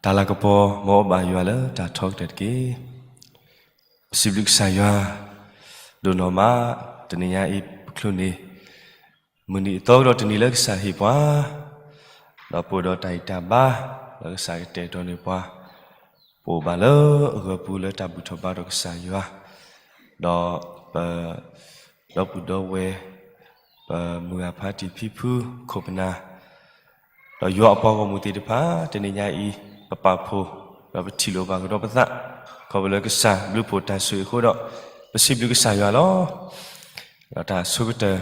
တၢ်လၤကပီၤ မ်အဘၣ်ယွၤလၢတၢ်ထီကတၢၢ်တက့ၢ်. ပစံးဘျုးကစၢ်ယွၤ ဒိၣ်နီၢ်မး, တနံၤညါအံၤ ပချုးန့ၢ် မုၢ်နံၤအသီကဒီးတနံၤလၢကစၢ်ဟ့ၣ်ပှၤ, ဒီးပအိၣ်ဒီးတၢ်ဂံၢ်တၢ်ဘါ လၢကစၢ်ကတဲာ်ကတီၤန့ၢ်ပှၤ, ပအိၣ်ဘၣ်လၢအဂၢၤပူၤလၢတၢ်ဘူၣ်ထီၣ်ဘါထီၣ်ကစၢ်ယွၤ, ဒီးပ ဒီပုၢ်ဒီဝဲၢ် ပမုၢ်ဂၤဖါတံၢ်ဖံဖု ခိၣ်ပနၢ် ဒီးယွၤအပှၤဂီၢ်မုၢ်သ့ၣ်တဖၣ် တနံၤညါအံၤ ပပာ်ဖှိၣ် ဒီးပထံၣ်လိာ်ဘၣ်ကဒီးပသး ခီဖျိလၢကစၢ်ဘျုးဖှိၣ်တၢ်ဆိၣ်ဂ့ၤအဃိဒီး ပစံးဘျုးကစၢ်ယွၤလီၤ. ဒီးတၢ်အဆိကတၢၢ်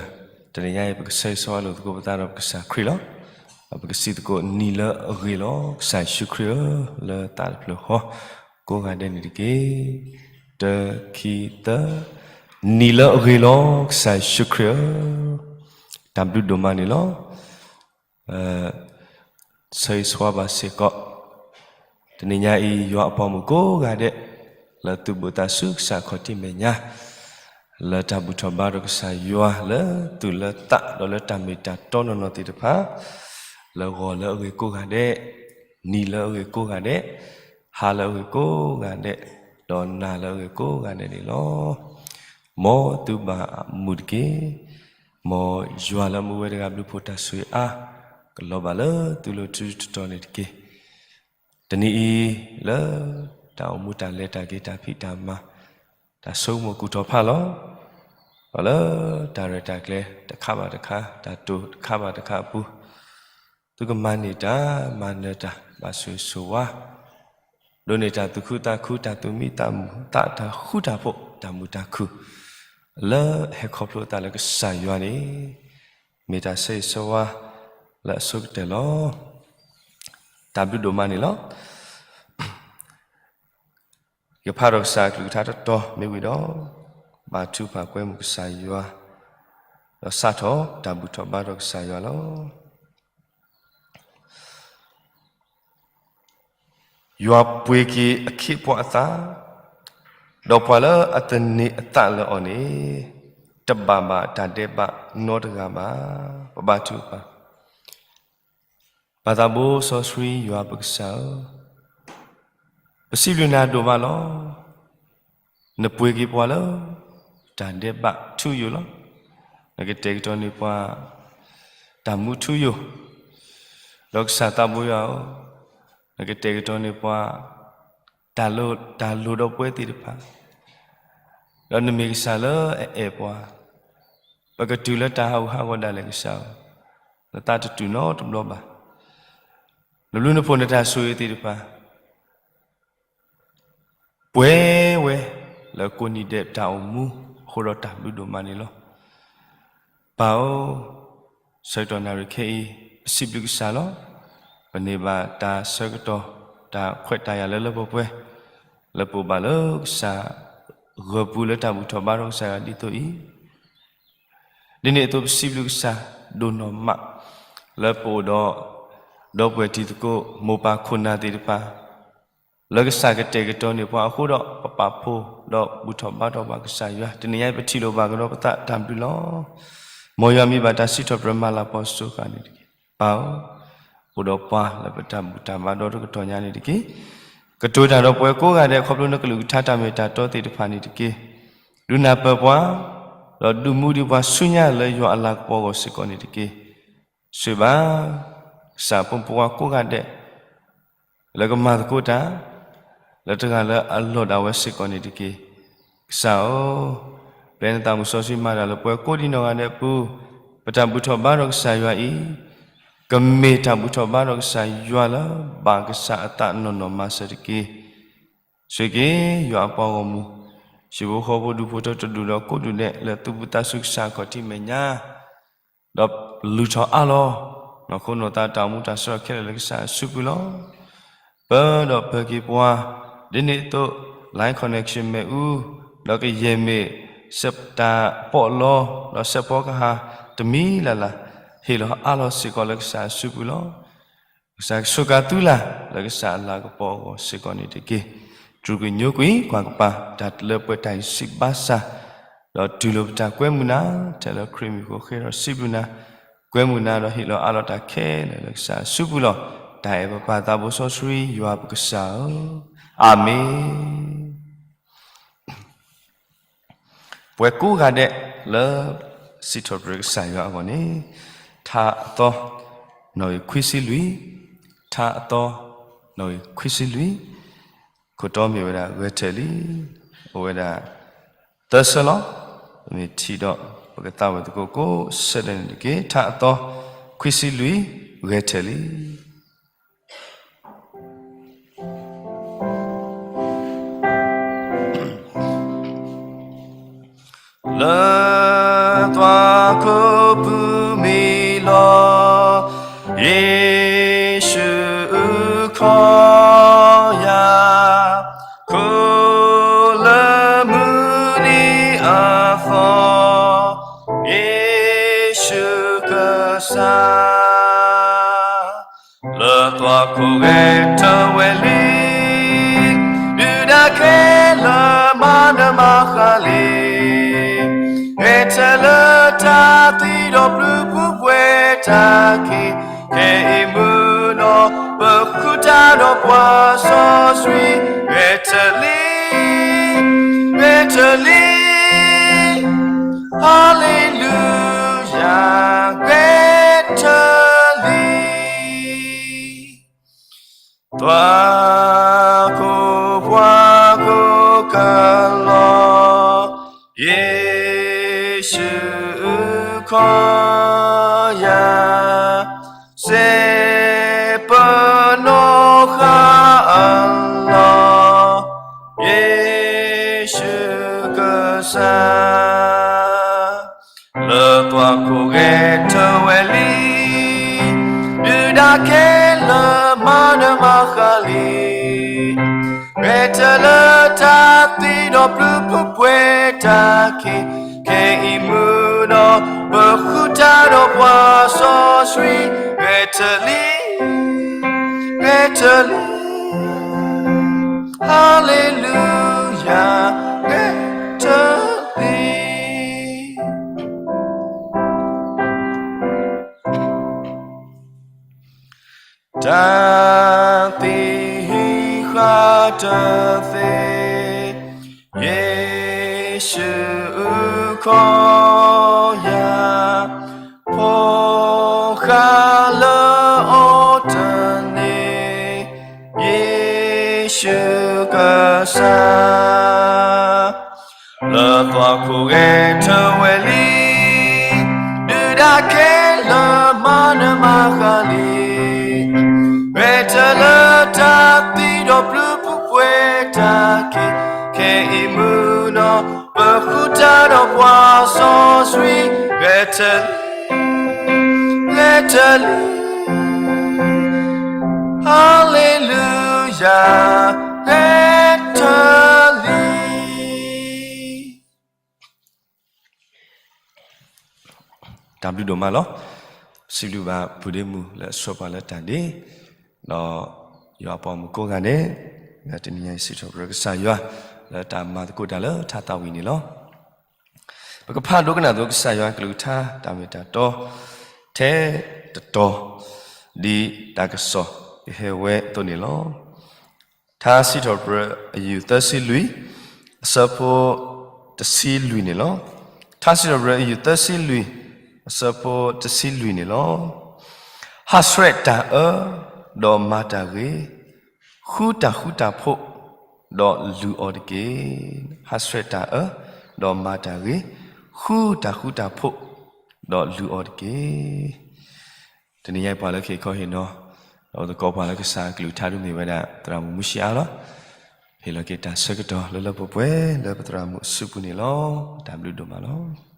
တနံၤညါအံၤ ပကဆၢဂ့ၤဆၢဝါလိာ်သကိးပသးဒီးပကစၢ်ခရံာ်လီၤ. ဒီးပကစံးသကိး နံၤလၢအဂ့ၤလီၤ ကစၢ်ယ့ၣ်ၡူးခရံာ်ဧၢ, လၢသးတဖျၢၣ်ဃီ ကိးဂၤဒဲးန့ၣ်တက့ၢ်. တၢ ခံ သၢ, နံၤလၢအဂ့ၤလီၤ ကစၢ်ယ့ၣ်ၡူးခရံာ်ဧၢ, တၢ်ဘျုးဒိၣ်မးန့ၣ်လီၤ. ဆၢဂ့ၤဆၢဝါဘၣ်စ့ၢ်ကီး တနံၤညါအံၤ ယွၤအပှၤဂီၢ်မုၢ်ကိးဂၤဒဲး လၢသူၣ်ဘိၣ်သးစူၤကစၢ်ခီၣ်ထံးမဲာ်ညါ လၢတၢ်ဘူၣ်ထီၣ်ဘါထီၣ်ကစၢ်ယွၤ လၢသူၣ်လၢသးဒီးလၢတၢ်မ့ၢ်တၢ်တီနီၢ်နီၢ်သ့ၣ်တဖၣ် လၢဂီၤလၢအဂ့ၤကိးဂၤဒဲး, နံၤလၢအဂ့ၤကိးဂၤဒဲး, ဟါလၢအဂ့ၤကိးဂၤဒဲး, ဒီးနၤလၢအဂ့ၤကိးဂၤဒဲးန့ၣ်လီၤ. မ်သုဘၣ်မုာ်တက့ၢ်. မ်ယွၤလၢအမူဝဲတဂၤဘျုးဖှိၣ်တၢ်ဆိၣ်ဂ့ၤအါ ကလီၤဘၣ်လၢသုလိၤထူတတီၤန့ၣ်တက့ၢ်. တနံၤအံၤလၢ တၢ်အိၣ်မူတၢ်လဲၤတၢ်က့ၤတၢ်ဖံးတၢ်မၤ တၢ်ဆိကမိၣ်ကူၣ်ထီၣ်ဖးလီၤ. ဒီးလၢတၢ်ရဲၣ်တၢ်ကျဲၤတခါဘၣ်တခါ တၢ်တိာ်တခါဘၣ်တခါအပူၤ သုကမၤန့ၢ်တၢ်မၤနၢၤတၢ် ဘၣ်ဆိၣ်ဂ့ၤဆိၣ်ဝါ ဒိးန့ၢ်တၢ်သူၣ်ခုသးခု တၢ်သူၣ်မံသးမုာ် သးတၢ်ဃူတၢ်ဖိး တၢ်မုာ်တၢ်ခုၣ် လၢအဟဲခီဖျိအသးလၢကစၢ်ယွၤန့ၣ် မ့ၢ်တၢ်ဆၢဂ့ၤဆၢဝါလၢအဆိကတၢၢ်လီၤ. တၢ်ဘျုးဒိၣ်မးန့ၣ်လီၤ. ယကဖးဒီးကစၢ်အကလုၢ်ကထါတတီၤမ့ၢ်ဝံၤဒီး ဘါထုကဖၣ်ကွဲမုာ်ကစၢ်ယွၤ ဒီးစးထီၣ်တၢ်ဘူၣ်ထီၣ်ဘါထီၣ်ကစၢ်ယွၤလီၤ. ယွၤပှ့ၤက့ၤအခ့အပှၤအသး, ဒီးပှၤလၢအသန့ၤအသးလၢအီၤန့ၣ် တဘၣ်ဘၣ်တၢ်ဒဲးဘးနီတဂၤဘၣ်. ပဘါထုကဖၣ်. ပၢ်သးဘိစီဆှံယွၤပကစၢ်ဧၢ, ပစံးဘျုးနၤဒိၣ်မးလီၤ. နပှ့ၤက့ၤပှၤလၢ တၢ်ဒဲးဘးထူယိာ်လီၤ. နကတဲာ်ကတီၤန့ၢ်ပှၤ တၢ်မူထူယိာ်, ဒီးကစၢ်သးဘိယွၤဧၢ, နကတဲာ်ကတီၤန့ၢ်ပှၤ တၢ်လိၣ် တၢ်လိၣ်ဒီးပဝဲသ့ၣ်တဖၣ်, ဒီးနမ့ၢ်ကစၢ်လၢအအဲၣ်ပှၤ, ပကတုၤလၢတၢ်ဟးဂူာ်ဟးဂီၤဒၣ်လဲာ်ကစၢ်ဧၢ, နသးတတုၤနီတဘျီဘၣ်. နဘျုးနဖှိၣ်နတၢ်ဆိၣ်ဂ့ၤသ့ၣ်တဖၣ် ပှဲၤဝဲ လၢကိးနံၤဒဲးတၢ်အိၣ်မူအဃိဒီးတၢ်ဘျုးဒိၣ်မးန့ၣ်လီၤ. ပၢ်ဧၢ, ဆၢကတီၢ်နၣ်ရံၣ်ခဲအံၤ ပစံးဘျုးကစၢ်လီၤ. ပန့ၢ်ဘၣ်တၢ်ဆၢကတီၢ် တၢ်ခွဲးတၢ်ယာ်လၢလၢပှဲၤပှဲၤ လၢပအိၣ်ဘၣ်လၢကစၢ် ဂၢၤပူၤလၢတၢ်ဘူၣ်ထီၣ်ဘါထီၣ်ကစၢ်ယွၤဒ်သိးအံၤ ဒ်န့ၣ်အသိးပစံးဘျုးကစၢ်ဒိၣ်နီၢ်မး လၢပအိၣ်ဒီး ဒီပုၢ်ဝဲၢ်တံၤသကိး မိၢ်ပၢ်ခိၣ်နၢ်သ့ၣ်တဖၣ် လၢကစၢ်ကတဲာ်ကတီၤန့ၢ်ပှၤအဃိဒီး ပပာ်ဖှိၣ်ဒီးဘူၣ်ထီၣ်ဘါထီၣ်ဘၣ်ကစၢ်ယွၤ တနံၤညါအံၤပထံၣ်လိာ်ဘၣ်ကဒီးပသးတၢ်ဘျုးလီၤ. မ်ယွၤမံၤဘၣ်တၢ်စံးထီၣ်ပတြၢၤမၤလၤကပီၤစိၤဃာ်န့ၣ်တက့ၢ်. ပၢ်ဧၢ, အိၣ်ဒီးပှၤလၢပတၢ်ဘူၣ်တၢ်ဘါဒီတကတီၢ်ညါန့ၣ်တက့ၢ်. ကတိၤတၢ်ဒီးပဝဲကိးဂၤဒဲး ခီဖျိနကလုၢ်ကထါတၢ်မ့ၢ်တၢ်တီသ့ၣ်တဖၣ်န့ၣ်တက့ၢ်. ဒုးနၢ်ပၢၢ်ပှၤ, ဒီးဒုးမူဒံးပှၤဆူညါလၢယွၤအလၤကပီၤအဂီၢ်စ့ၢ်ကီးန့ၣ်တက့ၢ်. ဆိၣ်ဂ့ၤဘၣ် ကစၢ်ဖိမုၣ်ဖိခွါကိးဂၤဒဲး လၢကမၤသကိးတၢ် လၢတဂၤလၢအလီၢ်ဒၣ်ဝဲစ့ၢ်ကီးန့ၣ်တက့ၢ်. ကစၢ်ဧၢ, ပျဲနသးမုၢ်စီဆှံမၤတၢ်လၢပှၤကိးဒံးနီၢ်ဂၤဒဲးအပူၤ, ပတၢ်ဘူၣ်ထီၣ်ဘါထီၣ်ကစၢ်ယွၤအံၤ, ကမ့ၢ်တၢ်ဘူၣ်ထီၣ်ဘါထီၣ်ကစၢ်ယွၤလၢ ဘၣ်ကစၢ်အသးနီၢ်နီၢ်မၤစၢၤတက့ၢ်. ဆိၣ်ဂ့ၤက့ၤ ယွၤအပှၤဂီၢ်မုၢ်, ဟံၣ်ဖိဃီဖိဒူၣ်ဖိထၢဖိတဒူၣ်ဒီးကိးဒူၣ်ဒဲး လၢသူၣ်ဘိၣ်သးစူၤကစၢ်အခီၣ်ထံးမဲာ်ညါ ဒီးလုၢ်ထီၣ်အါလီၤ နီၢ်ခိနီၢ်သးတၢ်အိၣ်မူတၢ်ဆၢထီၣ်ခဲလၢာ်လၢကစၢ်အစုပူၤလီၤ. ပၢဒီးပၢၤက့ၤပှၤ, ဒ်န့ၣ်အသိး line connection မ့ၣ်အူ, ဒီးကယဲၢ်မ့ၢ်စဲးတၢ်ပီးလီ, ဒီးစဲးဖီကဟၣ်တမံၤလၢ်လၢ်, ဟ့ၣ်လီၤအါလီၤစ့ၢ်ကီးလၢကစၢ်အစုပူၤလီၤ. ကစၢ်ကဆိၣ်ဂ့ၤသုလၢ် လၢကစၢ်အလၤကပီၤအဂီၢ်စ့ၢ်ကီးန့ၣ်တက့ၢ်. တြူာ်ကွံာ်ညိကွံာ် ကွၢ်ကပၤ တၢ်လၢပှဲၤတၢ်အံၤစံးဘၣ်ဆၣ်, ဒီးတူၢ်လိာ်ပတၢ်ကွဲမုာ်နၤ, ထဲလၢခရံာ်မံၤအဃိဃ့ထီၣ်စံးဘျုးနၤ, ကွဲမုာ်နၤဒီးဟ့ၣ်လီၤအါလီၤတၢ်ခဲလၢာ်လၢကစၢ်အစုပူၤလီၤ. တၢ်အဲၣ်ပပၢ်သးဘိစီဆှံယွၤပကစၢ်ဧၢ, အၤမ့ၣ်. ပှၤကိးဂၤဒဲးလၢ စံးထီၣ်ပတြၢၤကစၢ်ယွၤအဂီၢ်န့ၣ်, ထါအသီ, နီၣ်ဂံၢ်ခွံဆံလွံၢ်, ထါအသီ, နီၣ်ဂံၢ်ခွံဆံလွံၢ်, ခိၣ်တီမ့ၢ်ဝဲဒၣ်ဂဲၤထၢၣ်လံ, အိၣ်ဝဲဒၣ်သၢဆၢလီၤ. ပမ့ၢ်ထံၣ်ဒီး ပကသးဝံၣ်သကိးကိးဆၢဒၣ်န့ၣ်တက့ၢ်. ထါအသီ, ခွံဆံလွံၢ်, ဂဲၤထၢၣ်လံ. လၢသွၣ်ခိၣ်ပူၤမ့ၢ်လီၤ, ယ့ၣ်ၡူးခီယၤ, ခိၣ်လၢမုၢ်နံၤအသီ, ယ့ၣ်ၡူးကစၢ် လၢသွၣ်ခိၣ်ဂဲၤထၢၣ်ဝဲလံ, ဒုၣ်ဒါခဲလၢာ်မၤနၢၤမၤဃၣ်လံ, ဂဲၤထၢၣ်လၢတၢ်သံဒီးပျုၤပူၤပှဲၤတၢ်ခံ, ခဲအံၤမုၢ်နီၤ ပဃုတၢ်ဒီးပှၤစီဆှံ, ဂဲၤထၢၣ်လံ, ဂဲၤထၢၣ်လံ, ဟၤလ့လူယၤ, ဂဲၤထၢၣ်လံ. သွၣ်ခိၣ်ပှၤကိးကလီၤ, ယ့ၣ်ၡူးခီယၤ, စဲးပနီၣ်ဃာ်အလီၢ်, ယ့ၣ်ၡူးကစၢ် လၢသွၣ်ခိၣ်ဂဲၤထၢၣ်ဝဲလံ, ဒုၣ်ဒါခဲလၢာ်မၤနၢၤမၤဃၣ်လံ, ဂဲၤထၢၣ်လၢတၢ်သံဒီးပျုၤပူၤပှဲၤတၢ်ခံ, ခဲအံၤမုၢ်နီၤ ပဃုတၢ်ဒီးပှၤစီဆှံ, ဂဲၤထၢၣ်လံ, ဂဲၤထၢၣ်လံ, ဟၤလ့လူယၤ, ဂဲၤထၢၣ်လံ. တၢ်သံဃာ်တသ့, ယ့ၣ်ၡူးခီယၤ, ဖိဃၢ်လၢအီၤတန့ၢ်, ယ့ၣ်ၡူးကစၢ် လၢသွၣ်ခိၣ်ဂဲၤထၢၣ်ဝဲလံ, ဒုၣ်ဒါခဲလၢာ်မၤနၢၤမၤဃၣ်လံ, ဂဲၤထၢၣ်လၢတၢ်သံဒီးပျုၤပူၤပှဲၤတၢ်ခံ, ခဲအံၤမုၢ်နီၤ ပဃုတၢ်ဒီးပှၤစီဆှံ, ဂဲၤထၢၣ်လံ, ဂဲၤထၢၣ်လံ, ဟၤလ့လူယၤ, ဂဲၤထၢၣ်လံ. တၢ်ဘျုးဒိၣ်မးလီၤ. စံးဘျုးဘၣ်ပုၢ်ဒ့မုၣ်လၢအဆှၢပှၤလၢတၢ်ဒ့, ဒီးယွၤအပှၤမုၣ်ကိးဂၤဒဲး, လၢတနံၤညါအံၤစံးထီၣ်ပတြၢၤကစၢ်ယွၤ လၢတၢ်မၤသကိးတၢ်လၢထါသးဝံၣ်န့ၣ်လီၤ. ပကဖးဒိကနၣ်သကိးကစၢ်ယွၤအကလုၢ်ကထါ တၢ်မ့ၢ်တၢ်တီ ထဲတတီၤ, ဒ်တၢ်ကစီၣ်ကဟဲဝဲအသိးန့ၣ်လီၤ. ထါစံးထီၣ်ပတြၢၤအယုၢ်သၢဆံလွံၢ်, အဆၢဖိတဆံလွံၢ်န့ၣ်လီၤ. ထါစံးထီၣ်ပတြၢၤအယုၢ်သၢဆံလွံၢ်, အဆၢဖိတဆံလွံၢ်န့ၣ်လီၤ. ဟးဆှဲးတၢ်အၢ, ဒီးမၤတၢ်ဂ့ၤ, ဃုတၢ်ဃူတၢ်ဖိး, ဒီးလုၢ်အီၤတက့ၢ်. ဟးဆှဲးတၢ်အၢ, ဒီးမၤတၢ်ဂ့ၤ, ဃုတၢ်ဃူတၢ်ဖိး, ဒီးလုၢ်အီၤတက့ၢ်. တနံၤညါအံၤပှၤလၢကဟ့ၣ်ခီဟ့ၣ်နီၤ, ဒီးသကိးပှၤလၢကစၢ်အကလုၢ်ကထါဒုးမ့ၢ်ဝဲဒၣ် သရၣ်မုၣ်မူၡ့အါလီၤ. ဟ့ၣ်လီၤက့ၤတၢ်ဆၢကတီၢ်လၢလၢပှဲၤပှဲၤလၢပသရၣ်မုၣ်အစုပူၤန့ၣ်လီၤ. တၢ်ဘျုးဒိၣ်မးလီၤ.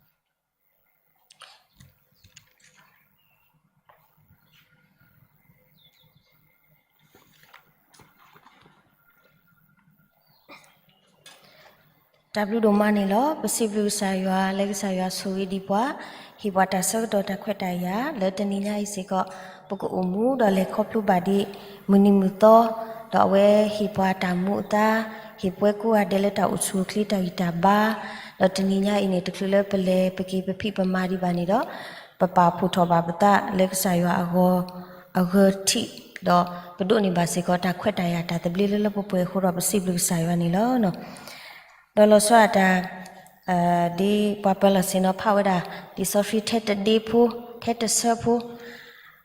တၢ်ဘျုးဒိၣ်မးန့ၣ်လီၤ. ပစံးဘျုးကစၢ်ယွၤ လၢကစၢ်ယွၤဆိၣ်ဂ့ၤဒံးပှၤ, ဟ့ၣ်ပှၤတၢ်ဆၢကတီၢ်တၢ်ခွဲးတၢ်ယာ် လၢတနံၤညါအံၤစ့ၢ်ကီး ပကအိၣ်မူဒီးလဲၤခီဖျိဘၣ်ဒံး မုၢ်နံၤမုၢ်သီ, ဒီးအဝဲဟ့ၣ်ပှၤတၢ်မူအသါ, ဟ့ၣ်ပှၤကိးဂၤဒဲးလၢတၢ်အိၣ်ဆူၣ်အိၣ်ချ့တၢ်ဂံၢ်တၢ်ဘါ, ဒီးတနံၤညါအံၤန့ၣ် တချုးလၢပလဲၤပက့ၤပဖံးပမၤဒံးဘၣ်န့ၣ်ဒီး, ပပာ်ဖှိၣ်ထီၣ်ဘၣ်ပသးလၢကစၢ်ယွၤအဂီၢ်, အဂၢၢ်ထံး ဒီးပဒိးန့ၢ်ဘၣ်စ့ၢ်ကီးတၢ်ခွဲးတၢ်ယာ်တၢ်သဘျ့လၢလၢပှဲၤပှဲၤအဃိဒီး ပစံးဘျုးကစၢ်ယွၤန့ၣ်လီၤ. ဒီးလီၤဆီဒၣ်တၢ် ဒ်ပှၤပၢၤလီၢ်ဆ့ၣ်နီၤဖးဝဲဒၣ် လံာ်စီဆှံထဲတဒ့ဖိ, ထဲတဆၢဖိ,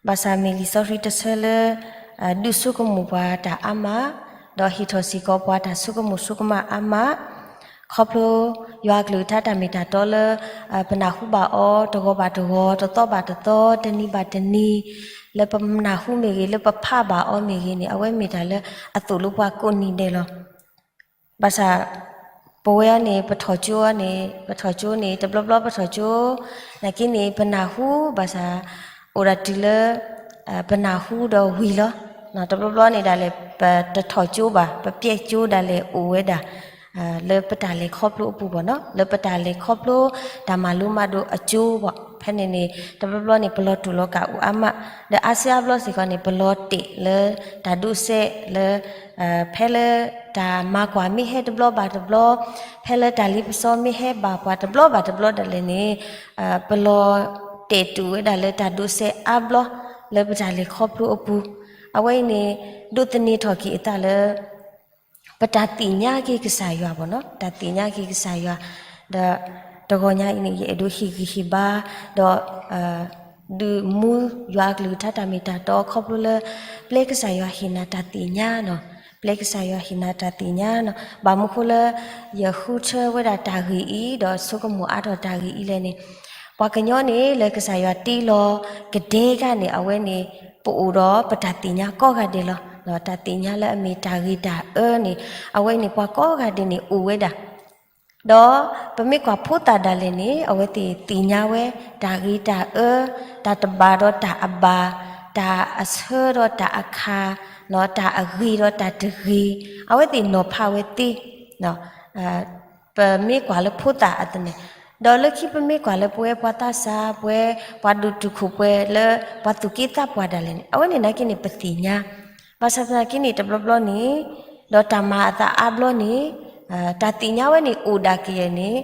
ဘၣ်ဆၣ်မ့ၢ်လံာ်စီဆှံတဆၢလၢ ဒုးဆိကမိၣ်ပှၤတၢ်အါမး, ဒီးဟ့ၣ်ထီၣ်စ့ၢ်ကီးပှၤတၢ်ဆိကမိၣ်ဆိကမးအါမး, ခီဖျိယွၤအကလုၢ်ကထါတၢ်မ့ၢ်တၢ်တီလၢ ပနၢ်ဟူဘၣ်အီၤ တဂီၤဘၣ်တဂီၤ, တသီဘၣ်တသီ, တနံၤဘၣ်တနံၤ, လၢပနၢ်ဟူမ့ၢ်ဂ့ၤ, လၢပဖးဘၣ်အီၤမ့ၢ်ဂ့ၤန့ၣ် အဝဲမ့ၢ်တၢ်လၢအသိၣ်လိပှၤကိးနံၤဒဲးလီၤ. ဘၣ်ဆၣ် ပဝဲအံၤန့ၣ် ပထီၣ်ကၠိအီၤန့ၣ် ပထီၣ်ကၠိန့ၣ် တဘျီဘျီပထီၣ်ကၠိ, နာ်က့န့ၣ် ပနၢ်ဟူဘၣ်ဆၣ် အိၣ်ဒၣ်တုၤလၢ ပနၢ်ဟူဒီးဝံၤလီၤ. တဘျီဘျီန့ၣ်ဒၣ်လဲာ် ပတထီၣ်ကၠိဘၣ်, ပပျဲကၠိဒၣ်လဲာ်အိၣ်ဝဲဒၣ် လၢပတၢ်လဲၤခီဖျိအပူၤဘၣ်နီၤ, လၢပတၢ်လဲၤခီဖျိတၢ်မၤလိမၤဒိးအကၠိဘၣ်. ဖဲန့ၣ်န့ၣ် တဘျီဘျီန့ၣ် ပလီၤတူာ်လီၤကာ်အိၣ်အါမး, ဒီးအါစုအါဘျီစ့ၢ်ကီးန့ၣ် ပလီၤတဲာ်လၢတၢ်ဒိးစဲးလၢ ဖဲလၢတၢ်မၤကွၢ်မ့ၢ်ဟဲတဘျီဘၣ်တဘျီ, ဖဲလၢတၢ်လ့ပစီမ့ၢ်ဟဲဘၣ်ပှၤတဘျီဘၣ်တဘျီဒၣ်လဲာ်န့ၣ် ပလီၤတဲာ်တုၤဝဲဒၣ်လၢတၢ်ဒိးစဲးအါဘျီ လၢပတၢ်လဲၤခီဖျိအပူၤ, အဝဲအံၤန့ၣ် ဒိးသန့ၤထီၣ်က့ၤအသးလၢ ပတၢ်သ့ၣ်ညါက့ၤကစၢ်ယွၤဘၣ်နီၤ, တၢ်သ့ၣ်ညါက့ၤကစၢ်ယွၤ, ဒီးတဂီၤညါအံၤန့ၣ် ယအဲၣ်ဒိးဟ့ၣ်ဂံၢ်ဟ့ၣ်ဘါ, ဒီး ဒုးမူယွၤအကလုၢ်ကထါတၢ်မ့ၢ်တၢ်တီခီဖျိလၢ ပျဲကစၢ်ယွၤဟ့ၣ်နၤတၢ်သ့ၣ်ညါနီၤ, ပျဲကစၢ်ယွၤဟ့ၣ်နၤတၢ်သ့ၣ်ညါနီၤ, ဘၣ်မနုၤဃိလၢ ယဃုထၢဝဲဒၣ်တၢ်ဂ့ၢ်အံၤ ဒီးဆိကမိၣ်အါထီၣ်တၢ်ဂ့ၢ်အံၤလဲၣ်န့ၣ်, ပှၤကညီန့ၣ် လၢကစၢ်ယွၤတ့လီၤကဒဲကါန့ၣ် အဝဲန့ၣ် ပအိၣ်ဒီးပတၢ်သ့ၣ်ညါကိးဂၤဒဲးလီၤ. တၢ်သ့ၣ်ညါလၢအမ့ၢ်တၢ်ဂ့ၤတၢ်အၢန့ၣ် အဝဲန့ၣ် ပှၤကိးဂၤဒဲးန့ၣ် အိၣ်ဝဲဒၣ် ဒီးပမ့ၢ်ကွၢ်ဖိသၣ်ဒၣ်လဲာ်န့ၣ် အဝဲသ့ၣ်သ့ၣ်ညါဝဲ တၢ်ဂ့ၤတၢ်အၢ, တၢ်တဘၣ်ဒီးတၢ်အဘၣ်, တၢ်အဆၢဒီးတၢ်အခး, တၢ်အဂ့ၤဒီးတၢ်တဂ့ၤ, အဝဲသ့ၣ်နီၤဖးဝဲသ့. ပမ့ၢ်ကွၢ်လၢဖိသၣ်အသနၢၣ်, ဒီးလၢခံပမ့ၢ်ကွၢ်လၢပဝဲပှၤသးစၢ်, ပဝဲပှၤဒိၣ်တုာ်ခိၣ်ပှဲၤလၢ ပှၤသူၣ်က့သးပှၢ်ဒၣ်လဲာ်န့ၣ် အဝဲန့ၣ်နာ်က့န့ၣ် ပသ့ၣ်ညါ ဘၣ်ဆၣ်သနာ်က့န့ၣ် တဘျီဘျီန့ၣ် ဒီးတၢ်မၤအသးအါဘျီန့ၣ် တၢ်သ့ၣ်ညါဝဲန့ၣ်အိၣ်ဒၣ်ကယဲၢ်န့ၣ်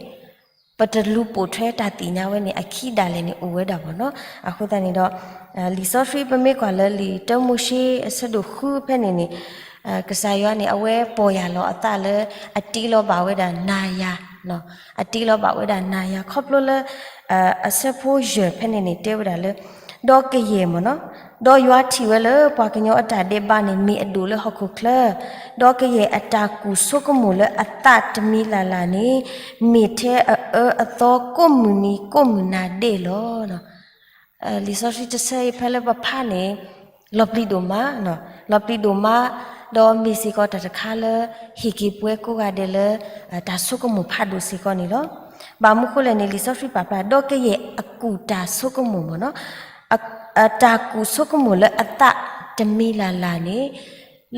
ပတလူၤပိာ်ထွဲတၢ်သ့ၣ်ညါဝဲန့ၣ် အခံဒၣ်လဲာ်န့ၣ်အိၣ်ဝဲဒၣ်ဘၣ်နီၤ. အဃိသတးန့ၣ်ဒီး လံာ်စီဆှံပမ့ၢ်ကွၢ်လၢလံာ်တၢမိၤၡ့အဆၢဒိၣ်ဃုဖဲန့ၣ်န့ၣ် ကစၢ်ယွၤန့ၣ် အဝဲပီၢ်ယၢ်လီၤအသးလၢ အတ့လီၤဘၣ်ဝဲဒၣ်နၤယၤ, အတ့လီၤဘၣ်ဝဲဒၣ်နၤယၤ ခီဖျိလၢ အဆၢဖိယဲၢ်ဖဲန့ၣ်န့ၣ် တဲဝဲဒၣ်လၢ ဒီးကယဲၢ်မ့ၢ်နီၤ, ဒီးယွၤထံၣ်ဝဲလၢပှၤကညီအတၢ်ဒဲးဘးန့ၣ် မ့ၢ်အဒိၣ်လၢဟီၣ်ခိၣ်ချၢ, ဒီးကယဲၢ်အတၢ်ကူၣ်ဆိကမိၣ်လၢအသးတမံၤလၢ်လၢ်န့ၣ် မ့ၢ်ထဲအအၢအသီကိးမုၢ်နံၤကိးမုၢ်နၤဒဲးလီၤ. လံာ်စီဆှံတဆၢအံၤဖဲလၢပဖးန့ၣ် လီၤပျံၤဒိၣ်မး, လီၤပျံၤဒိၣ်မး, ဒီးမ့ၢ်စ့ၢ်ကီးတၢ်တခါလၢ ဟ့ၣ်က့ၤပဝဲကိးဂၤဒဲးလၢ တၢ်ဆိကမိၣ်ဖးဒိၣ်စ့ၢ်ကီးန့ၣ်လီၤ. ဘၣ်မနုၤဃိလဲၣ်န့ၣ် လံာ်စီဆှံပာ်ဖျါ ဒီးကယဲၢ်အကူၣ်တၢ်ဆိကမိၣ်မ့ၢ်နီၤ, တၢ်ကူၣ်ဆိကမိၣ်လၢအသးတမံၤလၢ်လၢ်န့ၣ်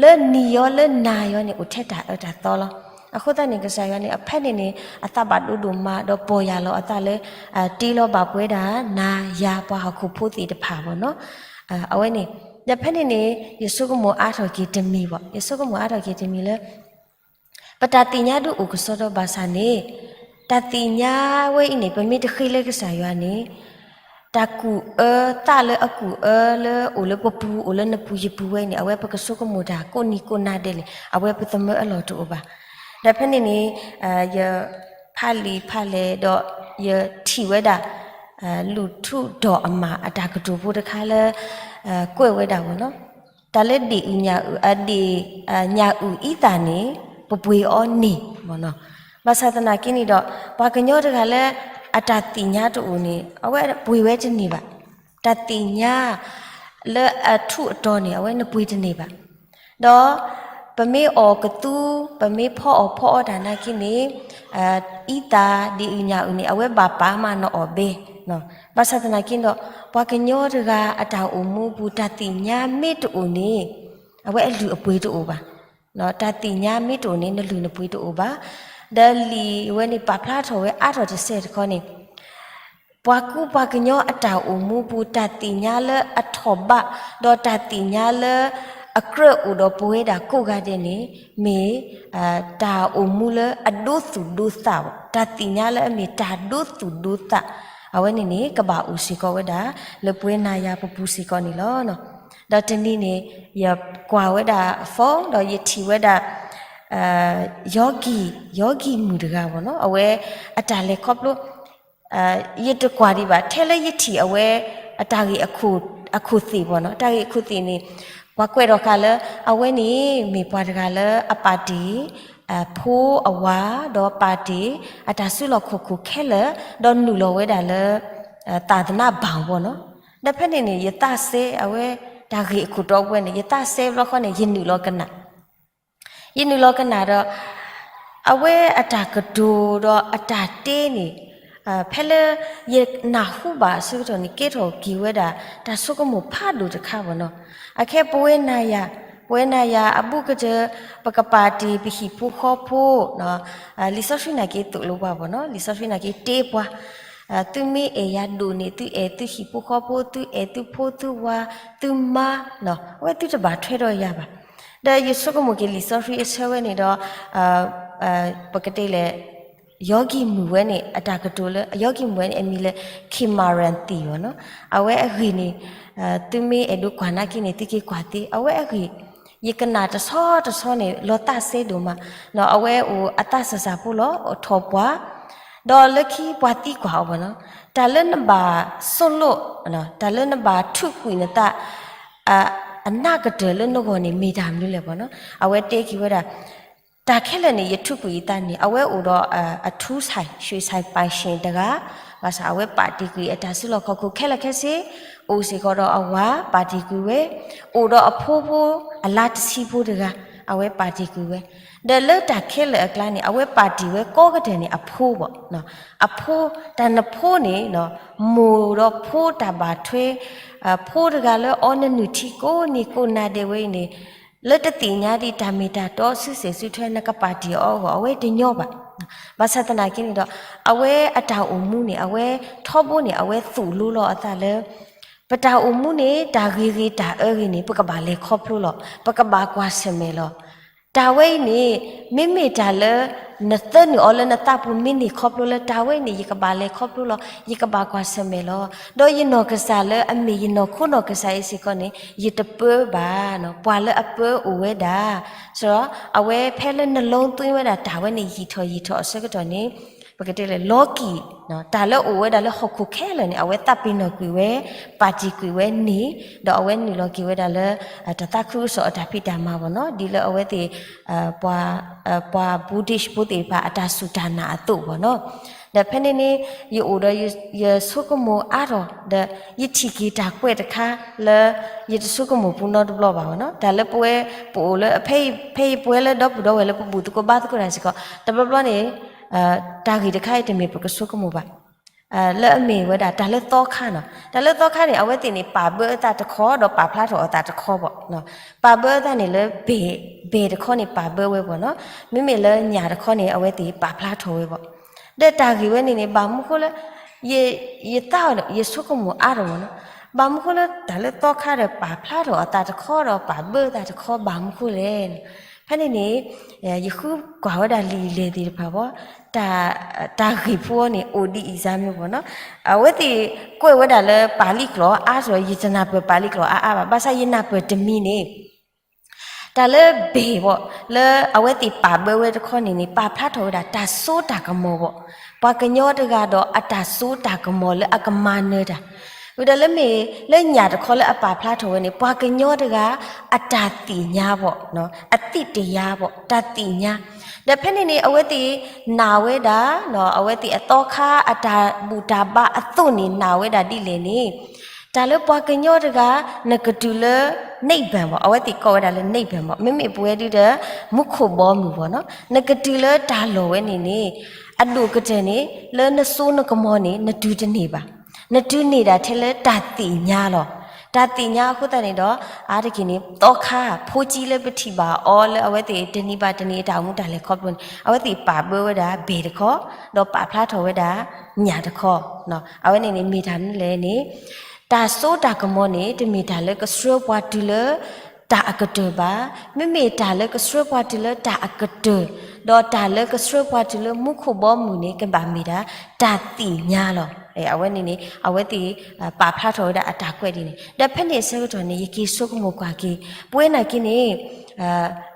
လၢနံၤယီလၢနၤယီန့ၣ် အိၣ်ထဲတၢ်အၢတၢ်သီလီၤ. အဃိသတးန့ၣ် ကစၢ်ယွၤန့ၣ် အဖဲန့ၣ်န့ၣ် အသးဘၣ်ဒိဒိၣ်မး ဒီးပီၢ်ယၢ်လီၤအသးလၢ တ့လီၤဘၣ်ပဝဲဒၣ် နၤယၤပှၤဟီၣ်ခိၣ်ဖိသ့ၣ်တဖၣ်ဘၣ်နီၤ. အဝဲန့ၣ် ဒီးဖဲန့ၣ်န့ၣ် ယဆိကမိၣ်အါထီၣ်က့ၤတမံၤဘၣ်, ယဆိကမိၣ်အါထီၣ်က့ၤတမံၤလၢ ပတၢ်သ့ၣ်ညါဒုးအိၣ်ကစီဒီဘၣ်ဆၣ်န့ၣ် တၢ်သ့ၣ်ညါဝဲအံၤန့ၣ် ပမ့ၢ်တဃ့လၢကစၢ်ယွၤန့ၣ် တၢ်ကူၣ်အၢသးလၢအကူၣ်အၢလၢအိၣ်လၢပပူၤ အိၣ်လၢနပူၤယပူၤဝဲန့ၣ် အဝဲပကဆိကမိၣ်တၢ်ကိးနံၤကိးနၤဒဲးန့ၣ် အဝဲပသမၢအလီၢ်တအိၣ်ဘၣ်. ဒီးဖဲန့ၣ်န့ၣ် ယဖးလံာ်ဖးလဲၢ်ဒီး ယထံၣ်ဝဲဒၣ် လူၣ်ထူၣ်ဒီးအမးအတၢ်ကတိၤဖိတခါလၢ ကွဲးဝဲဒၣ်ဝဲနီၤ တၢ်လၢဒ့ၣ်အုၣ်ညၣ်အုၣ် အဒ့ၣ်ညၣ်အုၣ်အံသၣ်န့ၣ် ပပှ့ၤအီၤန့ၢ်မ့ၢ်နီၤ. ဘၣ်ဆၣ်သနာ်က့န့ၣ်ဒီး ပှၤကညီတဂၤလၢ အတၢ်သ့ၣ်ညါတအိၣ်န့ၣ် အဝဲပှ့ၤဝဲတန့ၢ်ဘၣ်. တၢ်သ့ၣ်ညါလၢအထူးအတီၤန့ၣ် အဝဲနပှ့ၤတန့ၢ်ဘၣ်. ဒီးပမ့ၢ်အီၣ်ကသူ ပမ့ၢ်ဖီအီၣ်ဖီအီတၢ်နာ်က့န့ၣ် အံသၣ်ဒ့ၣ်အုၣ်ညၣ်အုၣ်န့ၣ် အဝဲဘၣ်ပာ်မးနအီၣ်ဘဲ. ဘၣ်ဆၣ်သနာ်က့ဒီး ပှၤကညီတဂၤအတၢ်အိၣ်မူပူၤ တၢ်သ့ၣ်ညါမ့ၢ်တအိၣ်န့ၣ် အဝဲအလုၢ်အပှ့ၤတအိၣ်ဘၣ်. တၢ်သ့ၣ်ညါမ့ၢ်တအိၣ်န့ၣ် နလုၢ်နပှ့ၤတအိၣ်ဘၣ်. ဒီးလံာ်ဝဲန့ၣ်ပာ်ဖျါထီၣ်ဝဲအါထီၣ်တစဲးတခီန့ၣ် ပှၤကူပှၤကညီအတၢ်အိၣ်မူပူၤ တၢ်သ့ၣ်ညါလၢအထီၣ်ဘး ဒီးတၢ်သ့ၣ်ညါလၢအကြၢးအိၣ်ဒီးပဝဲဒၣ်ကိးဂၤဒဲးန့ၣ် မ့ၢ် တၢ်အိၣ်မူလၢအဒိသူၣ်ဒိသးဘၣ်. တၢ်သ့ၣ်ညါလၢအမ့ၢ်တၢ်ဒိသူၣ်ဒိသး အဝဲန့ၣ်န့ၣ် ကဘၣ်အိၣ်စ့ၢ်ကီးဝဲဒၣ် လၢပဝဲနၤယၤပပူၤစ့ၢ်ကီးန့ၣ်လီၤ. ဒီးတနံၤန့ၣ် ယကွၢ်ဝဲဒၣ် phone ဒီးယထံၣ်ဝဲဒၣ် ယောဂီ ယောဂီမုၣ်တဂၤပေါ့နော်, အဝဲအတၢ်လဲၤခီဖျိ ယတကွၢ်ဒံးဘၣ်, ထဲလၢယထံၣ်အဝဲအတၢ်ဂ့ၢ်အခိၣ်သ့ၣ်ပေါ့နော်, တၢ်ဂ့ၢ်အခိၣ်သ့ၣ်န့ၣ် ပှၤကွဲးထီၣ်ဃာ်လၢ အဝဲန့ၣ်မ့ၢ်ပှၤတဂၤလၢအပာ်တ့ၢ် ဖိအဝၤ ဒီးပာ်တ့ၢ်အတၢ်စုလီၢ်ခီၣ်ခိၣ်ခဲလၢာ်, ဒီးနုာ်လီၤဝဲဒၣ်လၢ သာသနာ့ဘောင်ပေါ့နော်. ဒီးဖဲန့ၣ်န့ၣ် ယသးစဲအဝဲ တၢ်ဂ့ၢ်အခိၣ်တီဝဲန့ၣ် ယသးစဲဘျီဃီန့ၣ် ယနုာ်လီၤကနၣ် ယနုာ်လီၤကနၣ်ဒီး အဝဲအတၢ်ကတိၤဒီးအတၢ်တဲန့ၣ် ဖဲလၢယနၢ်ဟူဘၣ်အဆၢကတီၢ်န့ၣ် ကဲထီၣ်က့ၤဝဲဒၣ် တၢ်ဆိကမိၣ်ဖးဒိၣ်တခါပေါ့နော်. အခဲပဝဲနၤယၤ, ပဝဲနၤယၤအဘူးကတၢၢ် ပကပာ်တ့ၢ်ပဟံၣ်ဖိဃီဖိ, လံာ်စီဆှံနာ်က့သိၣ်လိပှၤပေါ့နော်, လံာ်စီဆှံနာ်က့တဲပှၤ သုမ့ၢ်အဲၣ်ယၤဒိၣ်န့ၣ် သုအဲၣ်သုဟံၣ်ဖိဃီဖိ, သုအဲၣ်သုဖိသုဝၤ, သုမါ, အဝဲသုတဘၣ်ထွဲဒီးယၤဘၣ်. ဒီးယဆိကမိၣ်က့ၤလံာ်စီဆှံအဆၢဝဲန့ၣ်ဒီး ပကတဲလဲၣ် ယောဂီမုၣ်ဝဲန့ၣ် အတၢ်ကတိၤလၢ အယောဂီမုၣ်ဝဲန့ၣ် အမံၤလၢ Kimaranthi ပေါ့နော်. အဝဲအဂ့ၢ်န့ၣ် သုမ့ၢ်အဲၣ်ဒိးကွၢ်နာ်က့န့ၣ် သုက့ၤကွၢ်သ့. အဝဲအဂ့ၢ် ယကနၣ်တဆီတဆီန့ၣ် လီၤသးစဲဒိၣ်မး, အဝဲအိၣ်အသးစၢ်စၢ်ဖိလီၤ, အိၣ်ထီၣ်ပှၤ, ဒီးလၢခံပှၤသံကွၢ်အီၤပေါ့နော်, တၢ်လၢနဘၣ်ဆိၣ်လိၣ်, တၢ်လၢနဘၣ်ထုးကွံာ်နသး အနးကတၢၢ်လၢနဂီၢ်န့ၣ် မ့ၢ်တၢ်မနုၤလဲၣ်ပေါ့နော်. အဝဲတဲက့ၤဝဲဒၣ် တၢ်ခဲလၢာ်န့ၣ် ယထုးကွံာ်ယသးန့ၣ် အဝဲအိၣ်ဒီးအထူးဆိုင် ရွှေဆိုင်ပိုင်ရှင် တဂၤ, ဘၣ်ဆၣ်အဝဲပာ်တ့ၢ်ကွံာ်အတၢ်စုလီၢ်ခီၣ်ခိၣ်ခဲလၢာ်ခဲဆ့, အိၣ်စ့ၢ်ကီးဒီးအဝၤပာ်တ့ၢ်ကွံာ်ဝဲ, အိၣ်ဒီးအဖိဖိအလါတဆံဖိတဂၤ, အဝဲပာ်တ့ၢ်ကွံာ်ဝဲ, ဒီးလၢတၢ်ခဲလၢာ်အကျါန့ၣ် အဝဲပာ်တ့ၢ်ဝဲကိးကတၢၢ်န့ၣ် အဖိဘၣ်, အဖိ, တၢ်နဖိန့ၣ် မိၢ်ဒီးဖိတၢ်ဘၣ်ထွဲ, ဖိတဂၤလၢအီနနုၢ်ထံကိးနံၤကိးနၤဒဲးဝဲအံၤန့ၣ် လၢတသ့ၣ်ညါဒံးတၢ်မ့ၢ်တၢ်တီစုစဲၣ်စုထွဲ နကပာ်တ့ၢ်အီၤအဂီၢ် အဝဲတညီဘၣ်. ဘၣ်ဆၣ်သနာ်က့န့ၣ်ဒီး အဝဲအတၢ်အိၣ်မူန့ၣ် အဝဲထီဘိန့ၣ် အဝဲသိၣ်လိလီၤအသးလၢ ပတၢ်အိၣ်မူန့ၣ် တၢ်ဂ့ၤဂ့ၤတၢ်အၢဂ့ၤန့ၣ် ပကဘၣ်လဲၤခီဖျိလီၤ. ပကဘၣ်ကွၢ်ဆၢၣ်မဲာ်လီၤ. တၢ်ဝဲအံၤန့ၣ် မ့မ့ၢ်တၢ်လၢ နသၢနုာ်အီၤလၢနသးပူၤ မ့ၢ်န့ၢ်ခီဖျိလၢတၢ်ဝဲအံၤန့ၣ် ယကဘၣ်လဲၤခီဖျိလီၤ. ယကဘၣ်ကွၢ်ဆၢၣ်မဲာ်လီၤ. ဒီးယနီၢ်ကစၢ်လၢအမ့ၢ်ယနီၢ်ခိနီၢ်ကစၢ်အံၤစ့ၢ်ကီးန့ၣ် ယတပၢဘၣ်, ပှၤလၢအပၢအိၣ်ဝဲဒၣ်. ဆိုတော့ အဝဲဖဲလၢနလုံးသွင်းဝဲဒၣ်တၢ်ဝဲန့ၣ် ယံာ်ထီၣ်ယံာ်ထီၣ်အဆၢကတီၢ်န့ၣ် ပကတဲလၢ လီၤကံၣ် တၢ်လၢအိၣ်ဝဲဒၣ်လၢဟီၣ်ခိၣ်ခဲလၢာ်န့ၣ် အဝဲသးပ့ၤနီၣ်ကွံာ်ဝဲ, ပာ်တ့ၢ်ကွံာ်ဝဲန့ၣ်, ဒီးအဝဲနုာ်လီၤက့ၤဝဲဒၣ်လၢ တၢ်သးခုကစီၣ်အတၢ်ဖံးတၢ်မၤဘၣ်နီၤ, ဒ်လၢအဝဲသ့ၣ် ပှၤ ပှၤ Buddhist ဖိသ့ၣ်တဖၣ်အတၢ်စူၢ်တၢ်နာ်အသိးဘၣ်နီၤ. ဒီးဖဲန့ၣ်န့ၣ် ယအိၣ်ဒီးယဆိကမိၣ်အါထီၣ် ဒီးယထံၣ်က့ၤတၢ်ကွဲးတခါလၢ ယတဆိကမိၣ်ပူၤနီတဘျီဘၣ်ဘၣ်နီၤ. တၢ်လၢပဝဲ ပအိၣ်လၢ ဖဲအံၤပဝဲလၢဒီပုၢ်ဒီဝဲၢ်လၢပဘူၣ်သကိးဘါသကိးတၢ်စ့ၢ်ကီး တဘျီဘျီန့ၣ် တၢ်ဂ့ၢ်တခါအံၤတမ့ၢ်ပကဆိကမိၣ်ဘၣ်. လၢအမ့ၢ်ဝဲဒၣ်တၢ်လၢသီခါနီၤ. တၢ်လၢသီခါန့ၣ် အဝဲသ့ၣ်န့ၣ် ပာ်ဘၢအသးတခီ ဒီးပာ်ဖျါထီၣ်အသးတခီဘၣ်. ပာ်ဘၢအသးန့ၣ်လၢ ဘဲၣ်တခီန့ၣ် ပာ်ဘၢဝဲဘၣ်နီၤ. မ့မ့ၢ်လၢညၣ်တခီန့ၣ် အဝဲသ့ၣ်ပာ်ဖျါထီၣ်ဝဲဘၣ်. ဒီးတၢ်ဂ့ၢ်ဝဲန့ၣ်န့ၣ် ဘၣ်မနုၤဃိလၢ ယသးအီၤ ယဆိကမိၣ်အါထီၣ်ဘၣ်နီၤ. ဘၣ်မနုၤဃိလၢတၢ်လၢသီခါဒီး ပာ်ဖျါထီၣ်အသးတခီဒီး ပာ်ဘၢအသးတခီ ဘၣ်မနုၤဃိလဲၣ်. ဖဲန့ၣ်န့ၣ် ယဃုကွၢ်ဝဲဒၣ်လံာ်လဲၢ်သ့ၣ်တဖၣ်ဘၣ် တၢ်ဂ့ၢ်ဖိအံၤန့ၣ် အိၣ်ဒ်အံၤစ့ၢ်မ့ၢ်ဘၣ်နီၤ. အဝဲသ့ၣ်ကွဲးဝဲဒၣ်လၢပၣ်လံၣ်ကျိာ်အါထီၣ် ယတနၢ်ပၢၢ်ပၣ်လံၣ်ကျိာ်အါအါဘၣ်. ဘၣ်ဆၣ်ယနၢ်ပၢၢ်တမံၤန့ၣ် တၢ်လၢဘဲၣ်ဘၣ် လၢအဝဲသ့ၣ်ပာ်ဘၢဝဲတခီန့ၣ်န့ၣ် ပာ်ဖျါထီၣ်ဝဲဒၣ်တၢ်စိတၢ်ကမီၤဘၣ်. ပှၤကညီတဂၤဒီးအတၢ်စိတၢ်ကမီၤလၢအကမၤနၢၤတၢ် ဝံၤဒီးလၢမ့ၢ်လၢညၣ်တခီလၢအပာ်ဖျါထီၣ်ဝဲန့ၣ် ပှၤကညီတဂၤ အတၢ်သ့ၣ်ညါဘၣ်, အသ့ၣ်တယါဘၣ်, တၢ်သ့ၣ်ညါ. ဒီးဖဲန့ၣ်န့ၣ် အဝဲသ့ၣ်နာ်ဝဲဒၣ် အဝဲသ့ၣ်အသီခါအတၢ်ဘူၣ်တၢ်ဘါအသိးန့ၣ် နာ်ဝဲဒၣ်ဒ်လဲၣ်န့ၣ် တၢ်လၢပှၤကညီတဂၤ နကတုၤလၢ နိဗ္ဗာန် ဘၣ်, အဝဲသ့ၣ်ကိးဝဲဒၣ်လၢ နိဗ္ဗာန် ဘၣ်, မ့မ့ၢ်ပဝဲဒုဒီး မူခိၣ်ဘီမုၢ်ဘၣ်နီၤ, နကတုၤလၢတၢ်လီၢ်ဝဲန့ၣ်န့ၣ် အဒိၣ်ကတၢၢ်န့ၣ် လၢနစိနကမီၤန့ၣ် နတုၤတန့ၢ်ဘၣ်. နတုၤန့ၢ်ဒၣ်ထဲလၢတၢ်သ့ၣ်ညါလီၤ. တၢ်သ့ၣ်ညါအဃိသတးန့ၣ်ဒီး အါတက့ၢ်န့ၣ် သီခါ ဖိကံလၢပထံၣ်ဘၣ်အီၤလၢအဝဲသ့ၣ်တနံၤဘၣ်တနံၤအတၢ်အိၣ်မူတၢ်လဲၤခီဖျိန့ၣ် အဝဲသ့ၣ်ပာ်ဘၢဝဲဒၣ်ဘဲၣ်တခီ ဒီးပာ်ဖျါထီၣ်ဝဲဒၣ်ညၣ်တခီ အဝဲန့ၣ်န့ၣ်မ့ၢ်တၢ်မနုၤလဲၣ်န့ၣ် တၢ်စိတၢ်ကမီၤန့ၣ် တမ့ၢ်တၢ်လၢကဆှၢပှၤတုၤလၢ တၢ်အကတၢၢ်ဘၣ်. မ့မ့ၢ်တၢ်လၢကဆှၢပှၤတုၤလၢတၢ်အကတၢၢ်, ဒီးတၢ်လၢကဆှၢပှၤတုၤလၢမူခိၣ်ဘီမုၢ်န့ၣ် ကဘၣ်မ့ၢ်ဒၣ်တၢ်သ့ၣ်ညါလီၤ. အဝဲန့ၣ်န့ၣ် အဝဲသ့ၣ် ပာ်ဖျါထီၣ်ဝဲဒၣ်အတၢ်ကွဲးဒ်န့ၣ်. ဒီးဖဲန့ၣ်အဆၢကတီၢ်န့ၣ် ယက့ၤဆိကမိၣ်ကွၢ်က့ၤ ပဝဲနာ်က့န့ၣ်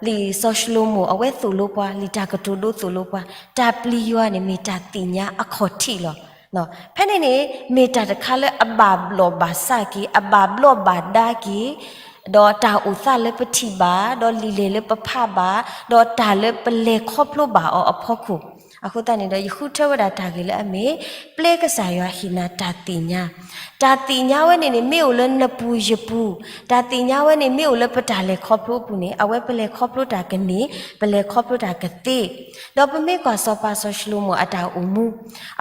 လံာ်စီၤၡလိၤမိၣ် အဝဲသိၣ်လိပှၤ, လံာ်တၢ်ကတိၤဒိသိၣ်လိပှၤ, တၢ်ပျံၤယွၤန့ၣ် မ့ၢ်တၢ်သ့ၣ်ညါအခီၣ်ထံးလီၤ. ဖဲန့ၣ်န့ၣ် မ့ၢ်တၢ်တခါလၢအဘၣ်ဘျီၣ်ဘၣ်စးက့ၤ, အဘၣ်ဘျီးဘၣ်ဒါက့ၤ, ဒီးတၢ်အိၣ်သးလၢပထံၣ်ဘၣ်, ဒီးလံာ်လဲၢ်လၢပဖးဘၣ်, ဒီးတၢ်လၢပလဲၤခီဖျိဘၣ်အီၤအဖီခိၣ်. အဃိသတးန့ၣ်ဒီး ယဃုထၢဝဲဒၣ်တၢ်ဂ့ၢ်လၢအမ့ၢ် ပျဲကစၢ်ယွၤဟ့ၣ်နၤတၢ်သ့ၣ်ညါ. တၢ်သ့ၣ်ညါဝဲန့ၣ်န့ၣ် မ့ၢ်အိၣ်လၢနပူၤယပူၤ, တၢ်သ့ၣ်ညါဝဲန့ၣ် မ့ၢ်အိၣ်လၢပတၢ်လဲၤခီဖျိအပူၤန့ၣ် အဝဲပလဲၤခီဖျိတၢ်ကန့ၢ်, ပလဲၤခီဖျိတၢ်ကသ့. ဒီးပမ့ၢ်ကွၢ်စီၤပၤစီၤၡလိၤမိၣ်အတၢ်အိၣ်မူ,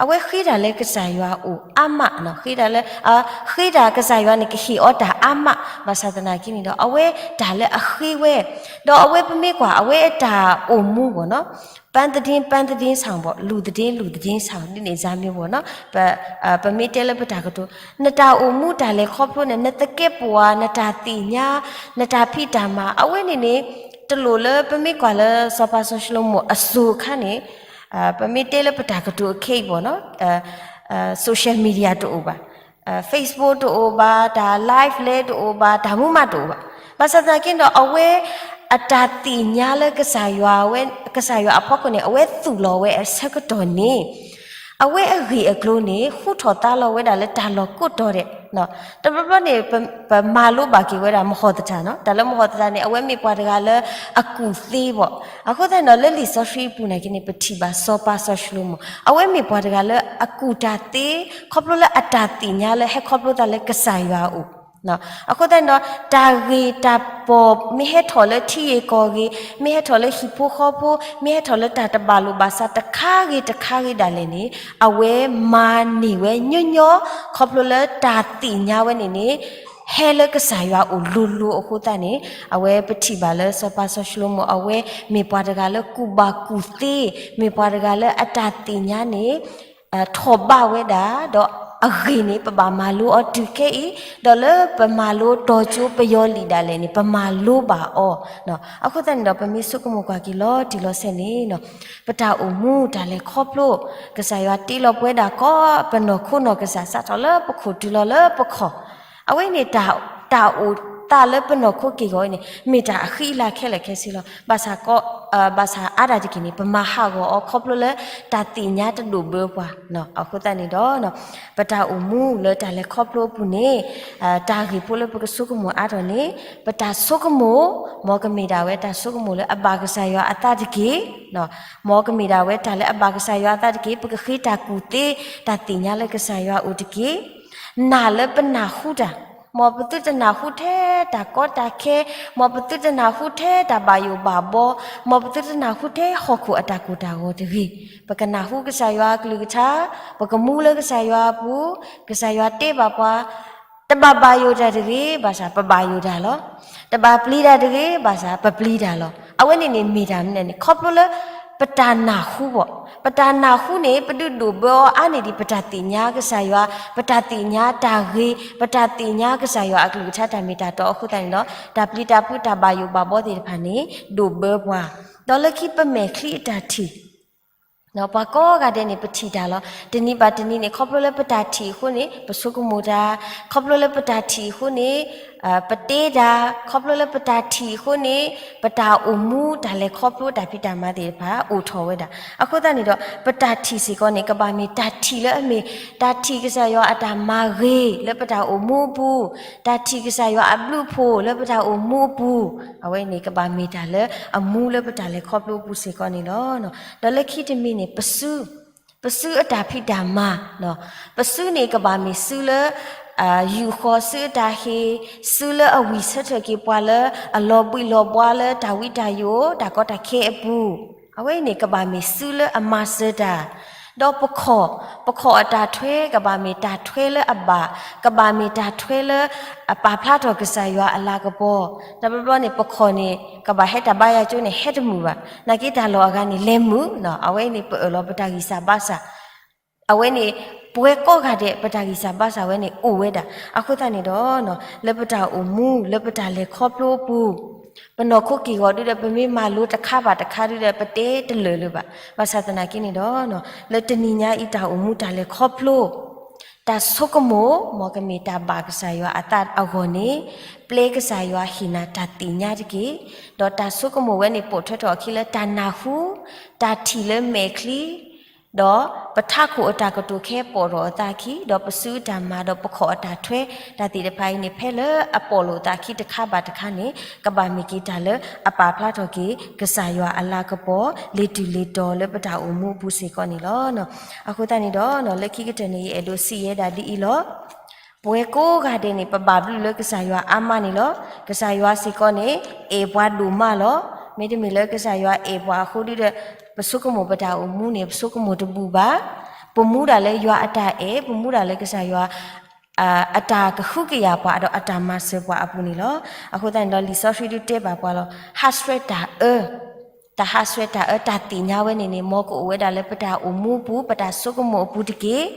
အဝဲဃ့တၢ်လၢကစၢ်ယွၤအအိၣ်အါမး, ဃ့တၢ်လၢ ဃ့တၢ်ကစၢ်ယွၤန့ၣ် ကဟ့ၣ်အီၤတၢ်အါမး, ဘၣ်ဆၣ်သနာ်က့န့ၣ်ဒီး အဝဲတၢ်လၢအဃ့ဝဲ, ဒီးအဝဲပမ့ၢ်ကွၢ် အဝဲအတၢ်အိၣ်မူဘၣ်နီၤ, ပန်းသတင်း ပန်းသတင်းဆောင်ဘၣ်, လူ့သတင်း လူ့သတင်းဆောင် ဒ်န့ၣ် ဇာတ်မျိုးဘၣ်နီၤ, ပမ့ၢ်တဲလၢပတၢ်ကတိၤ, နတၢ်အိၣ်မူတၢ်လဲၤခီဖျိန့ၣ် နသကဲးပဝး နတၢ်သ့ၣ်ညါ, နတၢ်ဖံးတၢ်မၤ အဝဲန့ၣ်န့ၣ် တလိၣ်လၢပမ့ၢ်ကွၢ်လၢစီၤပၤစီၤၡလိၤမိၣ်အစိၤအခါန့ၣ် ပမ့ၢ်တဲလၢပတၢ်ကတိၤအခဲအံၤဘၣ်နီၤ, social media တအိၣ်ဘၣ်, Facebook တအိၣ်ဘၣ်, တၢ် live လဲတအိၣ်ဘၣ်, တၢ်မူမးတအိၣ်ဘၣ်. ဘၣ်ဆၣ်သနာ်က့ဒီး အဝဲအတၢ်သ့ၣ်ညါလၢကစၢ်ယွၤဝဲ, ကစၢ်ယွၤအဖီခိၣ်န့ၣ် အဝဲသူၣ်လီၤဝဲအဆၢကတီၢ်န့ၣ် အဝဲအဂ့ၢ်အကျိၤန့ၣ် ဟူထီၣ်သါလီၤဝဲဒၣ်လၢတၢ်လီၢ်ကိးတီၤဒဲး. တဘျီဘျီန့ၣ် ပမၤလိဘၣ်က့ၤဝဲဒၣ် မဟောသတ နီၤ, တၢ်လၢ မဟောသတ န့ၣ် အဝဲမ့ၢ်ပှၤတဂၤလၢအကူၣ်သ့ဘၣ်. အဃိသတးန့ၣ်ဒီး လၢလံာ်စီဆှံအပူၤနာ်က့န့ၣ် ပထံၣ်ဘၣ်စီၤပၤစီၤၡလိၤမိၣ် အဝဲမ့ၢ်ပှၤတဂၤလၢအကူၣ်တၢ်သ့ ခီဖျိလၢအတၢ်သ့ၣ်ညါလၢဟဲခီဖျိသးလၢကစၢ်ယွၤအအိၣ်. အဃိသတးန့ၣ်ဒီး တၢ်ဂ့ၢ်တၢ်ပီၣ်မ့ၢ်ဟဲထီၣ်လၢထံဂ့ၢ်ကီၢ်ဂ့ၢ်, မ့ၢ်ဟဲထီၣ်လၢဟံၣ်ဖိဃီဖိ, မ့ၢ်ဟဲထီၣ်လၢတၢ်တဘၣ်လိာ်ဘၣ်စးတခါဂ့ၤတခါဂ့ၤဒၣ်လဲာ်န့ၣ် အဝဲမၤန့ၢ်ဝဲညီညီ ခီဖျိလၢတၢ်သ့ၣ်ညါဝဲန့ၣ်န့ၣ် ဟဲလၢကစၢ်ယွၤအအိၣ်လိၤလိၤအဃိသတးန့ၣ် အဝဲပထံၣ်ဘၣ်လၢစီၤပၤစီၤၡလိၤမိၣ် အဝဲမ့ၢ်ပှၤတဂၤလၢကူၣ်ဘၣ်ကူၣ်သ့, မ့ၢ်ပှၤတဂၤလၢအတၢ်သ့ၣ်ညါန့ၣ် ထီၣ်ဘးဝဲဒၣ်, ဒီးအဂ့ၢ်န့ၣ် ပဘၣ်မၤလိအီၤတုၤခဲအံၤ, ဒီးလၢပမၤလိတီၤကၠိပယီၤလံာ်ဒၣ်လဲာ်န့ၣ် ပမၤလိဘၣ်အီၤ. အဃိသတးန့ၣ်ဒီး ပမ့ၢ်ဆိကမိၣ်ကွၢ်က့ၤလီၤတံၢ်လီၤဆဲးန့ၣ် ပတၢ်အိၣ်မူတၢ်လဲၤခီဖျိ ကစၢ်ယွၤတ့လီၤပှၤဒၣ်ကိးပနီၢ်ခိနီၢ်ကစၢ် စးထီၣ်လၢပခိၣ်တုၤလီၤလၢပခီၣ်, အဝဲန့ၣ် တၢ်အိၣ်သးလၢပနီၢ်ခိက့ၢ်ဂီၤအံၤန့ၣ် မ့ၢ်တၢ်အဃံအလၤခဲလၢာ်ခဲဆ့လီၤ. ဘၣ်ဆၣ်ကီ, ဘၣ်ဆၣ်အါဒၣ်တက့ၢ်န့ၣ် ပမၤဟးဂီၤအီၤခီဖျိလၢတၢ်သ့ၣ်ညါတဒိၣ်ဘၢပှၤ. အဃိသတးန့ၣ်ဒီး ပတၢ်အိၣ်မူလၢတၢ်လဲၤခီဖျိအပူၤန့ၣ် တၢ်ဂ့ၢ်ဖိလၢပကဆိကမိၣ်အါထီၣ်န့ၣ် ပတၢ်ဆိကမိၣ် မ်ကမ့ၢ်ဒၣ်ဝဲတၢ်ဆိကမိၣ်လၢအဘၣ်ကစၢ်ယွၤအသးတက့ၢ်. မ်ကမ့ၢ်ဒၣ်ဝဲတၢ်လၢအဘၣ်ကစၢ်ယွၤအသးတက့ၢ်, ပကဃ့တၢ်ကူၣ်သ့ တၢ်သ့ၣ်ညါလၢကစၢ်ယွၤအအိၣ်တက့ၢ်. နာ်လၢပနၢ်ဟူတၢ်, မ်ပသုတနၢ်ဟူထဲတၢ်ကီတၢ်ခဲ, မ်ပသုတနၢ်ဟူထဲတၢ်ဘၣ်ယိၣ်ဘၣ်ဘီ, မ်ပသုတနၢ်ဟူထဲဟီၣ်ခိၣ်အတၢ်ကိၢ်တၢ်ဂီၤတဂ့ၤ. ပကနၢ်ဟူကစၢ်ယွၤအကလုၢ်ကထါ, ပကမူလၢကစၢ်ယွၤအပူၤ, ကစၢ်ယွၤတဲဘၣ်ပှၤ တဘၣ်ဘၣ်ယိၣ်တၢ်တဂ့ၤ, ဘၣ်ဆၣ်ပဘၣ်ယိၣ်တၢ်လီၤ. တဘၣ်ပျံၤတၢ်တဂ့ၤ, ဘၣ်ဆၣ်ပပျံၤတၢ်လီၤ. အဝဲန့ၣ်န့ၣ်မ့ၢ်တၢ်မနုၤန့ၣ် ခီဖျိလၢပတၢ်နၢ်ဟူဘၣ်. ပတၢ်နၢ်ဟူန့ၣ် ပဒုးဒိၣ်ဘၢအီၤအါန့ၢ်ဒံး ပတၢ်သ့ၣ်ညါကစၢ်ယွၤ, ပတၢ်သ့ၣ်ညါတၢ်ဂ့ၤ, ပတၢ်သ့ၣ်ညါကစၢ်ယွၤအကလုၢ်ကထါတၢ်မ့ၢ်တၢ်တီအဃိသတးန့ၣ်ဒီး တၢ်ပျံၤတၢ်ဖုးတၢ်ဘၣ်ယိၣ်ဘၣ်ဘီသ့ၣ်တဖၣ်န့ၣ် ဒိၣ်ဘၢပှၤ. ဒီးလၢခံပမဲာ်ချံအတၢ်ထံၣ် ပှၤကိးဂၤဒဲးန့ၣ် ပထံၣ်တၢ်လီၤ. တနံၤဘၣ်တနံၤန့ၣ် ခီဖျိလၢပတၢ်ထံၣ်အဃိန့ၣ် ပဆိကမိၣ်တၢ်, ခီဖျိလၢပတၢ်ထံၣ်အဃိန့ၣ် ပတဲတၢ်, ခီဖျိလၢပတၢ်ထံၣ်အဃိန့ၣ် ပတၢ်အိၣ်မူတၢ်လဲၤခီဖျိတၢ်ဖံးတၢ်မၤသ့ၣ်တဖၣ် အိၣ်ထီၣ်ဝဲဒၣ်. အဃိသတးန့ၣ်ဒီး ပတၢ်ထံၣ်စ့ၢ်ကီးန့ၣ် ကဘၣ်မ့ၢ်တၢ်ထံၣ်လၢအမ့ၢ် တၢ်ထံၣ်ကစၢ်ယွၤအတၢ်မၤဂ့ၤလၢပတၢ်အိၣ်မူအပူၤ, တၢ်ထံၣ်ကစၢ်ယွၤအဘျုးအဖှိၣ်လၢပတၢ်အိၣ်မူအပူၤ, အဝဲန့ၣ်ကဘၣ်မ့ၢ်တၢ်လၢအမူလၢပတၢ်လဲၤခီဖျိအပူၤစ့ၢ်ကီးန့ၣ်လီၤ. ဒီးလၢခံတမံၤန့ၣ် ပစု, ပစုအတၢ်ဖံးတၢ်မၤ, ပစုန့ၣ်ကဘၣ်မ့ၢ်စုလၢ ယူာ်ဃီၤစုအတၢ်ဟ့ၣ်, စုလၢအဝံၣ်ဆၢထၢၣ်က့ၤပှၤလၢအလီၤဘှံးလီၤဘှါလၢတၢ်ဝံတၢ်ယိာ် တၢ်ကီတၢ်ခဲအပူၤ, အဝဲန့ၣ်ကဘၣ်မ့ၢ်စုလၢအမၤစၢၤတၢ်, ဒီးပခီၣ်, ပခီၣ်အတၢ်ထွဲကဘၣ်မ့ၢ်တၢ်ထွဲလၢအဘၣ်, ကဘၣ်မ့ၢ်တၢ်ထွဲလၢအပာ်ဖျါထီၣ်ကစၢ်ယွၤအလၤကပီၤ, တဘျီဘျီန့ၣ် ပခီၣ်န့ၣ် ကဘၣ်ဟဲတၢ်ဘါယွၤကၠိန့ၣ် ဟဲတမုာ်ဘၣ်, နာ်က့တၢ်လီၢ်အဂၤန့ၣ် လဲၤမုာ်, အဝဲန့ၣ်ပအၢၣ်လီၤပတၢ်ဂံၢ်စၢ်ဘါစၢ် အဝဲန့ၣ် ပဝဲကိးဂၤဒဲး ပတၢ်ဂံၢ်စၢ်ဘါစၢ်ဝဲန့ၣ်အိၣ်ဝဲဒၣ်. အဃိသတးန့ၣ်ဒီး လၢပတၢ်အိၣ်မူ လၢပတၢ်လဲၤခီဖျိအပူၤ, ပနီၢ်ခိက့ၢ်ဂီၤဒုဒီး ပမ့ၢ်မၤလိတခါဘၣ်တခါဒုဒီး ပတဲတလၢာ်လၢၤဘၣ်. ဘၣ်ဆၣ်သနာ်က့န့ၣ်ဒီး လၢတနံၤညါအံၤ တၢ်အိၣ်မူတၢ်လဲၤခီဖျိ တၢ်ဆိကမိၣ် မ်ကမ့ၢ်တၢ်ဘၣ်ကစၢ်ယွၤအသးအဂီၢ်န့ၣ် ပျဲကစၢ်ယွၤဟ့ၣ်နၤတၢ်သ့ၣ်ညါတက့ၢ်. ဒီးတၢ်ဆိကမိၣ်ဝဲန့ၣ် ပိာ်ထွဲထီၣ်အခံလၢတၢ်နၢ်ဟူ, တၢ်ထံၣ်လၢမဲာ်ချံ, ဒီးပထးခိၣ်အတၢ်ကတိၤခဲပိာ်ထီၣ်အသးအခံ, ဒီးပစုအတၢ်မၤ ဒီးပခီၣ်အတၢ်ထွဲ တၢ်သ့ၣ်တဖၣ်အံၤန့ၣ် ဖဲလၢအပိာ်လိာ်အသးအခံတခါဘၣ်တခါန့ၣ် ကဘၣ်မ့ၢ်က့ၤတၢ်လၢအပာ်ဖျါထီၣ်က့ၤ ကစၢ်ယွၤအလၤကပီၤ လ့ၤတုၤလ့ၤတီၤလၢပတၢ်အိၣ်မူအပူၤစ့ၢ်ကီးန့ၣ်လီၤ. အဃိသတးန့ၣ်ဒီး လၢခံကတၢၢ်န့ၣ် ယအဲၣ်ဒိးစံးယဲဒၣ်ဒ်အံၤလီၤ. ပဝဲကိးဂၤဒဲးန့ၣ် ပဘၣ်ဘျုးလၢကစၢ်ယွၤအါမးန့ၣ်လီၤ. ကစၢ်ယွၤစ့ၢ်ကီးန့ၣ် အဲၣ်ပှၤဒိၣ်မးလီၤ. မ့တမ့ၢ်လၢကစၢ်ယွၤအဲၣ်ပှၤအဃိဒုဒီး ပဆိကမိၣ်ပတၢ်အိၣ်မူန့ၣ် ပဆိကမိၣ်တဘူၣ်ဘၣ်. ပမူဒၣ်လၢယွၤအတၢ်အဲၣ်, ပမူဒၣ်လၢကစၢ်ယွၤ အတၢ်ကဟုကယာ်ပှၤ ဒီးအတၢ်မၤစၢၤပှၤအပူၤန့ၣ်လီၤ. အဃိသတးန့ၣ်ဒီး လံာ်စီဆှံဒုတဲဘၣ်ပှၤလီၤ. ဟးဆှဲးတၢ်အၢ တၢ်ဟးဆှဲးတၢ်အၢ တၢ်သ့ၣ်ညါဝဲန့ၣ်န့ၣ် မ်ကအိၣ်ဝဲဒၣ်လၢပတၢ်အိၣ်မူအပူၤ ပတၢ်ဆိကမိၣ်အပူၤတက့ၢ်.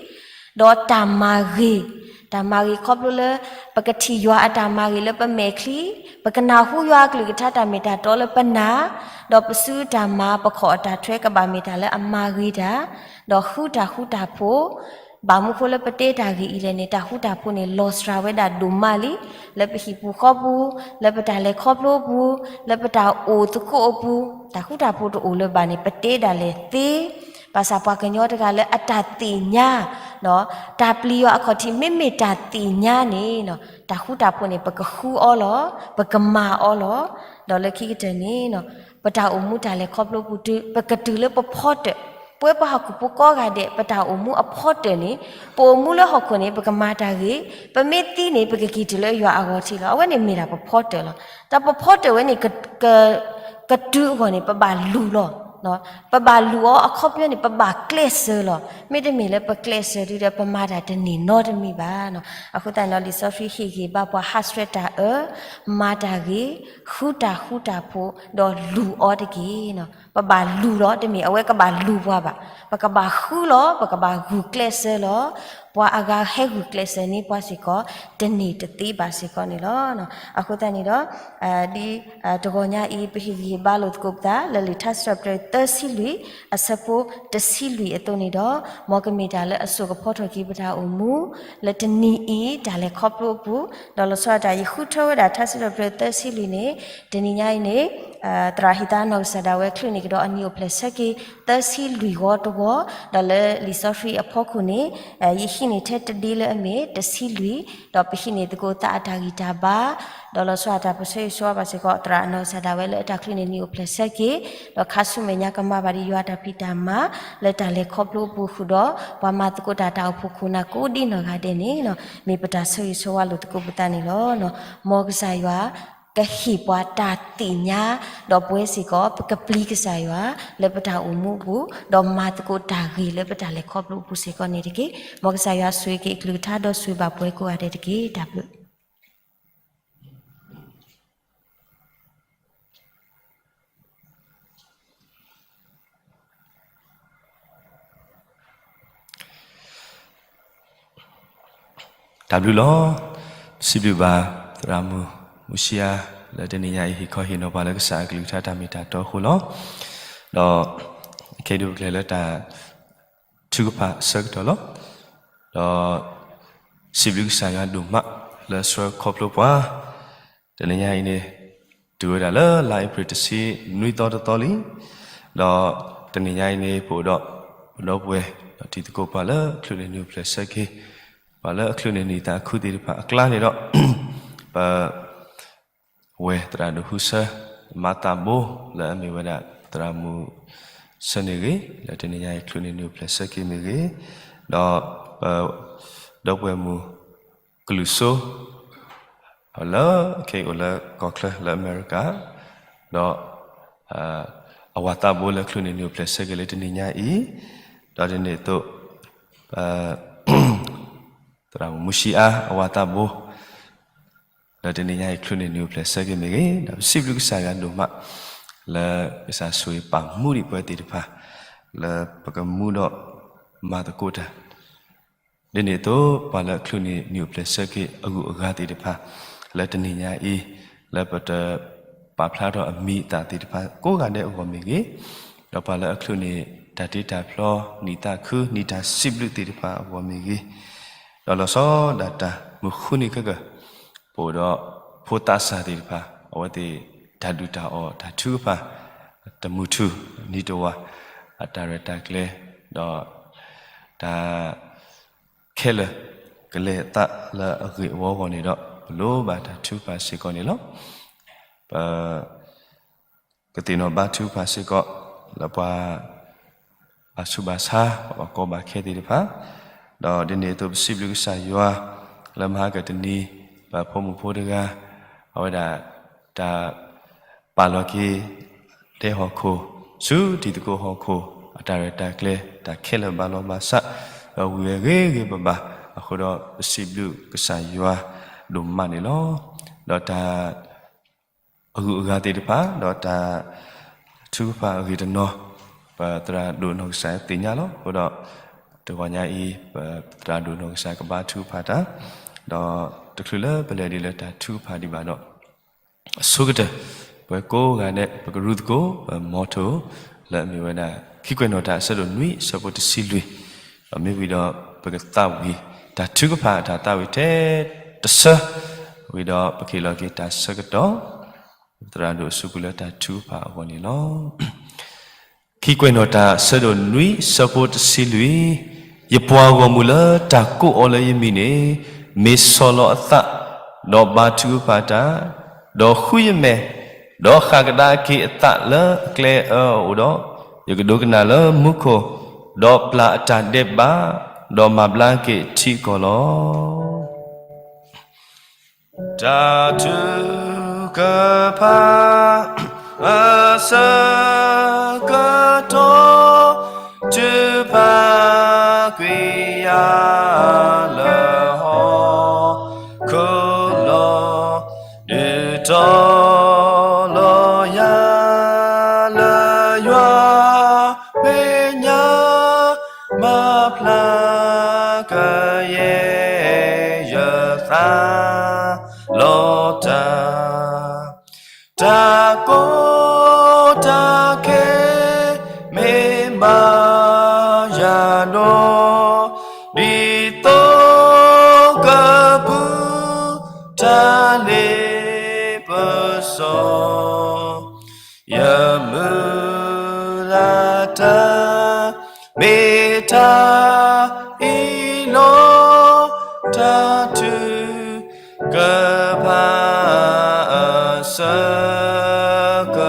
ဒီးတၢ်မၤဂ့ၤ, တၢ်မၤဂ့ၤခီဖျိလၢ ပကထံၣ်ယွၤအတၢ်မၤဂ့ၤလၢပမဲာ်ချံ, ပကနၢ်ဟူယွၤအကလုၢ်ကထါတၢ်မ့ၢ်တၢ်တီလၢပနၢ်, ဒီးပစုတၢ်မၤ ပခီၣ်အတၢ်ထွဲကဘၣ်မ့ၢ်တၢ်လၢအမၤဂ့ၤတၢ်, ဒီးဃုတၢ်ဃူတၢ်ဖိး ဘၣ်မနုၤဃိလၢပတဲတၢ်ဂ့ၢ်အံၤလဲၣ်န့ၣ် တၢ်ဃူတၢ်ဖိးန့ၣ် လီၤစှၤဝဲဒၣ်ဒိၣ်မးလံ, လၢပဟံၣ်ပူၤဃီပူၤ, လၢပတၢ်လဲၤခီဖျိပူၤ, လၢပတၢ်အိၣ်သကိးအပူၤ, တၢ်ဃူတၢ်ဖိးတအိၣ်လၢၤဘၣ်န့ၣ် ပတဲဒၣ်လဲာ်သ့, ဘၣ်ဆၣ်ပှၤကညီတဂၤလၢအတၢ်သ့ၣ်ညါ တၢ်ပျံၤယွၤအခီၣ်ထံး မ့မ့ၢ်တၢ်သ့ၣ်ညါန့ၣ် တၢ်ဃူတၢ်ဖိးန့ၣ် ပကဃုအီၤလီၤ, ပကမၤအီၤလီၤ. ဒီးလၢခံကတၢၢ်န့ၣ် ပတၢ်အိၣ်မူတၢ်လဲၤခီဖျိပူၤ ပကတုၤလၢပဖီတၢၣ်, ပဝဲပှၤဟီၣ်ခိၣ်ဖိကိးဂၤဒဲး ပတၢ်အိၣ်မူအဖီတၢၣ်န့ၣ် ပအိၣ်မူလၢဟီၣ်ခိၣ်န့ၣ် ပကမၤတၢ်ဂ့ၤ, ပမ့ၢ်သံန့ၣ် ပကက့ၤတုၤလၢယွၤအဂီၢ်ထံးလီၤ. အဝဲန့ၣ်မ့ၢ်ဒၣ်ပဖီတၢၣ်လီၤ. တၢ်ပဖီတၢၣ်ဝဲန့ၣ် ကတုၤအဂီၢ်န့ၣ် ပဘၣ်လူၤလီၤ. ပဘၣ်လူၤအီၤအခီပညီန့ၣ် ပဘၣ်ကျဲးစၢးလီၤ. မ့တမ့ၢ်လၢပကျဲးစၢးဒုဒီး ပမၤတၢ်တန့ၢ်နီတမံၤဘၣ်. အဃိသတးန့ၣ်ဒီး လံာ်စီဆှံဟ့ၣ်ဂံၢ်ဘါပှၤ ဟးဆှဲးတၢ်အၢ, မၤတၢ်ဂ့ၤ, ဃုတၢ်ဃူတၢ်ဖိး, ဒီးလူၤအီၤတက့ၢ်. ပဘၣ်လူၤလီၤ, တမ့ၢ်အဝဲကဘၣ်လူၤပှၤဘၣ်. ပကဘၣ်ဃုလီၤ, ပကဘၣ်ဂုာ်ကျဲးစၢးလီၤ. ပှၤအဂၤဟဲဂုာ်ကျဲးစၢးန့ၢ်ပှၤစ့ၢ်ကီး တန့ၢ်တသ့ဘၣ်စ့ၢ်ကီးန့ၣ်လီၤ. အဃိသတးန့ၣ်ဒီး ဒ်တဂီၤညါအံၤ ပဟ့ၣ်ဂံၢ်ဟ့ၣ်ဘါလိာ်သကိးပသး လၢလံာ်ထါစံးထီၣ်ပတြၢၤသၢဆံလွံၢ် အဆၢဖိတဆံလွံၢ်အသိးန့ၣ်ဒီး မ်ကမ့ၢ်တၢ်လၢအစိာ်ကဖီထီၣ်က့ၤပတၢ်အိၣ်မူ လၢတနံၤအံၤ တၢ်လဲၤခီဖျိအပူၤ, ဒီးလီၤဆီဒၣ်တၢ်ယဃုထၢဝဲဒၣ်ထါစံးထီၣ်ပတြၢၤသၢဆံလွံၢ်န့ၣ် တနံၤညါအံၤန့ၣ် သရၣ်ဟံးသါနီၢ်ကစၢ်ဒၣ်ဝဲ ချုးန့ၢ်ကဒီးအနံၤအိၣ်ဖျဲၣ်ဆၢက့ၤ သၢဆံလွံၢ်ဂီၤတဂီၤ, ဒီးလၢလံာ်စီဆှံအဖီခိၣ်န့ၣ် ယဟံးန့ၢ်ထဲတဒ့လၢအမ့ၢ်တဆံလွံၢ်, ဒီးပဟံးန့ၢ်သကိးသးအတၢ်ဂံၢ်တၢ်ဘါ, ဒီးလီၤဆီဒၣ်တၢ်ပဆၢဂ့ၤဆၢဝါဘၣ်စ့ၢ်ကီး သရၣ်အနီၢ်ကစၢ်ဒၣ်ဝဲလၢအတၢ်ချုးန့ၢ်နံၤအိၣ်ဖျဲၣ်ဆၢက့ၤ, ဒီးခါဆူမဲာ်ညါကမၤဘၣ်ဒံးယွၤအတၢ်ဖံးတၢ်မၤ လၢတၢ်လဲၤခီဖျိအပူၤဃုာ်ဒီး ပှၤမၤသကိးတၢ်တၢ်အိၣ်ဖှိၣ်ခိၣ်နၢ်ကိးဒ်နီၢ်ဂၤဒဲးန့ၣ် မ့ၢ်ပတၢ်ဆၢဂ့ၤဆၢဝါလိာ်သကိးပသးန့ၣ်လီၤ. မ်ကစၢ်ယွၤ ကဟ့ၣ်ပှၤတၢ်သ့ၣ်ညါ, ဒီးပဝဲစ့ၢ်ကီး ပကပျံၤကစၢ်ယွၤ လၢပတၢ်အိၣ်မူအပူၤ, ဒီးမၤသကိးတၢ်ဂ့ၤလၢပတၢ်လဲၤခီဖျိအပူၤစ့ၢ်ကီးန့ၣ်တက့ၢ်. မ်ကစၢ်ယွၤဆိၣ်ဂ့ၤက့ၤအကလုၢ်ကထါဒီးဆိၣ်ဂ့ၤဘၣ်ပဝဲကိးဂၤဒဲးတက့ၢ်. တၢ်ဘျုး တၢ်ဘျုးလီၤ. စံးဘျုးဘၣ် သရၣ်မုၣ်မူၡံအါ လၢတနံၤညါအံၤ ဟ့ၣ်ခီဟ့ၣ်နီၤပှၤလၢကစၢ်အကလုၢ်ကထါတၢ်မ့ၢ်တၢ်တီအဃိလီၤ. ဒီးခဲအံၤဒုးပကလဲၤလၢတၢ်ထုကဖၣ်အဆၢကတီၢ်လီၤ. ဒီးစံးဘျုးကစၢ်ယွၤဒိၣ်မး လၢအဆှၢခီဖျိပှၤ တနံၤညါအံၤန့ၣ် တုၤဝဲဒၣ်လၢလါအ့ဖြ့ၣ်တဆံနွံသီတသီလံ. ဒီးတနံၤညါအံၤန့ၣ် ပအိၣ်ဒီး ပဒီပုၢ်ဝဲၢ် ဒီးတံၤသကိးပှၤလၢအချုးန့ၢ်နံၤအိၣ်ဖျဲၣ်ဆၢက့ၤ ပှၤလၢအချုးန့ၢ်နံၤသးခုသ့ၣ်တဖၣ်အကျါန့ၣ်ဒီး ပ ဝဲၢ်သရၣ်ဒိၣ်ဟူဆၢ မၤသးဘိ လၢအမ့ၢ်ဝဲဒၣ်သရၣ်မုၣ်ဆၢန့ၣ်ဂ့ၤ, လၢတနံၤညါအံၤချုးန့ၢ်နံၤအိၣ်ဖျဲၣ်ဆၢက့ၤမ့ၢ်ဂ့ၤ, ဒီးပဒီပုၢ်ဝဲၢ်မုၣ်ကလုာ်စိ လၢခဲအံၤအိၣ်လၢကီၢ်ချၢလၢအမဲရကၤ, ဒီး အဝၤသးဘိလၢချုးန့ၢ်နံၤအိၣ်ဖျဲၣ်ဆၢက့ၤလၢတနံၤညါအံၤ, ဒီးဒ်န့ၣ်အသိး သရၣ်မုၣ်မူၡံအါ အဝၤသးဘိ လၢတနံၤညါအံၤချုးန့ၢ်နံၤအိၣ်ဖျဲၣ်ဆၢက့ၤမ့ၢ်ဂ့ၤ, ဒီးပစံးဘျုးကစၢ်ယွၤဒိၣ်မး လၢကစၢ်ဆိၣ်ဂ့ၤပာ်မူဒံးပဝဲသ့ၣ်တဖၣ် လၢပကမူဒီးမၤသကိးတၢ် ဒ်န့ၣ်အသိး ပှၤလၢအချုးန့ၢ် နံၣ်အိၣ်ဖျဲၣ်ဆၢက့ၤ အဂုၤအဂၤသ့ၣ်တဖၣ် လၢတနံၤညါအံၤ လၢပတပာ်ဖျါထီၣ်အမံၤအသၣ်သ့ၣ်တဖၣ် ကိးဂၤဒဲးအဂီၢ်မ့ၢ်ဂ့ၤ, ဒီးပှၤလၢအချုးန့ၢ် တၢ်တ့တၢ်ဖျီ နံၣ်သးခု နံၣ်တၢ်စံးဘျုးသ့ၣ်တဖၣ်အဂီၢ်မ့ၢ်ဂ့ၤ, ဒီးလီၤဆီဒၣ်တၢ်မုၢ်ဃုနံၤခဲကၢ် ပအိၣ်ဒီးဖိသးစၢ်သ့ၣ်တဖၣ် အဝဲသ့ၣ်တၢ်ဒုၣ်တၢ်အီၣ်တၢ်ထုကဖၣ် တမုၢ်ထူၣ်နံၤတဝၢ အတၢ်ရဲၣ်တၢ်ကျဲၤ ဒီးတၢ် ခဲလၢာ် ကလဲၤအသးလၢအဂ့ၢ်အဝီအဂီၢ်န့ၣ်ဒီး ပလိၣ်ဘၣ်တၢ်ထုကဖၣ်စ့ၢ်ကီးန့ၣ်လီၤ. ပ ကသ့ၣ်နီၣ်ဘါထုကဖၣ်စ့ၢ်ကီး လၢပှၤ ဘၣ်ဆူးဘၣ်ဆါ ပှၤဘၣ်ကီဘၣ်ခဲသ့ၣ်တဖၣ်, ဒီးဒ်န့ၣ်အသိးပစံးဘျုးကစၢ်ယွၤ လၢမဟါကတနံၤ ပဖိမုၣ်ဖိတဂၤ အဝဲဒၣ် တၢ် ပာ်လီၤက့ၤ ဒဲဟီၣ်ခိၣ် ဆူတံၤသကိးဟီၣ်ခိၣ် အတၢ်ရဲၣ်တၢ်ကျဲၤ တၢ်ခဲလၢာ်ဘၣ်လီၤဘၣ်စး ဒီးဝံၤဝဲဂ့ၤဂ့ၤဘၣ်ဘၣ် အဃိဒီးပစံးဘျုးကစၢ်ယွၤဒိၣ်မးန့ၣ်လီၤ. ဒီးတၢ် အဂုၤအဂၤသ့ၣ်တဖၣ် ဒီးတၢ်ထုကဖၣ်အဂ့ၢ်တနီၤ ပသရၣ်ဒိၣ်နီၢ်ကစၢ်သ့ၣ်ညါလီၤ. အဃိဒီး တဂီၤညါအံၤ ပသရၣ်ဒိၣ်နီၢ်ကစၢ်ကဘါထုကဖၣ်တၢ်, ဒီးတချုးလၢပလဲၤဒံးလၢတၢ်ထုကဖၣ်ဒံးဘၣ်ဒီး အဆိကတၢၢ် ပဝဲကိးဂၤဒဲး ပကရူၢ်သကိး ပ motto လၢအမ့ၢ်ဝဲဒၣ် ခံကွဲးနီၣ်တၢ်အဆၢဒိၣ်နွံ ဆၢဖိတဆံလွံၢ်, ဒီးမ့ၢ်ဝံၤဒီး ပကသးဝံၣ် တၢ်ထုကဖၣ်အတၢ်သးဝံၣ်ထဲတဆၢ, ဝံၤဒီးပကဟ့ၣ်လီၤက့ၤတၢ်ဆၢကတီၢ် သရၣ်ဒိၣ်အစုပူၤလၢတၢ်ထုကဖၣ်အဂီၢ်န့ၣ်လီၤ. ခံကွဲးနီၣ်တၢ်အဆၢဒိၣ်နွံ ဆၢဖိတဆံလွံၢ်, ယပှၤဂီၢ်မုၢ်လၢတၢ်ကိးအီၤလၢယမံၤန့ၣ် မ့ၢ်ဆီၣ်လီၤအသး ဒီးဘါထုကဖၣ်တၢ်, ဒီးဃုယမဲာ်, ဒီးဃၣ်ကဒါက့ၤအသးလၢအကျဲအၢအအိၣ်ဒီး, ယကဒိကနၣ်လၢမူခိၣ်, ဒီးပျၢ်အတၢ်ဒဲးဘး, ဒီးမၤဘျါက့ၤအထံအကီၢ်လီၤ. တၢ်ထုကဖၣ် အဆၢကတီၢ် ထုကဖၣ်ကွံာ်ယၤလၢဟီၣ်ခိၣ်လီၤ. ဒုးတီၤလီၤယၤလၢယွၤမဲာ်ညါ မၤဖျါကယဲၢ်ယသးလီၤတၢ်, တၢ်ကီတၢ်ခဲ မ့ၢ်မၤယၤဒိၣ်, ဒ်သိးကပူၤ တၢ်လ့ပစီ ယမုၢ်လၢ်တၢ် မ့ၢ်တၢ်အံၤလီၤ, တၢ်ထုကဖၣ်အဆၢက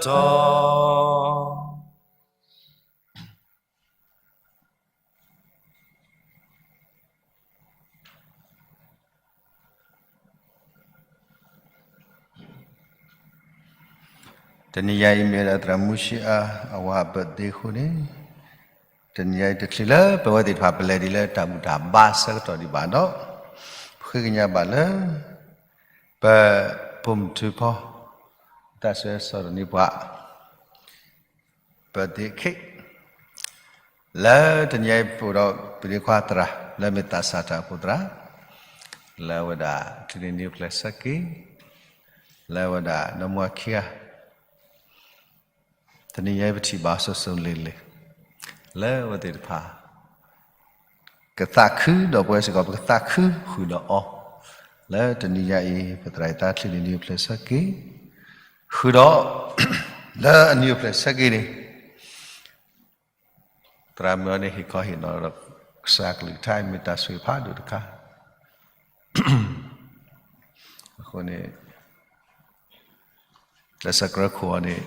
တီၢ်. တနံၤညါအံၤမ့ၢ်ဝဲဒၣ်သရၣ်မူၡ့အါ အဝၤအ birthday အဃိန့ၣ်, တနံၤညါအံၤတချုးလၢပဝဲသ့ၣ်တဖၣ် ပလဲၤဒံးလၢတၢ်ဘူၣ်တၢ်ဘါဆၢကတီၢ်ဒံးဘၣ်ဒီး, ပဃ့ကညးဘၣ်လၢ ပပိာ်မုၣ်ထူဖီ တၢ်ဆၢဂ့ၤဆၢဝါန့ၢ်ပှၤ birthday cake လၢတနံၤအံၤပအိၣ်ဒီး ပဒ့ခွါသရၣ် လၢမ့ၢ်သးစၢ်တၢ်အိၣ်ဖှိၣ်သရၣ်, လၢအဝဲဒၣ် ချုးန့ၢ်နံၣ်အိၣ်ဖျဲၣ်ဆၢက့ၤ, လၢအဝဲဒၣ် ဒီမါဝၤခံဂၤ, တနံၤညါအံၤပထံၣ်ဘၣ်စိၤစိၤလ့လ့, လၢအဝဲသ့ၣ်တဖၣ် ကသးခုဒီးပဝဲစ့ၢ်ကီး ပကသးခုဃုာ်ဒီးအီၤ, လၢတနံၤညါအံၤ ပသရၣ်အံၤသးချုးန့ၢ်နံၣ်အိၣ်ဖျဲၣ်ဆၢက့ၤ, ဃုာ်ဒီး လၢအနံၣ်အိၣ်ဖျဲၣ်ဆၢက့ၤန့ၣ် သရၣ်မုၣ်အံၤန့ၣ် ဟ့ၣ်ခီဟ့ၣ်နီၤဒီး ကစၢ်ကလုၢ်ကထါအံၤမ့ၢ်တၢ်ဆိၣ်ဂ့ၤဖးဒိၣ်တခါ, အဃိန့ၣ် လၢစကြၢးခိၣ်အီၤန့ၣ်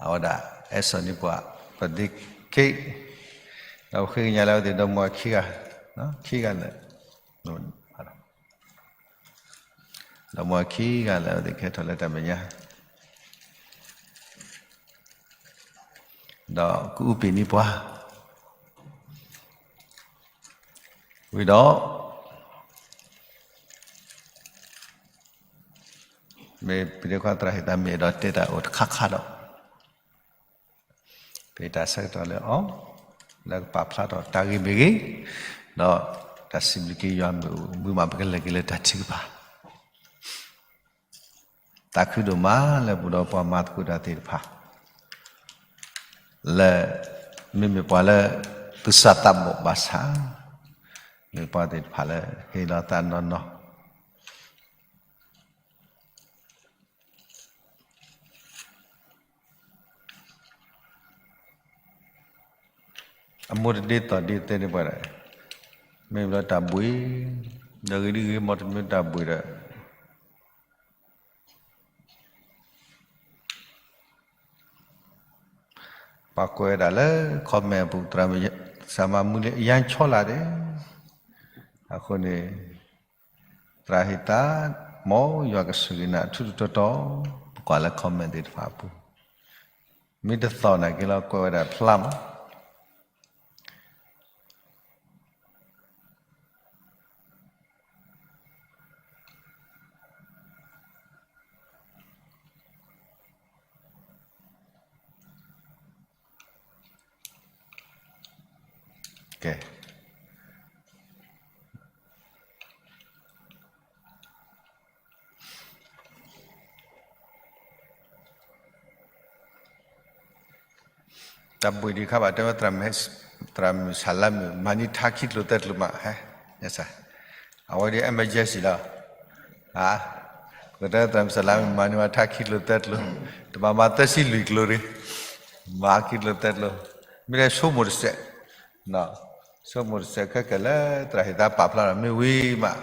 အဝဲဒၣ် အဲၣ်စီၤန့ၢ်ပှၤ birthday cake, ဒီးပဃ့ကညးလၢအဝဲသ့ၣ်ဒီမါဝၤခံဂၤ, ခံဂၤလၢာ်, ဒီမါဝၤခံဂၤလၢအဝဲသ့ၣ်ကဟဲထီၣ်လၢတၢ်မဲာ်ညါ ဒီးကအုပ့ၤန့ၢ်ပှၤ, ဝံၤဒီး မ့ၢ်ပဒ့ခွါသရၣ်ဟ့ၣ်သးမ့ၢ်အဲၣ်ဒိးတဲတၢ်အိၣ်တခါခါဒီး ပတၢ်ဆၢကတီၢ်လၢအီၤ, လၢကပာ်ဖျါထီၣ်တၢ်ဂ့ၢ်မ့ၢ်ဂ့ၤ, ဒီးတၢ်စံးဘျုးက့ၤယွၤမ့ၢ်အိၣ်မုာ်မး ပကလဲၤက့ၤလၢတၢ်ထုကဖၣ်, သးခုဒိၣ်မးလၢပအိၣ်ဒီးပှၤမၤသကိးတၢ်သ့ၣ်တဖၣ် လၢ မ့မ့ၢ်ပှၤလၢ သူၣ်စၢ်သးဘီၣ်ဘၣ်ဆၣ် မ့ၢ်ပှၤသ့ၣ်တဖၣ်လၢဟ့ၣ်လီၤသးနီၢ်နီၢ် အမိၢ်တဒ့သီၣ်ဒ့သဲန့ၣ်ပှၤဒီး မ့ၢ်လၢတၢ်ဘှံး, ဒီးဂ့ၤဒ်ဂ့ၤ မ်တမ့ၢ်တၢ်ဘှံးဒီး ပှၤကွဲးဝဲဒၣ်လၢ comment အပူၤ သရၣ်မုၣ် စၢ်မၤမူလံ ယါဆီလၢ်ဒဲး, အဃိန့ၣ် သရၣ်ဟ့ၣ်သး မ်ယွၤကဆိၣ်ဂ့ၤနၤထူးထူးတီၤတီၤ, ပကွၢ်လၢ comment သ့ၣ်တဖၣ်အပူၤ, မ့ၢ်တသီၣ်နာ်က့လီၤ ကွဲးဝဲဒၣ်ဖျါမး ကဲ တၢ်ဘှံးဒံးခါဘၣ် တဲဝဲ သရၣ်မုၣ် သရၣ်မုၣ်စၢ်လါမုၣ် မၤန့ၢ်ထါခံကျိၤသၢကျိၤမး ဟဲ အဝဲဒ် emergency လီၤ, ကတဲသရၣ်မုၣ်စၢ်လါမုၣ် မၤန့ၢ်ဝဲထါခံကျိၤသၢကျိၤ, တဘၣ်မၤသၢဆံလွံၢ်ကျိၤရံၣ်, မၤခံကျိၤသၢကျိၤ, မ့ၢ်လၢဆိကမိၣ်တစဲး ဆိကမိၣ်တစဲးခဲကဲလၢ သရၣ်ဟ့ၣ်သးပာ်ဖျါဒီး မ့ၢ်ဝံၤမး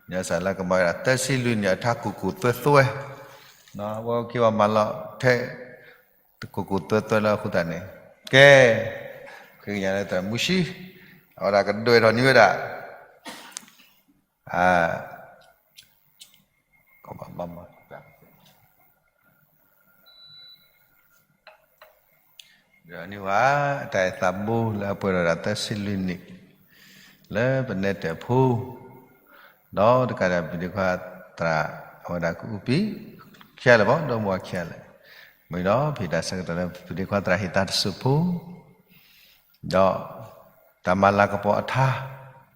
မၤစၢ်လၢကမၤဝဲဒၣ်သၢဆံလွံၢ်နံၣ်အထါကိၢ်ကိၢ်သွဲသွဲ, ဝဲက့ၤဝဲမၤလီၤထဲ ကိၢ်ကိၢ်သွဲသွဲလၢအဃိသတးန့ၣ်, ကဲ ဃ့ကညးလၢသရၣ်မုၣ်ဆံ, အဝဲဒၣ်ကဒွဲၣ်ထီၣ်န့ၢ်ဝဲဒၣ် ဒီးန့ၢ်ဝဲ တၢ်အဲၣ်သးဘိလၢအပှဲၤဒီးဒၣ်သၢဆံလွံၢ်နံၣ် လၢပနဲတၢ်ဖိ, ဒီးတကးဒံး ပဒ့ခွါသရၣ် အဝဲဒၣ်ကအူပံၤ ခံဂၤလၢာ်ဘၣ် ဒီမါဝၤခံဂၤလၢာ်, မ့ၢ်ဒီးဖံးတၢ်ဆၢကတီၢ်လၢပဒ့ခွါသရၣ်ဟ့ၣ်သးတစိၢ်ဖိ ဒီး တၢ်မၤလၤကပီၤအထါ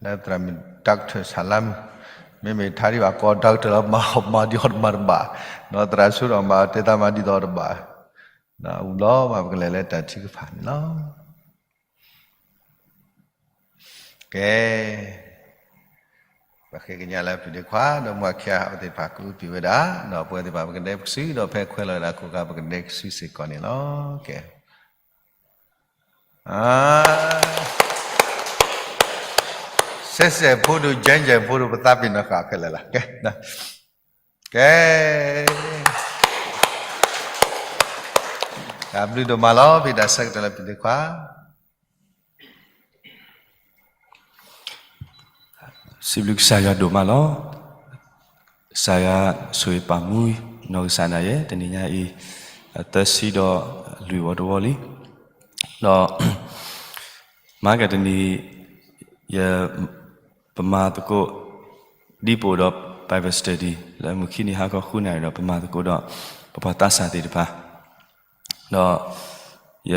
လၢသရၣ်မုၣ် doctor စၢ်လါမုၣ်, မ့မ့ၢ်ထါဒံးဘၣ်ကိး doctor လီၤ မၤဒ်အီၤတမၤတဘၣ်, ဒီးသရၣ်ဆိဒီးမၤတဲတၢ်မၤဒ်သိးတဘၣ်, ဒီးအူဘျီမး ပကလဲၤလၢတၢ်ထုကဖၣ်န့ၣ်လီၤ. ကဲ ပဃ့ကညးလၢပဒ့ခွါ ဒီမါဝၤခံဂၤ အဝဲသ့ၣ်တဖၣ်ကအူပံၤဝဲဒၣ်, ဒီးပဝဲသ့ၣ်တဖၣ်ပကဒဲကစု ဒီးဖဲခွဲးလီၤဝဲဒၣ်ခိၣ်ဃါ ပကဒဲကစုစ့ၢ်ကီးန့ၣ်လီၤ. ကဲ စဲးစဲးဖိဒိၣ် ကဲကဲဖိဒိၣ် ပသးပ့ၤနီၣ်ဃာ်ခဲလၢာ်လီၤ. ကဲ ကဲ တၢ်ဘျုးဒိၣ်မးလီၤ ဖံးတၢ်ဆၢကတီၢ်လၢပဒ့ခွါ စံးဘျုးကစၢ်ယွၤဒိၣ်မးလီၤ. ကစၢ်ယွၤဆိၣ်ဂ့ၤပာ်မူ နီၢ်ကစၢ်ဒၣ်ယဲ တနံၤညါအံၤ သၢဆံဒီးလွံၢ်ဝီတဝီလံ. ဒီး မၤကတနံၤ ယ ပမၤသကိး ဒ်ပအိၣ်ဒီး Bible study လၢမုၢ်ခံနံၤဟါခီဃုနၣ်ရံၣ်ဒီး ပမၤသကိးဒီး ပပှၤသးစၢ်သ့ၣ်တဖၣ် ဒီး ယ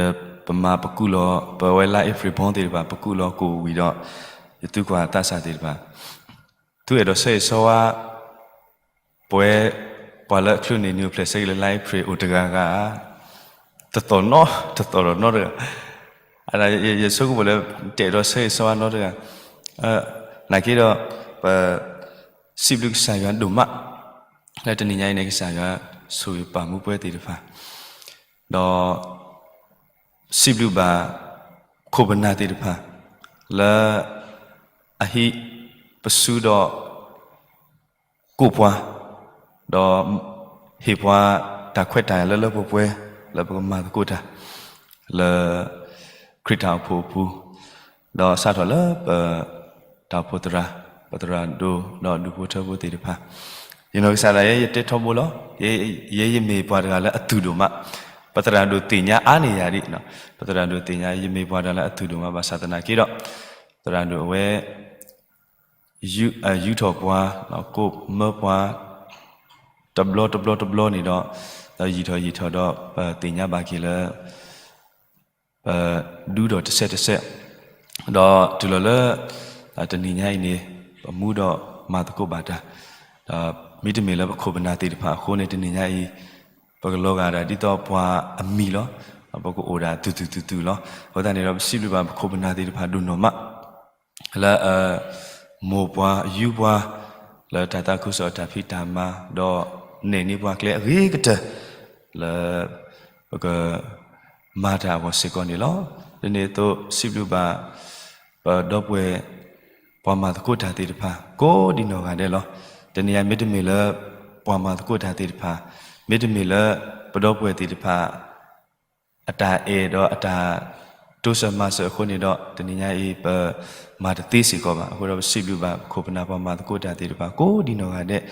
ပမၤပကူၣ်လီၤ ပဝဲလါအ့ဖြ့ၣ်ဘီသ့ၣ်တဖၣ် ပကူၣ်လီၤကိၣ်ဝံၤဒီး ယသုကွၢ်သးစၢ်သ့ၣ်တဖၣ် သုအဲၣ်ဒိးဆၢဂ့ၤဆၢဝါ ပဝဲ ပှၤလၢအချုးန့ၢ်နံၣ်အိၣ်ဖျဲၣ်ဆၢက့ၤလၢ လါအ့ဖြ့ၣ်အိၣ်တဂၤဂၤဧါ, တသီၣ်နီ တသီၣ်ဒီးနီတဂၤ, ယဆိကမိၣ်လၢ တအဲၣ်ဒိးဆၢဂ့ၤဆၢဝါနီတဂၤ, နာ်က့ဒီး ပ စံးဘျုးကစၢ်ယွၤဒိၣ်မး, လၢတနံၤညါအံၤန့ၣ် ကစၢ်ယွၤဆိၣ်ဂ့ၤပာ်မူပဝဲသ့ၣ်တဖၣ်, ဒီး စံးဘျုးဘၣ် ခိၣ်ပနၢ်သ့ၣ်တဖၣ် လၢ အဟံး ပစုဒီး ကိးပှၤ, ဒီး ဟ့ၣ်ပှၤတၢ်ခွဲးတၢ်ယာ်လၢလၢပှဲၤပှဲၤ လၢပကမၤသကိးတၢ် လၢ ခရံာ်တၢ်အိၣ်ဖှိၣ်အပူၤ, ဒီးစးထီၣ်လၢပ တၢ်အိၣ်ဖှိၣ်သရၣ်, ပသရၣ်ဒိၣ် ဒီးဒူၣ်ဖိထၢဖိသ့ၣ်တဖၣ်, ယနီၢ်ကစၢ်ဒၣ်ယဲ ယတဲထီဘိလီၤ, ယဲယမ့ၢ်ပှၤတဂၤလၢအသူၣ်ဒိၣ်မး, ပသရၣ်ဒိၣ်သ့ၣ်ညါအါန့ၢ်ယၤဒ်, ပသရၣ်ဒိၣ်သ့ၣ်ညါ ယမ့ၢ်ပှၤတဂၤလၢအသူၣ်ဒိၣ်မး ဘၣ်ဆၣ်သနာ်က့ဒီး သရၣ်ဒိၣ်အဝဲ ယူးထီၣ်ပှၤ, ကိးမၢပှၤ, တဘျီတဘျီတဘျီန့ၣ်ဒီး, ဒီးယံာ်ထီၣ်ယံာ်ထီၣ်ဒီး ပသ့ၣ်ညါဘၣ်က့ၤလၢ ပဒူဒီးတစဲးတစဲး, ဒီးတုၤလီၤလၢ တနံၤညါအံၤန့ၣ် ပမူဒီးမၤသကိးဘၣ်တၢ်, ဒီးမ့တမ့ၢ်လၢပခိၣ်ပနၢ်သ့ၣ်တဖၣ်အဃိန့ၣ် တနံၤညါအံၤ ပကလီၤဂာ်ဒၣ်ဒ်သိးပှၤအမံၤလီၤ. ပကအိၣ်ဒၣ်သုသုသုသုလီၤ. အဃိသတးန့ၣ်ဒီး ပစံးဘျုးဘၣ်ပခိၣ်ပနၢ်သ့ၣ်တဖၣ်ဒိၣ်နီၢ်မး လၢ မိၢ်ပှၤယူပှၤ လၢတၢ်သးခုကစီၣ်တၢ်ဖံးတၢ်မၤ ဒီးနဲၣ်န့ၢ်ပှၤကျဲအဂ့ၤကတၢၢ် လၢ ပက မၤတၢ်အဂီၢ်စ့ၢ်ကီးန့ၣ်လီၤ. ဒ်န့ၣ်အသိး စံးဘျုးဘၣ် ပဒီပုၢ်ဝဲၢ် ပှၤမၤသကိးတၢ်သ့ၣ်တဖၣ် ကိးဒံနီၢ်ဂၤဒဲးလီၤ. တနံၤညါမ့တမ့ၢ်လၢ ပှၤမၤသကိးတၢ်သ့ၣ်တဖၣ်, မ့တမ့ၢ်လၢ ပဒီပုၢ်ဝဲၢ်သ့ၣ်တဖၣ် အတၢ်အဲၣ်ဒီးအတၢ်တိစၢၤမၤစၢၤအဃိန့ၣ်ဒီး တနံၤညါအံၤ ပမၤတသ့စ့ၢ်ကီးဘၣ်. အဃိဒီးပစံးဘျုးဘၣ် ပခိၣ်ပနၢ်ပှၤမၤသကိးတၢ်သ့ၣ်တဖၣ် ကိးဒံနီၢ်ဂၤဒဲး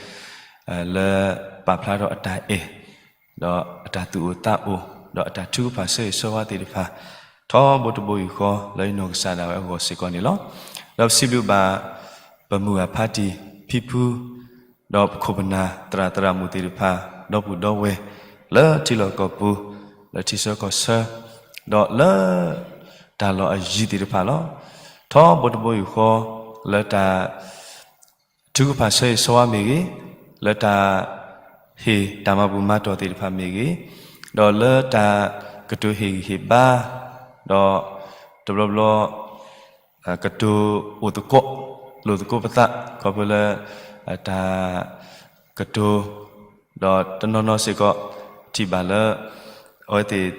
လၢပာ်ဖျါထီၣ်အတၢ်အဲၣ် ဒီးအတၢ်သူၣ်အိၣ်သးအိၣ် ဒီးအတၢ်ထုကဖၣ်ဆၢဂ့ၤဆၢဝါသ့ၣ်တဖၣ် ထီဘိတဘိယူၢ်ဃီ လၢယနီၢ်ကစၢ်ဒၣ်ဝဲအဂီၢ်စ့ၢ်ကီးန့ၣ်လီၤ. ဒီးပစံးဘျုးဘၣ် ပမုၢ်ဂၢ်ဖါတံၢ်ဖံဖု ဒီးပခိၣ်ပနၢ်သရၣ်သရၣ်မုၣ်သ့ၣ်တဖၣ် ဒီပုၢ်ဒီဝဲၢ် လၢထံလီၢ်ကီၢ်ပူၤ လၢထံဆၢကီၢ်ဆၢ ဒီးလၢ တၢ်လီၢ်အယံၤသ့ၣ်တဖၣ်လီၤ. ထီဘိတဘိယူၢ်ဃီ လၢတၢ် ထုကဖၣ်ဆၢဂ့ၤဆၢဝါမ့ၢ်ဂ့ၤ, လၢတၢ်ဟ့ၣ်တၢ်မၤဘူၣ်မၤတီၢ်သ့ၣ်တဖၣ်မ့ၢ်ဂ့ၤ, ဒီးလၢတၢ်ကတိၤဟ့ၣ်ဂံၢ်ဟ့ၣ်ဘါ, ဒီးတဘျီဘျီ ကတိၤအိၣ်သကိး လိာ်သကိးပသး ခီဖျိလၢ တၢ်ကတိၤ ဒီးတနီၤနီၤစ့ၢ်ကီး ထံၣ်ဘၣ်လၢ အဝဲသ့ၣ်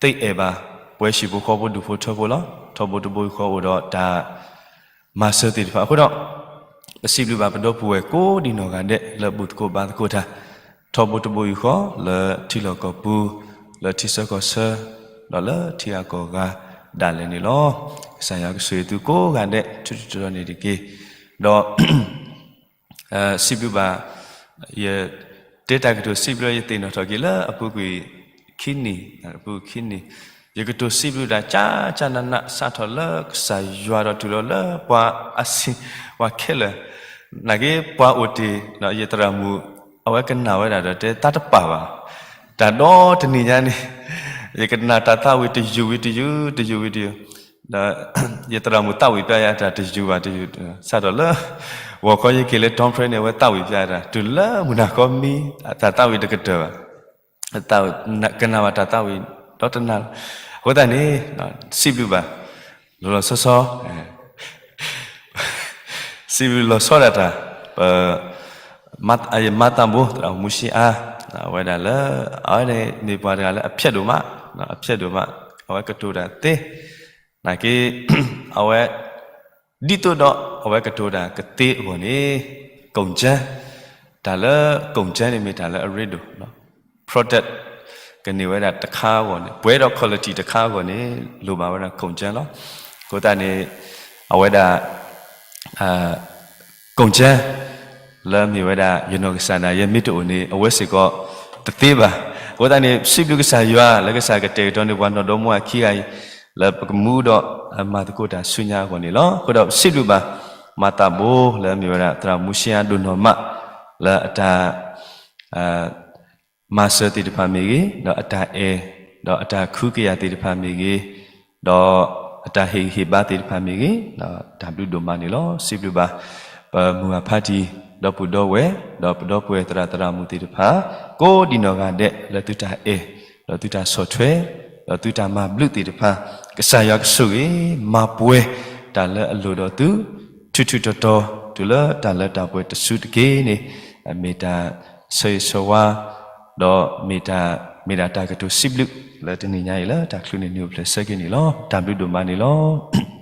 သ့အဲၣ်ဘၣ် ပှဲၤဟံၣ်ဖိဃီဖိဒူၣ်ဖိထၢဖိလီၤ. ထီဘိတဘိယူၢ်ဃီအိၣ်ဒီးတၢ် မၤစၢၤသ့ၣ်တဖၣ်အဃိဒီး ပစံးဘျုးဘၣ်ပဒီပုၢ်ဝဲၢ်ကိးဒံနီၢ်ဂၤဒဲး လၢဘူၣ်သကိးဘါသကိးတၢ် ထီဘိတဘိယူၢ်ဃီ လၢထံလီၢ်ကီၢ်ပူၤ လၢထံဆၢကီၢ်ဆၢ ဒီးလၢထံဂၤကီၢ်ဂၤဒၣ်လဲာ်န့ၣ်လီၤ. ကစၢ်ယွၤကဆိၣ်ဂ့ၤသုကိးဂၤဒဲး ထူထူတီတီန့ၣ်တက့ၢ်. ဒီး စံးဘျုးဘၣ် ယ တဲတၢ်ကတိၤစံးဘျုး ယသ့ၣ်နီၣ်ထီၣ်က့ၤလၢအပူၤကွံာ်ခံနံၣ်, အပူၤခံနံၣ်, ယကတိၤစံးဘျုးတၢ်ကၠၢ်ကၠၢ်နးနး စးထီၣ်လၢကစၢ်ယွၤဒီးတုၤလီၤလၢပှၤအါဆံ ပှၤခဲလၢာ်, နာ်က့ပှၤအိၣ်တ့ၢ် ယသရၣ်မုၣ် အဝဲကနၣ်ဝဲဒၣ်ဒီးတဲသးတပာ်ဘၣ်, တၢ်ဒီတနံၤညါန့ၣ် ယကနၣ်တၢ်သးဝံၣ်တယုၢ်ဝံၤတယုၢ် တယုၢ်ဝံၤတယုၢ်, ဒီး ယသရၣ်မုၣ်သးဝံၣ်ပျၢ်ယၤတၢ်တယုၢ်ဘၣ်တယုၢ်, စးထီၣ်လၢ ဂီၤခီယက့ၤလၢ Tom Fred န့ၣ် အဝဲသးဝံၣ်ပျၢ်ယၤတၢ် တုၤလၢမုၢ်နၤခီမံ တၢ်သးဝံၣ်တကတၢၢ်ဘၣ်, ကနၣ်ဘၣ်တၢ်သးဝံၣ်ဒီတနၤလီၤ. အဃိသတးန့ၣ် စံးဘျုးဘၣ် လီၤလီၤဆီဆီ စံးဘျုးလီၤဆီဒၣ်တၢ် ပ မၤသးဘိ သရၣ်မူၡ့အါ အဝဲဒၣ်လၢ အဝဲန့ၣ်မ့ၢ်ပှၤတဂၤလၢအဖျဲးဒိၣ်မး, အဖျဲးဒိၣ်မး, အဝဲကတိၤတၢ်သ့, နာ်က့ အဝဲ ဒ်သိးဒီးအဝဲကတိၤတၢ်ကသ့အဂီၢ်န့ၣ် ကိၣ်ကၠၢ တၢ်လၢကိၣ်ကၠၢန့ၣ်မ့ၢ်တၢ်လၢအရ့ဒိၣ် product ကန့ၢ်ဝဲဒၣ်တခါအဂီၢ်န့ၣ် ပှဲၤဒီး quality တခါအဂီၢ်န့ၣ် လိၣ်ဘၣ်ဝဲဒၣ်ကိၣ်ကၠၢလီၤ. အဃိသတးန့ၣ် အဝဲဒၣ် ကိၣ်ကၠၢ လၢမ့ၢ်ဝဲဒၣ် ယနီၢ်ကစၢ်ဒၣ်ယဲ မ့ၢ်တအိၣ်န့ၣ် အဝဲစ့ၢ်ကီးတသ့ဘၣ်. အဃိသတးန့ၣ် စံးဘျုးကစၢ်ယွၤ လၢကစၢ်ကတဲာ်ကတီၤန့ၢ်ပှၤနီၢ်ဒီမါဝၤခံဂၤအံၤ လၢပကမူဒီးမၤသကိးတၢ်ဆူညါအဂီၢ်န့ၣ်လီၤ. အဃိဒီးစံးဘျုးဘၣ် မၤသးဘိ လၢမ့ၢ်ဝဲဒၣ် သရၣ်မူၡ့အါဒိၣ်နီၢ်မး လၢအတၢ် မၤစၢၤသ့ၣ်တဖၣ်မ့ၢ်ဂ့ၤ, ဒီးအတၢ်အဲၣ်, ဒီးအတၢ်ခူကယာ်သ့ၣ်တဖၣ်မ့ၢ်ဂ့ၤ, ဒီးအတၢ်ဟ့ၣ်ဂံၢ်ဟ့ၣ်ဘါသ့ၣ်တဖၣ်မ့ၢ်ဂ့ၤ, ဒီးတၢ်ဘျုးဒိၣ်မးန့ၣ်လီၤ. စံးဘျုးဘၣ် ပမုၢ်ဂၢ်ဖါတံၢ် ဒီပုၢ်ဒီဝဲၢ်, ဒီးပဒီပုၢ်ဝဲၢ်သရၣ်သရၣ်မုၣ်သ့ၣ်တဖၣ် ကိးဒံနီၢ်ဂၤဒဲး လၢသုတၢ်အဲၣ်, ဒီးသုတၢ်ဆီၣ်ထွဲ, ဒီးသုတၢ်မၤဘျုးသ့ၣ်တဖၣ် ကစၢ်ယွၤကဆိၣ်ဂ့ၤ မၤပှဲၤတၢ်လၢအလိၣ်ဒီးသု ထူထူတီတီ တုၤလၢတၢ်လၢတၢ်ပှဲၤတစုတက့ၢ်န့ၣ် မ့ၢ်တၢ်ဆၢဂ့ၤဆၢဝါ ဒီးမ့ၢ်တၢ် မ့ၢ်ဒၣ်တၢ်ကတိၤစံးဘျုး လၢတနံၤညါအံၤ လၢတၢ်ချုးန့ၢ်နံၣ်အိၣ်ဖျဲၣ်ဆၢက့ၤန့ၣ်လီၤ. တၢ်ဘျုးဒိၣ်မးန့ၣ်လီၤ.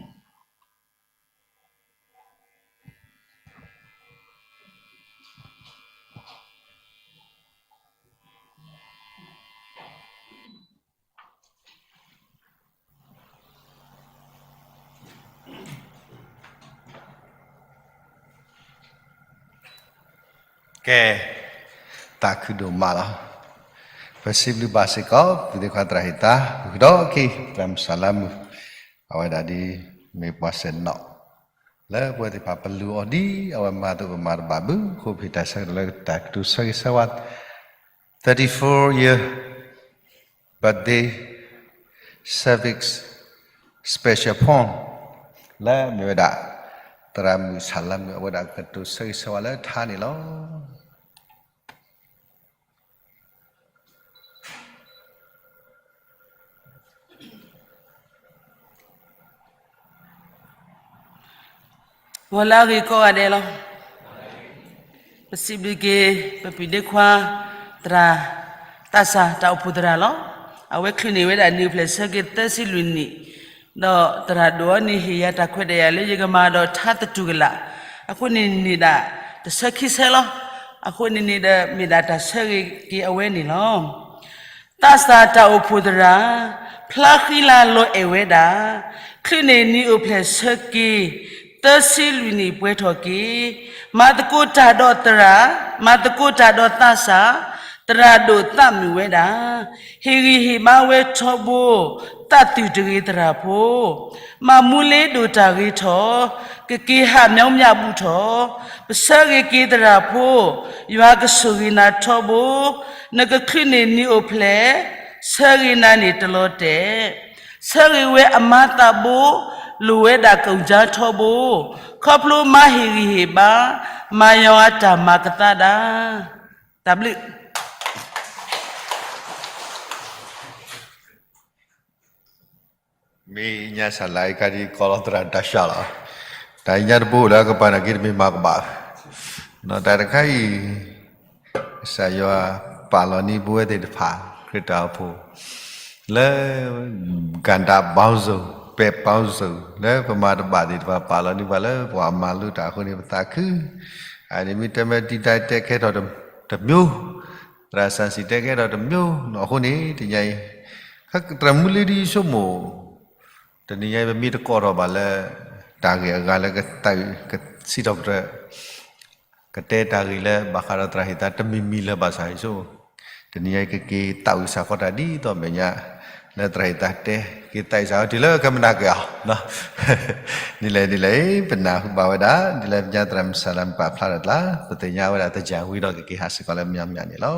ကဲ, သးခုဒိၣ်မးလီၤ. ပစံးဘျုးဘၣ်စ့ၢ်ကီး ပုၢ်သ့ၣ်ခွါသရၣ်ဟ့ၣ်သါ ပူၤကဒီးက့ၤ သရၣ်မုၣ်စၢ်လါမုၢ် အဝဲဒၣ်ဒ်မ့ၢ်ပှၤစဲၣ်နီၣ် လၢပဝဲသ့ၣ်တဖၣ်ပလူၤအီၤဒ်အဝဲမၤအသိးပမၤတဘၣ်ဘၣ် ခိၣ်ဖံးတၢ်ဆၢကတီၢ်လၢတၢ်ကတိၤဆၢဂ့ၤဆၢဝါ thirty-four year birthday service special poem လၢမ့ၢ်ဝဲဒၣ် သရၣ်မုၣ်ဆၣ်လါမုၣ် အဝဲဒၣ်ကတိၤဆၢဂ့ၤဆၢဝါလၢထါန့ၣ်လီၤ. ဂီၤလၢအဂ့ၤကိးဂၤဒဲးလီၤ. ပစံးဘျုးက့ၤ ပပုၢ်ဒ့ခွါ သရၣ် သးစၢ်တၢ်အိၣ်ဖှိၣ်သရၣ်လီၤ. အဝဲချုးန့ၢ်ဝဲဒၣ်နံၣ်အိၣ်ဖျဲၣ်ဆၢက့ၤသၢဆံလွံၢ်နံၣ်, ဒီးသရၣ်ဒိၣ်အီၤန့ၣ် ဟ့ၣ်ယၤတၢ်ခွဲးတၢ်ယာ်လၢယကမၤဒီးထါသတူၢ်ကလာ်, အဃိန့ၣ်န့ၣ်ဒၣ် တဆၢခံဆၢလီၤ. အဃိန့ၣ်န့ၣ်ဒီးမ့ၢ်ဒၣ်တၢ်ဆၢဂ့ၤက့ၤအဝဲန့ၣ်လီၤ. သးစၢ်တၢ်အိၣ်ဖှိၣ်သရၣ်, ဖျါဃံလၤလီၤအဲၣ်ဝဲဒၣ်, ချုးန့ၢ်နံၣ်အိၣ်ဖျဲၣ်ဆၢက့ၤ သၢဆံလွံၢ်နံၣ်ပှဲၤထီၣ်က့ၤ, မၤသကိးတၢ်ဒီးသရၣ်, မၤသကိးတၢ်ဒီးသးစၢ်, သရၣ်ဒိၣ်သးမုာ်ဝဲဒၣ်, ဟ့ၣ်ဂံၢ်ဟ့ၣ်ဘါဝဲထီဘိ, သးသုးတဂ့ၤသရၣ်ဖိ, မၤမူလ့ဒိၣ်တၢ်ဂ့ၤထီၣ်, ကက့ၤဟးမၠီမၠၣ်ဘူးထီၣ်, ပဆၢဂ့ၤက့ၤသရၣ်ဖိ, ယွၤကဆိၣ်ဂ့ၤနၤထီဘိ, နကချုးန့ၢ်နံၣ်အိၣ်ဖျဲၣ်, ဆၢဂ့ၤနၤန့ၣ်တလီၤတဲာ်, ဆၢဂ့ၤဝဲအမါသးဘိ, လိၣ်ဝဲဒၣ်ကိၣ်ကၠါထီဘိ, ခီဖျိမါဟ့ၣ်ဂံၢ်ဟ့ၣ်ဘါ, မၤယွၤအတၢ်မၤကသါဒၣ်. တၢ်ဘျုး မ့ၢ်ညါစၢ်လၢအကါဒံးကီးလီၤသရၣ်တၢ်ဆှၢလီၤ. တၢ်ညါတဘိလၢအကပၤနာ်က့တမ့ၢ်မၤကဘၣ်, တၢ်တခါအံၤ ကစၢ်ယွၤပာ်လီၤန့ၢ်ပဝဲသ့ၣ်တဖၣ် ခရံာ်တၢ်အိၣ်ဖှိၣ် လၢ ကန္တာပေါင်းစုံ ဘက်ပေါင်းစုံ လၢပမၤတဘၣ်သ့ၣ်တဖၣ် ပာ်လီၤန့ၢ်ပှၤလၢပှၤမၤလိတၢ်အဃိန့ၣ် ပသးခု, အန့ၣ်မ့ၢ်တဲမ့ၢ်တံာ်တာ်တဲခဲထီၣ် တစ်မျိုး, သရၣ်စၢ်စံၣ်တဲခဲထီၣ်တစ်မျိုးနီၤ အဃိန့ၣ် တနံၤအံၤ သရၣ်မူလ့ဒ်ဆိကမိၣ် တနံၤအံၤ ပမ့ၢ်တကိးထီၣ်ဘၣ်လၢ တၢ်ဂ့ၢ်အဂၤလၢကသးကစံးထီၣ်ပတြၢၤ ကတဲတၢ်ဂ့ၢ်လၢဘၣ်ဃးဒီးသရၣ်ဟ့ၣ်သါတမံၤမံၤလၢၤဘၣ်ဆၣ်အံၤဆိ တနံၤအံၤ ကက့ၤသးဝံၣ်စၢ်ဃီတၢ်ဒ်သိးမဲာ်ညါ လၢသရၣ်ဟ့ၣ်သါတဲ က့ၤသးဝံၣ်စၢ်ဃီတုၤလၢကမနၤက့ၤအီၤ ဒ်လဲၣ်ဒ်လဲၣ် ပနၢ်ဟူဘၣ်ဝဲဒၣ် ဒ်လဲၣ်ပညါသရၣ်မုၣ်စၢ်လၢမုၣ်ပာ်ဖျါထီၣ်ကျါ ပသ့ၣ်ညါဝဲဒၣ်သယၢၢ်ဝံၤဒီး ကက့ၤဟးစ့ၢ်ကီးလၢမညီမညီန့ၣ်လီၤ.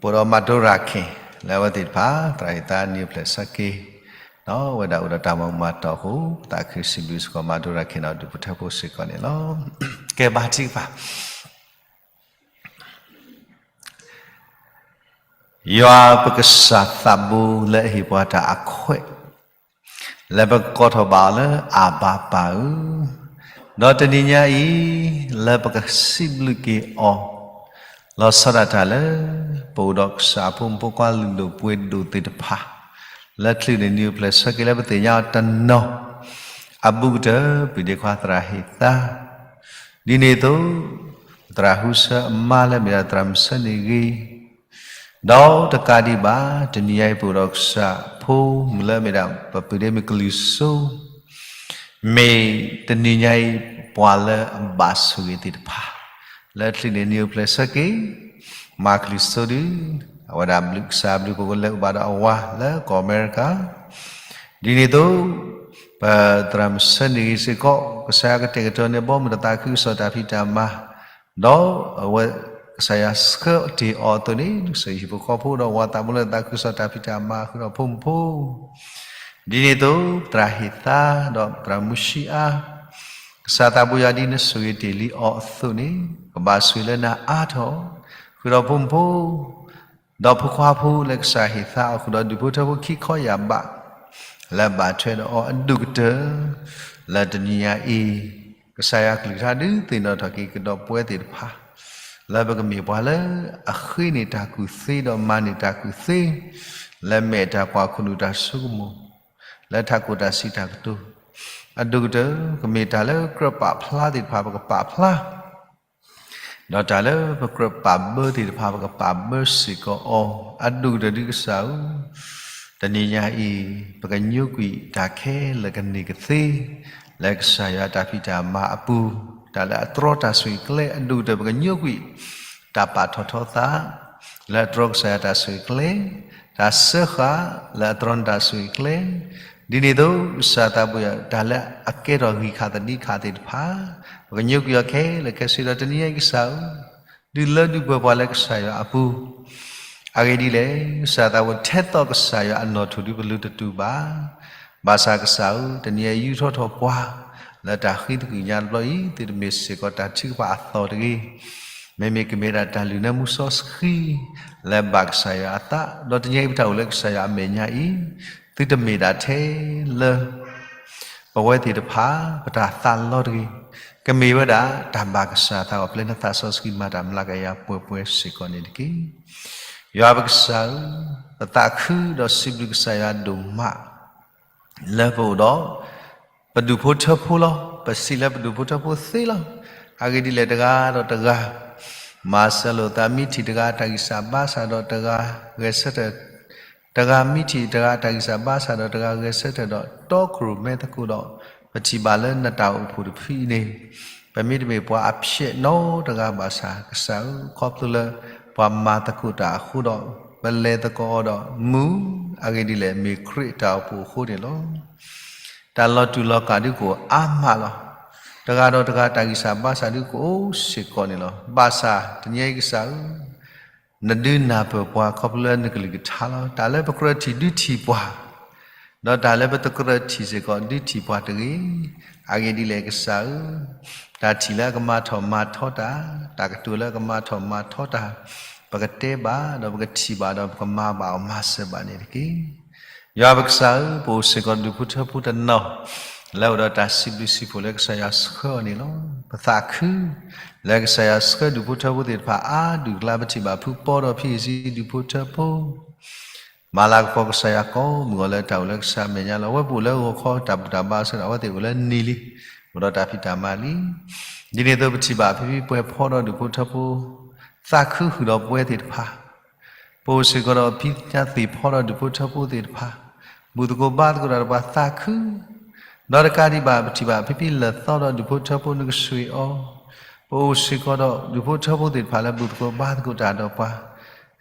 ပအိၣ်ဒီးမၤဒိရၤခ့ၣ် လၢအဝဲသ့ၣ်တဖၣ် သရၣ်ဟ့ၣ်သါနံၣ်အိၣ်ဖျဲၣ်ဆၢက့ၤ ဒီးဝဲဒၣ်အိၣ်ဒီးတၢ်မၤမၤတီၢ်အဃိ သးခုစံးဘျုးစ့ၢ်ကီးမၤဒိရၤခ့ၣ်ဒီးဒူၣ်ဖိထၢဖိစ့ၢ်ကီးန့ၣ်လီၤ. ကဲဘါထုကဖၣ် ယွၤပကစၢ်သးဘိလၢအဟ့ၣ်ပှၤတၢ်အခွဲး လၢပကကိးထီၣ်ဘၣ်အီၤလၢအဘၤပၢ်ဧၢ, ဒီးတနံၤညါအံၤ လၢပကစံးဘျုးက့ၤအီၤ လီၤဆီဒၣ်တၢ်လၢ ပအိၣ်ဒီးကစၢ်အဖိမုၣ်ဖိခွါလုၢ်ဒိၣ်ပှ့ၤဒိၣ်သ့ၣ်တဖၣ် လၢချုးန့ၢ်နံၣ်အိၣ်ဖျဲၣ်ဆၢက့ၤလၢပသ့ၣ်ညါအီၤတနီၤ အဘူးကတၢၢ် ပုၢ်ဒ့ခွါသရၣ်ဟ့ၣ်သါ ဒ်န့ၣ်အသိး သရၣ်ဟူဆၢအမါလၢမ့ၢ်ဒၣ်သရၣ်မုၣ်ဆၢန့ၣ်ဂ့ၤ, ဒီးတကးဒံးဘၣ် တနံၤညါအံၤပအိၣ်ဒီးကစၢ်ဖိမုၣ်လၢမ့ၢ်ဒၣ်ပပုၢ်ဒ့မုၣ်ကလုၢ်စိ မ့ၢ်တနံၤညါအံၤ ပှၤလၢအဘၣ်ဆိၣ်ဂ့ၤသ့ၣ်တဖၣ် လၢချုးန့ၢ်နံၣ်အိၣ်ဖျဲၣ်ဆၢက့ၤ မၤကလုၢ်စိဒု အဝဲဒၣ်ဘျုးကစၢ်ဘျုးပကလဲၤအိၣ်ဘၣ်ဒီးအဝၤလၢကီၢ်အမဲရကၤ ဒ်န့ၣ်အသိး ပသရၣ်မုၣ်ဆၢန့ၣ်ဂ့ၤစ့ၢ်ကီး ကစၢ်ယွၤကတဲာ်ကတီၤန့ၢ်ဘီမုၢ်ဒီးသးခုကစီၣ်တၢ်ဖံးတၢ်မၤ ဒီးအဝဲကစၢ်ယွၤဆှၢတ့ၢ်အီၤအသိးန့ၣ် ကစၢ်ယွၤဟံၣ်ဖိဃီဖိဒီးဝၤသးဖိလၢသးခုကစီၣ်တၢ်ဖံးတၢ်မၤဃုာ်ဒီးဖိမုၣ်ဖိ ဒ်န့ၣ်အသိး သရၣ်ဟ့ၣ်သါ ဒီးသရၣ်မုၢ်ဆံအါ ကစၢ်သးဘိယွၤဒ်နဆိၣ်ဂ့ၤတ့ၢ်လံအီၤအသိးန့ၣ် ကဘၣ်ဆိၣ်ဂ့ၤလၢနၤအါထီၣ် ဃုာ်ဒီးဖိမုၣ်ဖိ ဒီးဖိခွါဖိလၢကစၢ်ဟ့ၣ်သါအီၤဃုာ်ဒီးဒူၣ်ဖိထၢဖိခံခီယၢ်ဘး လၢဘၣ်ထွဲဒီးအီၤအဒိၣ်ကတၢၢ် လၢတနံၤညါအံၤ ကစၢ်ယွၤကလုၢ်ကထါဒုးသ့ၣ်နီၣ်ထီၣ်က့ၤကဒီးပဝဲသ့ၣ်တဖၣ် လၢပကမ့ၢ်ပှၤလၢအဃ့န့ၢ်တၢ်ကူၣ်သ့ဒီးမၤန့ၢ်တၢ်ကူၣ်သ့ လၢမဲာ်တၢ်ကွၢ်ခိၣ်နူာ်တၢ်ဆိကမိၣ် လၢထးခိၣ်တၢ်စံးတၢ်ကတိၤ အဒိၣ်ကတၢၢ် ကမ့ၢ်တၢ်လၢကြၢးပာ်ဖျါသ့ၣ်တဖၣ်ပကပာ်ဖျါ ဒီးတၢ်လၢပကြၢးပာ်ဘၢသ့ၣ်တဖၣ် ပကပာ်ဘၢစ့ၢ်ကီးအီၤ အဒိၣ်ကတၢၢ်ဒုးကစၢ်ဧၢ, တနံၤညါအံၤ ပကညိကွံာ်တၢ်ခဲလၢာ်ကန့ၢ်ကသ့ လၢကစၢ်ယွၤတၢ်ဖံးတၢ်မၤအပူၤ, တၢ်လၢအတြီတၢ်ဆိၣ်ဂ့ၤကျဲ အဒိၣ်ကတၢၢ်ပကညိကွံာ် တၢ်ပာ်ထီၣ်ထီသး လၢအတြီကစၢ်ယွၤတၢ်ဆိၣ်ဂ့ၤကျဲ, တၢ်စၢဃာ်လၢအတြီနတၢ်ဆိၣ်ဂ့ၤကျဲ, ဒ်န့ၣ်အသိး ကစၢ်သးဘိယွၤ တၢ်လၢအကဲထီၣ်ဂံၢ်ခါသဒံခါသ့ၣ်တဖၣ် ပကညိကွံာ်အီၤခဲလၢာ်ခဲဆ့ဒီးတနံၤညါအံၤကစၢ်ဧၢ, ဒုးလၢဒုးပှဲၤပှၤလၢကစၢ်ယွၤအပူၤ, အဂ့ၢ်ဒ်လဲၣ်, ကစၢ်သးဘိထဲသိးကစၢ်ယွၤအနီၣ်ထိၣ်ဒုးပလူၤတတုၤဘၣ်, ဘၣ်ဆၣ်ကစၢ်ဧၢ, တနံၤညါအံၤယူးထီၣ်ထီၣ်ပှၤ လၢတၢ်ဃံသကုၤညါတဘျီအံၤ သုတမ့ၢ်စ့ၢ်ကီးတၢ်ထုကဖၣ်အသီတဂ့ၤ, မ့မ့ၢ်ကမ့ၢ်ဒၣ်တၢ်လုၢ်နၢမူစီဆှံ လၢဘၣ်ကစၢ်ယွၤအသး, ဒီးတနံၤအံၤပတၢ်အိၣ်လၢကစၢ်ယွၤအမဲာ်ညါအံၤ သုတမ့ၢ်ဒၣ်ထဲလၢ ပဝဲသ့ၣ်တဖၣ် ပတၢ်သးလီတဂ့ၤ, ကမ့ၢ်ဝဲဒၣ်တၢ်ဘၣ်ကစၢ်အသး ပျဲနသးစီဆှံမၤတၢ်မျးကယၤပှဲၤပှဲၤစ့ၢ်ကီးန့ၣ်တက့ၢ်. ယွၤပကစၢ်ဧၢ, ပသးခုဒီးစံးဘျုးကစၢ်ယွၤဒိၣ်မး လၢပအိၣ်ဒီး ပဒူၣ်ဖိထၢဖိလီၤ. ပစံးလၢပဒူၣ်ဖိထၢဖိသ့လီၤ. အဂ့ၢ်ဒ်လဲၣ် တဂၤဒီးတဂၤ မၤစၢၤလိာ်သး မ့ၢ်ထံၣ်တဂၤတၢ်ဂံၢ်စၢ်ဘါစၢ်ဒီးတဂၤဂဲၤဆၢထၢၣ်, တဂၤမ့ၢ်ထံၣ်တဂၤတၢ်ဂံၢ်စၢ်ဘါစၢ်ဒီးတဂၤဂဲၤဆၢထၢၣ်ဒီး တီခိၣ်ရိၣ်မဲသကိးဒီး ပထံၣ်ဘၣ်လၢနတၢ်အိၣ်ဖှိၣ်တဖုအံၤန့ၣ် ပမ့တမ့ၢ်ပှၤအဖျဲးနီတဂၤဘၣ်ဆၣ် ကစၢ်ဧၢ, ခီဖျိလၢပှၤမၤသကိးတၢ်အဃိဒီး ပလဲၤသကိးအီၤဒီးမုာ်, အဂ့ၢ်ဒ်လဲၣ် မ့ၢ်ခရံာ်အတၢ်အိၣ်ဖှိၣ်အဃိန့ၣ်လီၤ. တၢ်လီၤတူာ်လီၤကာ်ဒုကအိၣ်အါမးလီၤ. တဂၤဒီးတဂၤတၢ်ဂံၢ်စၢ်ဘါစၢ်ဒုကအိၣ်စ့ၢ်ကီးန့ၣ်လီၤ. ဘၣ်ဆၣ်တနံၤအံၤကစၢ်ဧၢ, နဒုးနၢ်ပၢၢ်ပှၤခီဖျိလၢနကလုၢ်ကထါလီၤ. တၢ်လၢပကြၢးထံၣ်ဒုးထံၣ်ပှၤ, ဒီးတၢ်လၢပတကြၢးထံၣ်စ့ၢ်ကီးဒုးထံၣ်ပှၤတဂ့ၤ. အဂ့ၢ်ဒ်လဲၣ်ကစၢ်ဧၢ, တၢ်ထံၣ်လၢအကမၤထီၣ်မၤထီတၢ်, တၢ်ကတိၤလၢအကမၤထီၣ်မၤထီတၢ်, ပကတဲဘၣ်ဒီးပကထံၣ်ဘၣ်ဒီးပကမၤဘၣ်အီၤမၤစၢၤဘၣ်န့ၣ်တက့ၢ်. ယွၤပကစၢ်ဧၢ, ပအိၣ်စ့ၢ်ကီးဒူၣ်ဖိထၢဖိတနီၤ လၢအိၣ်ဒီးတၢ်စံးဘျုးစံးဖှိၣ်လၢကစၢ်ယွၤဆှၢအီၤန့ၣ်လီၤ. ပသးခု လၢကစၢ်ယွၤဆှၢဒူၣ်ဖိထၢဖိသ့ၣ်တဖၣ်အါဒူၣ်အကျါ ပထံၣ်ဘၣ်ဖုပီဒီးဖံအံၤစံဒူၣ်ဖိထၢဖိ မၤလၤကပီၤကစၢ်ယွၤကိးမုၢ်ဂီၤလၢတၢ်အိၣ်လၢကစၢ်အမဲာ်ညါလီၤ. အဝဲပအိၣ်လၢဂီၤခီတၢ်ဘူၣ်တၢ်ဘါဆၢဒီး အဝဲသ့ၣ်အိၣ်လၢနံၤလံ, အိၣ်ဒီးတၢ်ဖံးတၢ်မၤလံ. ဒ်န့ၣ်အသိးပထံၣ်ဘၣ်ဖံဖံပှဲၤဖီဒီးဒူၣ်ဖိထၢဖိ သးခုဃုာ်ဒီးပဝဲသ့ၣ်တဖၣ် ပအိၣ်စ့ၢ်ကီးဒီးဖံညါသ့ၣ်ဖီဒီးဒူၣ်ဖိထၢဖိသ့ၣ်တဖၣ် ဘူၣ်သကိးဘါသကိးတၢ်ဒီးပှၤသးခု, ဒီးတကးဒံးဘၣ်ပထံၣ်ဘၣ်ဖံဖံလၢာ်သီဒီးဒူၣ်ဖိထၢဖိနကဆှ့အီၤ, ပအိၣ်စ့ၢ်ကီးဒီးဒူၣ်ဖိထၢဖိသ့ၣ်တဖၣ်လၢဘူၣ်သကိးဘါသကိးတၢ်ဒီးပှၤ,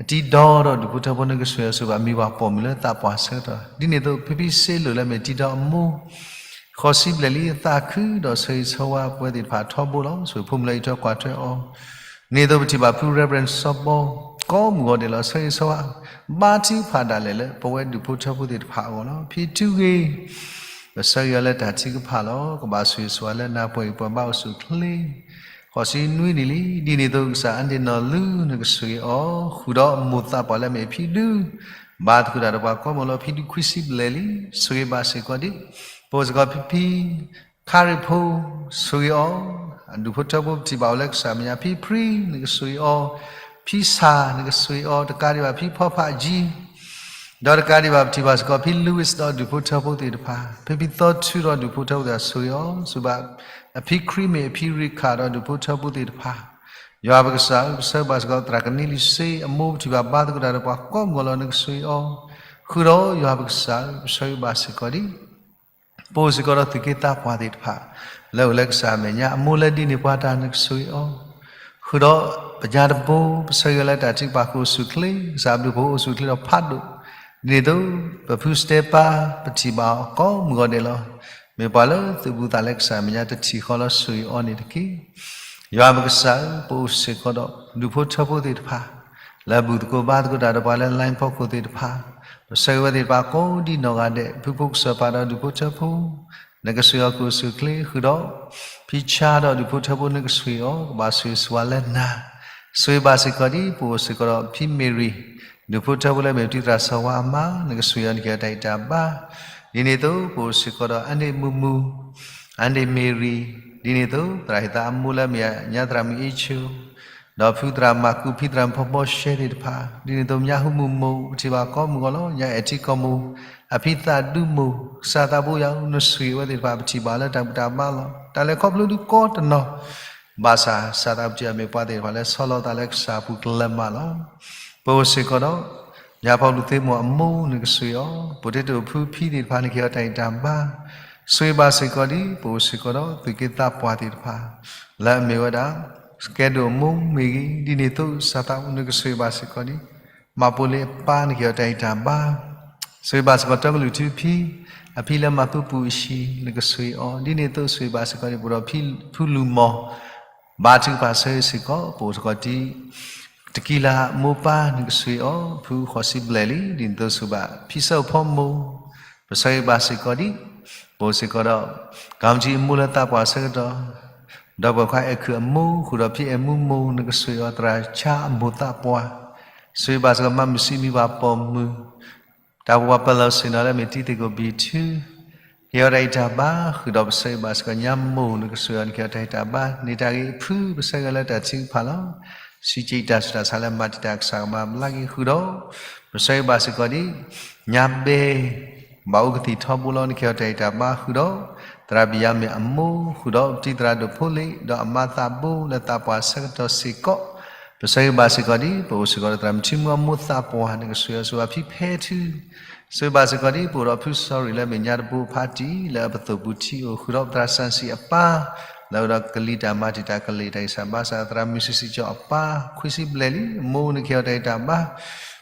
အတံၤဒီဒီးဒူၣ်ဖိထၢဖိနကဆှ့အီၤ ဆိၣ်ဘၣ်မံၤပှၢ်ပိာ်မုၣ်လၢသးပှၢ်ဆၢကတီၢ်, ဒ်န့ၣ်အသိးဖံဖံစ့လိာ်လၢမ့ၢ်တံၤဒီအမိၢ် ဃိးဆံဘျဲၣ်လံ သးခုဒီးဆၢဂ့ၤဆၢဝါပဝဲသ့ၣ်တဖၣ်ထီဘိလီၤ. ဆိၣ်ဂ့ၤဖိမုၣ်လၢအံးထွဲကွၢ်ထွဲအီၤ, ဒ်န့ၣ်အသိးပထံၣ်ဘၣ်ဖု Reverend စီၤဘီ ကိးမုၢ်ဂီၤဒဲးလီၤ ဆၢဂ့ၤဆၢဝါ ဘါထုကဖၣ်ဒၣ်လဲာ်လၢပဝဲဒူၣ်ဖိထၢဖိသ့ၣ်တဖၣ်အဂီၢ်လီၤ. ဖံထူဂ့ၤ ပဆၢဂ့ၤအီၤလၢတၢ်ထုကဖၣ်လီၤ. ကဘၣ်ဆိၣ်ဂ့ၤဆိၣ်ဝါလၢနၤပှဲၤဂံၢ်ပှဲၤဘါအိၣ်ဆူၣ်အိၣ်ချ့ ဃိးဆံနွံနံၣ်လံ. ဒ်န့ၣ်အသိးကစၢ်အါဒ့ၣ်နီၢ်လူနကဆိၣ်ဂ့ၤအီၤ, ဃုာ်ဒီးမိၢ်သးပှၢ်လၢမ့ၢ်ဖံဒု ဘါသကိးတၢ်ဒီးပှၤကိးမုၢ်ဂီၤလီၤ. ဖံဒုခွံဆံဘျဲၣ်လံ ဆိၣ်ဂ့ၤဘၣ်စ့ၢ်ကီးဒံး, ပအိၣ်စ့ၢ်ကီးဖံဖံ ခါရံၣ်ဖိ ဆိၣ်ဂ့ၤအီၤ, အဒူၣ်ဖိထၢဖိပထံၣ်ဘၣ်အိၣ်လၢကစၢ်အမဲာ်ညါ ဖံဖံ နကဆိၣ်ဂ့ၤအီၤ, ဖံဆၣ် နကဆိၣ်ဂ့ၤအီၤ, တကးဒံးဘၣ်ဖံဖီဖးယံၤ ဒီးတကးဒံးဘၣ်ပထံၣ်ဘၣ်စ့ၢ်ကီးဖံ Louis ဒီးဒူၣ်ဖိထၢဖိသ့ၣ်တဖၣ်, ဖံဖံသီထူဒီးဒူၣ်ဖိထၢဖိသ့ၣ်တဖၣ် ဆိၣ်ဂ့ၤအီၤ, ဆိၣ်ဘၣ်အဖံခရံာ်မ့ၢ်အဖံရ့ၣ်ခၣ်ဒီးဒူၣ်ဖိထၢဖိသ့ၣ်တဖၣ်, ယွၤပကစၢ်ဧၢ, ပဆၢဂ့ၤဘၣ်စ့ၢ်ကီးသရၣ်ကနံလံစ့ အမိၢ်ပထံၣ်ဘၣ်ဘါသကိးတၢ်ဒီးပှၤကိးမုၢ်ဂီၤလီၤ နကဆိၣ်ဂ့ၤအီၤ, ဃုာ်ဒီးယွၤပကစၢ်ဧၢ, ပဆၢဂ့ၤဘၣ်စ့ၢ်ကီးဒံး ပအိၣ်စ့ၢ်ကီးဒီးသူၣ်က့သးပှၢ်သ့ၣ်တဖၣ် လၢအိၣ်လၢကစၢ်အမဲာ်ညါ အမိၢ်လၢဒ်န့ၣ်ပှၤတၢ် နကဆိၣ်ဂ့ၤအီၤ, ဃုာ်ဒီးပညါတဘိ ပဆၢဂ့ၤအီၤလၢတၢ်ထုကဖၣ်ကအိၣ်ဆူၣ်အိၣ်ချ့, ကစၢ်အဘျုးအဖှိၣ်အိၣ်ဆူၣ်အိၣ်ချ့ဒီးဖးဒိၣ်, ဒ်န့ၣ်အသိး ပဖုစတဲပါ ပထံၣ်ဘၣ်အီၤကိးမုၢ်ဂီၤဒဲးလီၤ, မ့ၢ်ပှၤလၢသူၣ်ဘူးသးလၢကစၢ်အမဲာ်ညါတထံၣ်ဃီလၢဆိၣ်ဂ့ၤအီၤန့ၣ်တက့ၢ်. ယွၤပကစၢ်ဧၢ, ပအိၣ်စ့ၢ်ကီးဒီးဒူၣ်ဖိထၢဖိသ့ၣ်တဖၣ် လၢဘူၣ်သကိးဘါသကိးတၢ်ဒီးပှၤလၢ line ဖီခိၣ်သ့ၣ်တဖၣ်, ပဆၢဂ့ၤဝဲသ့ၣ်တဖၣ်ကိးဒံနီၢ်ဂၤဒဲး, ဖုဖိကစၢ်ပၤဒီးဒူၣ်ဖိထၢဖိ နကဆိၣ်ဂ့ၤအီၤကအိၣ်ဆူၣ်အိၣ်ချ့, ဃုာ်ဒီးဖံဆၣ်ဒီးဒူၣ်ဖိထၢဖိ နကဆိၣ်ဂ့ၤအီၤ, ကဘၣ်ဆိၣ်ဂ့ၤဆိၣ်ဝါလၢနၤ, ဆိၣ်ဂ့ၤဘၣ်စ့ၢ်ကီးဒံး ပအိၣ်စ့ၢ်ကီးဒီးဖံမ့ၢ်ရံၣ်, ဒူၣ်ဖိထၢဖိလၢမ့ၢ်ပတံၤသရၣ်စီၤဝါအမါ, နကဆိၣ်ဂ့ၤအီၤ နကဟ့ၣ်အီၤတၢ်ဂံၢ်တၢ်ဘါ, ဒ်န့ၣ်အသိး ပအိၣ်စ့ၢ်ကီးဒီးအါန့ၢ်မုၢ်မုၢ် အါန့ၢ်မ့ၢ်ရံၣ်, ဒ်န့ၣ်အသိး သရၣ်ဟ့ၣ်သးအမိၢ်လၢမ့ၢ်ညါသရၣ်မုၣ်အ့ၣ်ဆိ, ဒီးဖုသရၣ်မၤကူး ဖံသရၣ်မုၣ်ဖီဘီရှဲသ့ၣ်တဖၣ်, ဒ်န့ၣ်အသိး ညါဟူမုၢ်မိၢ် ပထံၣ်ဘၣ်ကိးမုၢ်ဂီၤလီၤ, ညါအဲၣ်ထံကီၢ်မိၢ်, အဖံသးဒူမိၢ်, ကစၢ်သးဘိယွၤဧၢ, နဆိၣ်ဂ့ၤဝဲသ့ၣ်တဖၣ် ပထံၣ်ဘၣ်လၢတၢ်ဘူၣ်တၢ်ဘါလီၤ. တၢ်လဲၤခီဖျိဒုးကိးတနီၤ ဘၣ်ဆၣ် စၢ်သးပတုာ်အမ့ၢ်ပှၤသ့ၣ်တဖၣ်လၢ ဆီလီၤသးလၢကစၢ်အပူၤကလၢၤမးလီၤ. ပအိၣ်စ့ၢ်ကီးဒီး ညါဖီလူၤသ့မိၢ်အမိၢ် နကဆိၣ်ဂ့ၤအီၤ, ပှၤတ့တိာ်ဖုဖံသ့ၣ်တဖၣ် နကဟ့ၣ်အီၤတၢ်ဂံၢ်တၢ်ဘါ, ဆိၣ်ဂ့ၤဘၣ်စ့ၢ်ကီးဒံး ပအိၣ်စ့ၢ်ကီးဒီးသူၣ်က့သးပှၢ်သ့ၣ်တဖၣ် လၢအမ့ၢ်ဝဲဒၣ် စကဲဒိၣ်အမိၢ်မ့ၢ်ဂ့ၤ, ဒ်န့ၣ်အသိး စၢ်သး နကဆိၣ်ဂ့ၤဘၣ်စ့ၢ်ကီးဒံး မၤပိာ်လ့အပၢ် နကဟ့ၣ်အီၤတၢ်ဂံၢ်တၢ်ဘါ, ဆိၣ်ဂ့ၤဘၣ်စ့ၢ်ကီး တီကလုာ်ထူဖံ, အဖံလၢမၤသူပူၤအဟံၣ် နကဆိၣ်ဂ့ၤအီၤ, ဒ်န့ၣ်အသိး ဆိၣ်ဂ့ၤဘၣ်စ့ၢ်ကီးဒံး ပအိၣ်ဒီးဖုလူၤမီၢ် ဘါထုကဖၣ်ဆၢဂ့ၤစ့ၢ်ကီး ပအိၣ်စ့ၢ်ကီးဒံး တကံလၤမိၢ်ပၢ် နကဆိၣ်ဂ့ၤအီၤ, ဖုဃိးဆံဘျဲၣ်လံ, ဒ်န့ၣ်အသိးဆိၣ်ဘၣ် ဖံဆၢအိၣ်ဖီမိၢ်, ပဆၢဂ့ၤဘၣ်စ့ၢ်ကီးဒံး ပအိၣ်စ့ၢ်ကီးဒီး ကီမတံအမိၢ်လၢသးပှၢ်အဆၢကတီၢ်, ဒီပုၢ်ဝဲၢ်ခွါအဲၣ်ခုးအမိၢ် ဃုာ်ဒီးဖံအဲၣ်မူမိၢ် နကဆှၢအီၤသရၣ်ဆါအမိၢ်သးပှၢ်, ဆိၣ်ဂ့ၤဘၣ်စ့ၢ်ကီးမါမုၢ်စံးမံၤပှၤပိာ်မုၣ်, တၢ်အိၣ်ဖှိၣ်ပှၤပၢၤလီၢ်ဆ့ၣ်နီၤလၢအမ့ၢ်တံၤသကိးဘံၣ်ထူ, ကဟ့ၣ်အီၤတၢ်ဂံၢ်တၢ်ဘါ ဃုာ်ဒီးပဆိၣ်ဂ့ၤဘၣ်စ့ၢ်ကီးညါမိၢ် နကဆှၢအီၤ နကဟ့ၣ်အီၤတၢ်ဂံၢ်တၢ်ဘါ န့ၢ်တၢ်ဂ့ၤအဖု ပဆိၣ်ဂ့ၤလၢတၢ်ထုကဖၣ်လီၤ. စံးက့ၤတၢ်ဆူးတၢ်ဆါလၢမၤတံာ်တာ် ကစၢ်ကမၤဘျါက့ၤဃုာ်ဒီး ပဆိၣ်ဂ့ၤဘၣ်စ့ၢ်ကီးဒ် ညါဘဲ ဘၣ်အိၣ်ကသံၣ်ထီဘိလီၤ နကဟ့ၣ်အီၤတၢ်ဂံၢ်တၢ်ဘါဃုာ်ဒီး သရၣ်ဘံၣ်ယၤမ့ၣ်အမိၢ် ဃုာ်ဒီးပတံၤသရၣ်ဒိၣ်ဖိလ့ၣ် ဒီးအမါသးဘိလၢသးပှၢ်အဆၢကတီၢ်စ့ၢ်ကီး, ပဆိၣ်ဂ့ၤဘၣ်စ့ၢ်ကီးဒ် ပအိၣ်စ့ၢ်ကီးဒီးသရၣ်မုၣ်ထံမူအမိၢ်သးပှၢ် နကဆှၢအီၤ ဆိၣ်ဂ့ၤဘၣ်ဖံဖဲထူ ဆိၣ်ဂ့ၤဘၣ်စ့ၢ်ကီးဒ် ပအိၣ်ဒီးဖုစီၤရံၣ်လၢအမဲာ်ညါတဘိဖးတံၢ် လၢအပသိၣ်ပူၤထံအိၣ် ဃုာ်ဒီးပသရၣ်စၣ်စံၣ်အပၢ် လၢအအိၣ်ဒီးကလံၤတၢ်မၤတံာ်တာ်ကလံၤတၢ်ဂံၢ်စၢ်ဘါစၢ် သရၣ်မုၣ်စံးစံးကၠီအပၢ် ခွံဆံဘျဲၣ်လံ အမိၢ် နကဟ့ၣ်အီၤတၢ်ဂံၢ်တၢ်ဘါ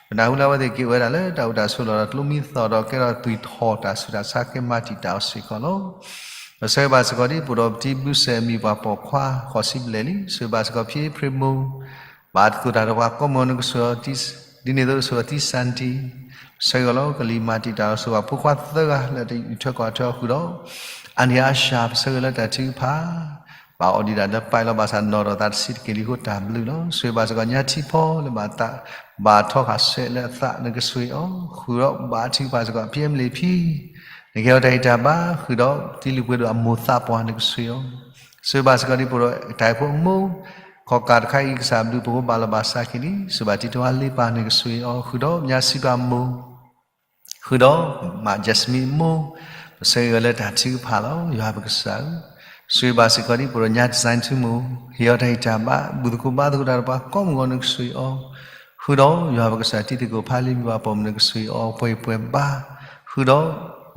ပနၢ်ဟူလၢအဝဲသ့ၣ်က့ၤအိၣ်ဝဲဒၣ်လၢတၢ်အိၣ်တၢ်ဆိးလီၢ်ဒီးကျိမံသီၣ်ဒီး ကဲထီၣ်သွံၣ်ထီၣ်တၢ်ဆူးတၢ်ဆါကဲမၤတံာ်တာ်အီၤစ့ၢ်ကီးလီၤ. ပဆိၣ်ဂ့ၤဘၣ်စ့ၢ်ကီးဒ် ပအိၣ်ဒီးပတံၤဘုစဲးအမံၤပှၤပိာ်ခွါ ဃိးဆံဘျဲၣ်လံ ဆိၣ်ဂ့ၤဘၣ်စ့ၢ်ကီးဖံအ့ဖြ့ၣ်မိၢ် ဘၣ်သကိးတၢ်ဒီးပှၤကိးမုၢ်နကဆှၢအီၤ ဒ်န့ၣ်အသိးဆိၣ်ဂ့ၤအီၤတံၤစၣ်တံၤ ပဆိၣ်ဂ့ၤအီၤလီၤ ကလံၤမၤတံာ်တာ်အီၤ ဆိၣ်ဂ့ၤဘၣ်ဖိခွါသၢဂၤလၢတၢ်အံးထွဲကွၢ်ထွဲအီၤဃုာ်ဒီး အါနံၣ်အါစှၤ ပဆိၣ်ဂ့ၤလၢတၢ်ထုကဖၣ် ဘၣ်အီၣ်ဒံးဒၣ်လၢပၢ်လီၤ ဘၣ်ဆၣ်နီၣ်ထီၣ်သးတဆံးတက့ၢ်လံအဃိတၢ်ဘျုးလီၤ. ဆိၣ်ဂ့ၤဘၣ်စ့ၢ်ကီးညါထံဖီလၢ ဘၣ်ထီဃာ်ဆှဲးလၢအသး နကဆိၣ်ဂ့ၤအီၤ ဃုာ်ဒီးဘၣ်ထုကဖၣ်စ့ၢ်ကီး ဖံအဲမလ့ၣ်ဖံ နကဟ့ၣ်အီၤတၢ်ဂံၢ်တၢ်ဘါ ဃုာ်ဒီးတံၤလုၢ်ပှ့ၤဒိၣ်အမိၢ်သးပှၢ် နကဆိၣ်ဂ့ၤအီၤ ဆိၣ်ဂ့ၤဘၣ်စ့ၢ်ကီးဒ် ပအိၣ်ဒီးတၢ်အံၤဖိအမိၢ် ခီၣ်ကၢ်တခါအံၤ ကစၢ်ဘျုးပအိၣ်ဘၣ်လီၤဘၣ်စးက့ၤလံ ဆိၣ်ဂ့ၤဘၣ်တံၤတဝါလ့ပၢ် နကဆိၣ်ဂ့ၤအီၤ ဃုာ်ဒီးညါစံးပာ်မိၢ် ဃုာ်ဒီးမါ Jasmine အမိၢ် ပဆိၣ်ဂ့ၤအီၤလၢတၢ်ထုကဖၣ်လီၤ. ယွၤပကစၢ်ဧၢ, ဆိၣ်ဂ့ၤဘၣ်စ့ၢ်ကီးဒ် ပအိၣ်ဒီးညါ Design ထူမိၢ် ဟ့ၣ်အီၤတၢ်ဂံၢ်တၢ်ဘါ ဘူၣ်သကိးဘါသကိးတၢ်ဒီးပှၤကိးမုၢ်ဂီၤ နကဆိၣ်ဂ့ၤအီၤ ဃုာ်ဒီးယွၤပကစၢ် တံၤသကိးဖးလံ မံၤပှၤပိာ်မုၣ် နကဆိၣ်ဂ့ၤအီၤ ပှဲၤပှဲၤဘါ ဃုာ်ဒီး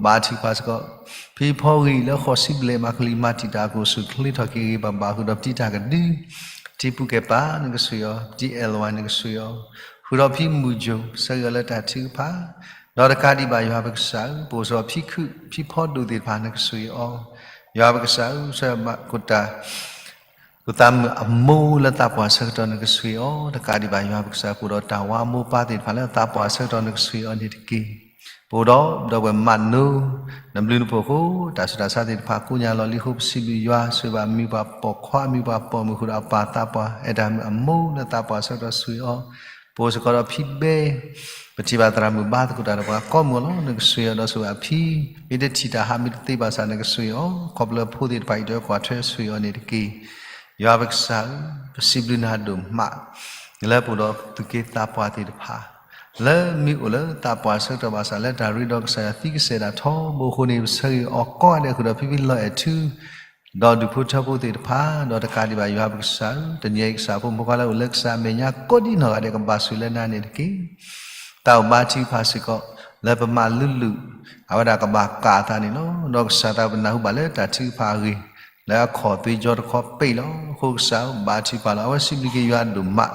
ဘၣ်ထုကဖၣ်စ့ၢ်ကီး ဖံဖီဂံၢ်လၢဃိးဆံဘျဲၣ်မး ကလံၤမၤတံာ်တာ်အကအိၣ်ဆူၣ်ချ့ထီၣ်က့ၤဂ့ၤဘၣ်ဘၣ် ဃုာ်ဒီးပတံၤတၢ်ကဒု ပတံၤပူၤကဲပၢ် နကဆိၣ်ဂ့ၤအီၤ ပတံၤအဲၣ်လဝါ နကဆိၣ်ဂ့ၤအီၤ ဃုာ်ဒီးဖံမုၢ်ယိၤ ပဆိၣ်ဂ့ၤအီၤလၢတၢ်ထုကဖၣ် ဒီးတကးဒံးဘၣ်ယွၤပကစၢ်ဧၢ, ပအိၣ်စ့ၢ်ကီးဖံခုၣ် ဖံဖီဒိၣ်သ့ၣ်တဖၣ် နကဆိၣ်ဂ့ၤအီၤ ယွၤပကစၢ်ဧၢ, ဆိၣ်ဂ့ၤဘၣ် ကိၣ်သးမုၣ်အမိၢ်လၢသးပှၢ်အဆၢကတီၢ် နကဆိၣ်ဂ့ၤအီၤ, တကးဒံးဘၣ်ယွၤပကစၢ် ပအိၣ်ဒီးတၢ်ဝါအမိၢ်ပၢ်သ့ၣ်တဖၣ်လၢသးပှၢ်အဆၢကတီၢ် နကဆိၣ်ဂ့ၤအီၤန့ၣ်တက့ၢ်. ပအိၣ်ဒီးဒီပုၢ်ဝဲၢ်မးနိ နဘျုးနဖှိၣ်အဃိ တၢ်ဆူးတၢ်ဆါသ့ၣ်တဖၣ်ကိးညါလီၤလံအဃိ ပစံးဘျုးယွၤ ဆိၣ်ဂ့ၤဘၣ်မံၤပှၤပိာ်ခွါ မံၤပှၤပိာ်မုၣ်ဃုာ်ဒီးအပၢ်သးပှၢ် အဲၣ်တၢ်မုၣ်အမိၢ်လၢသးပှၢ်အဆၢကတီၢ် ဆိၣ်ဂ့ၤအီၤ, ပအိၣ်စ့ၢ်ကီးဒီးဖံဘဲ ပထံၣ်ဘၣ်သရၣ်မုၣ်ဘါသကိးတၢ်ဒီးပှၤကိးမုၢ်ဂီၤလီၤ နကဆိၣ်ဂ့ၤအီၤဒီးဆိၣ်ဂ့ၤအဖံ မ့ၢ်တထံၣ်တၢ်ဟးမ့ၢ်တသ့ဘၣ်ဆၣ် နကဆိၣ်ဂ့ၤအီၤ ခီဖျိဖိသ့ၣ်တဖၣ်အံၤ တၢ်ကွၢ်ထွဲဆိၣ်ဂ့ၤအီၤန့ၣ်တက့ၢ်. ယွၤပကစၢ်ဧၢ, ပစံးဘျုးနၤဒိၣ်မး လၢပအိၣ်ဒီးသူၣ်က့သးပှၢ်သ့ၣ်တဖၣ် လၢမ့ၢ်အိၣ်လၢသးပှၢ်အဆၢကတီၢ်ဘၣ်ဆၣ် လၢတၢ်ရ့ဒီးကစၢ်ယွၤသံကစဲၤတၢ်ထီဘိအဃိန့ၣ် ပဆိၣ်ဂ့ၤအီၤကိးဂၤဒဲးဃုာ်ဒီးဖံဖံလီၤအဲၣ်ထူ ဒီးဒူၣ်ဖိထၢဖိသ့ၣ်တဖၣ် ဒီးတကးဒံးဘၣ်ယွၤပကစၢ်ဧၢ, တနံၤအံၤကစၢ်ဖိမုၣ်ဖိခွါလၢအိၣ်လၢကစၢ်အမဲာ်ညါကိးဒံနီၢ်ဂၤဒဲးကဘၣ်ဆိၣ်လၢနၤန့ၣ်တက့ၢ်. တၢ်အိၣ်ဘါထုကဖၣ်စ့ၢ်ကီး လၢပမၤလုၢ်လုၢ် အဝဲဒၣ်ကဘၣ်ကးအသးန့ၣ်လီၤ. ဒီးကစၢ်သးပနၢ်ဟူဘၣ်လၢတၢ်ထုကဖၣ်အဂ့ၢ် လၢအခီၣ်သွ့ကၠီတခီပ့ၣ်လီၤ. အဃိကစၢ်ဘါထုကဖၣ်လီၤ. အဝဲစံးဘျုးက့ၤယွၤဒိၣ်မး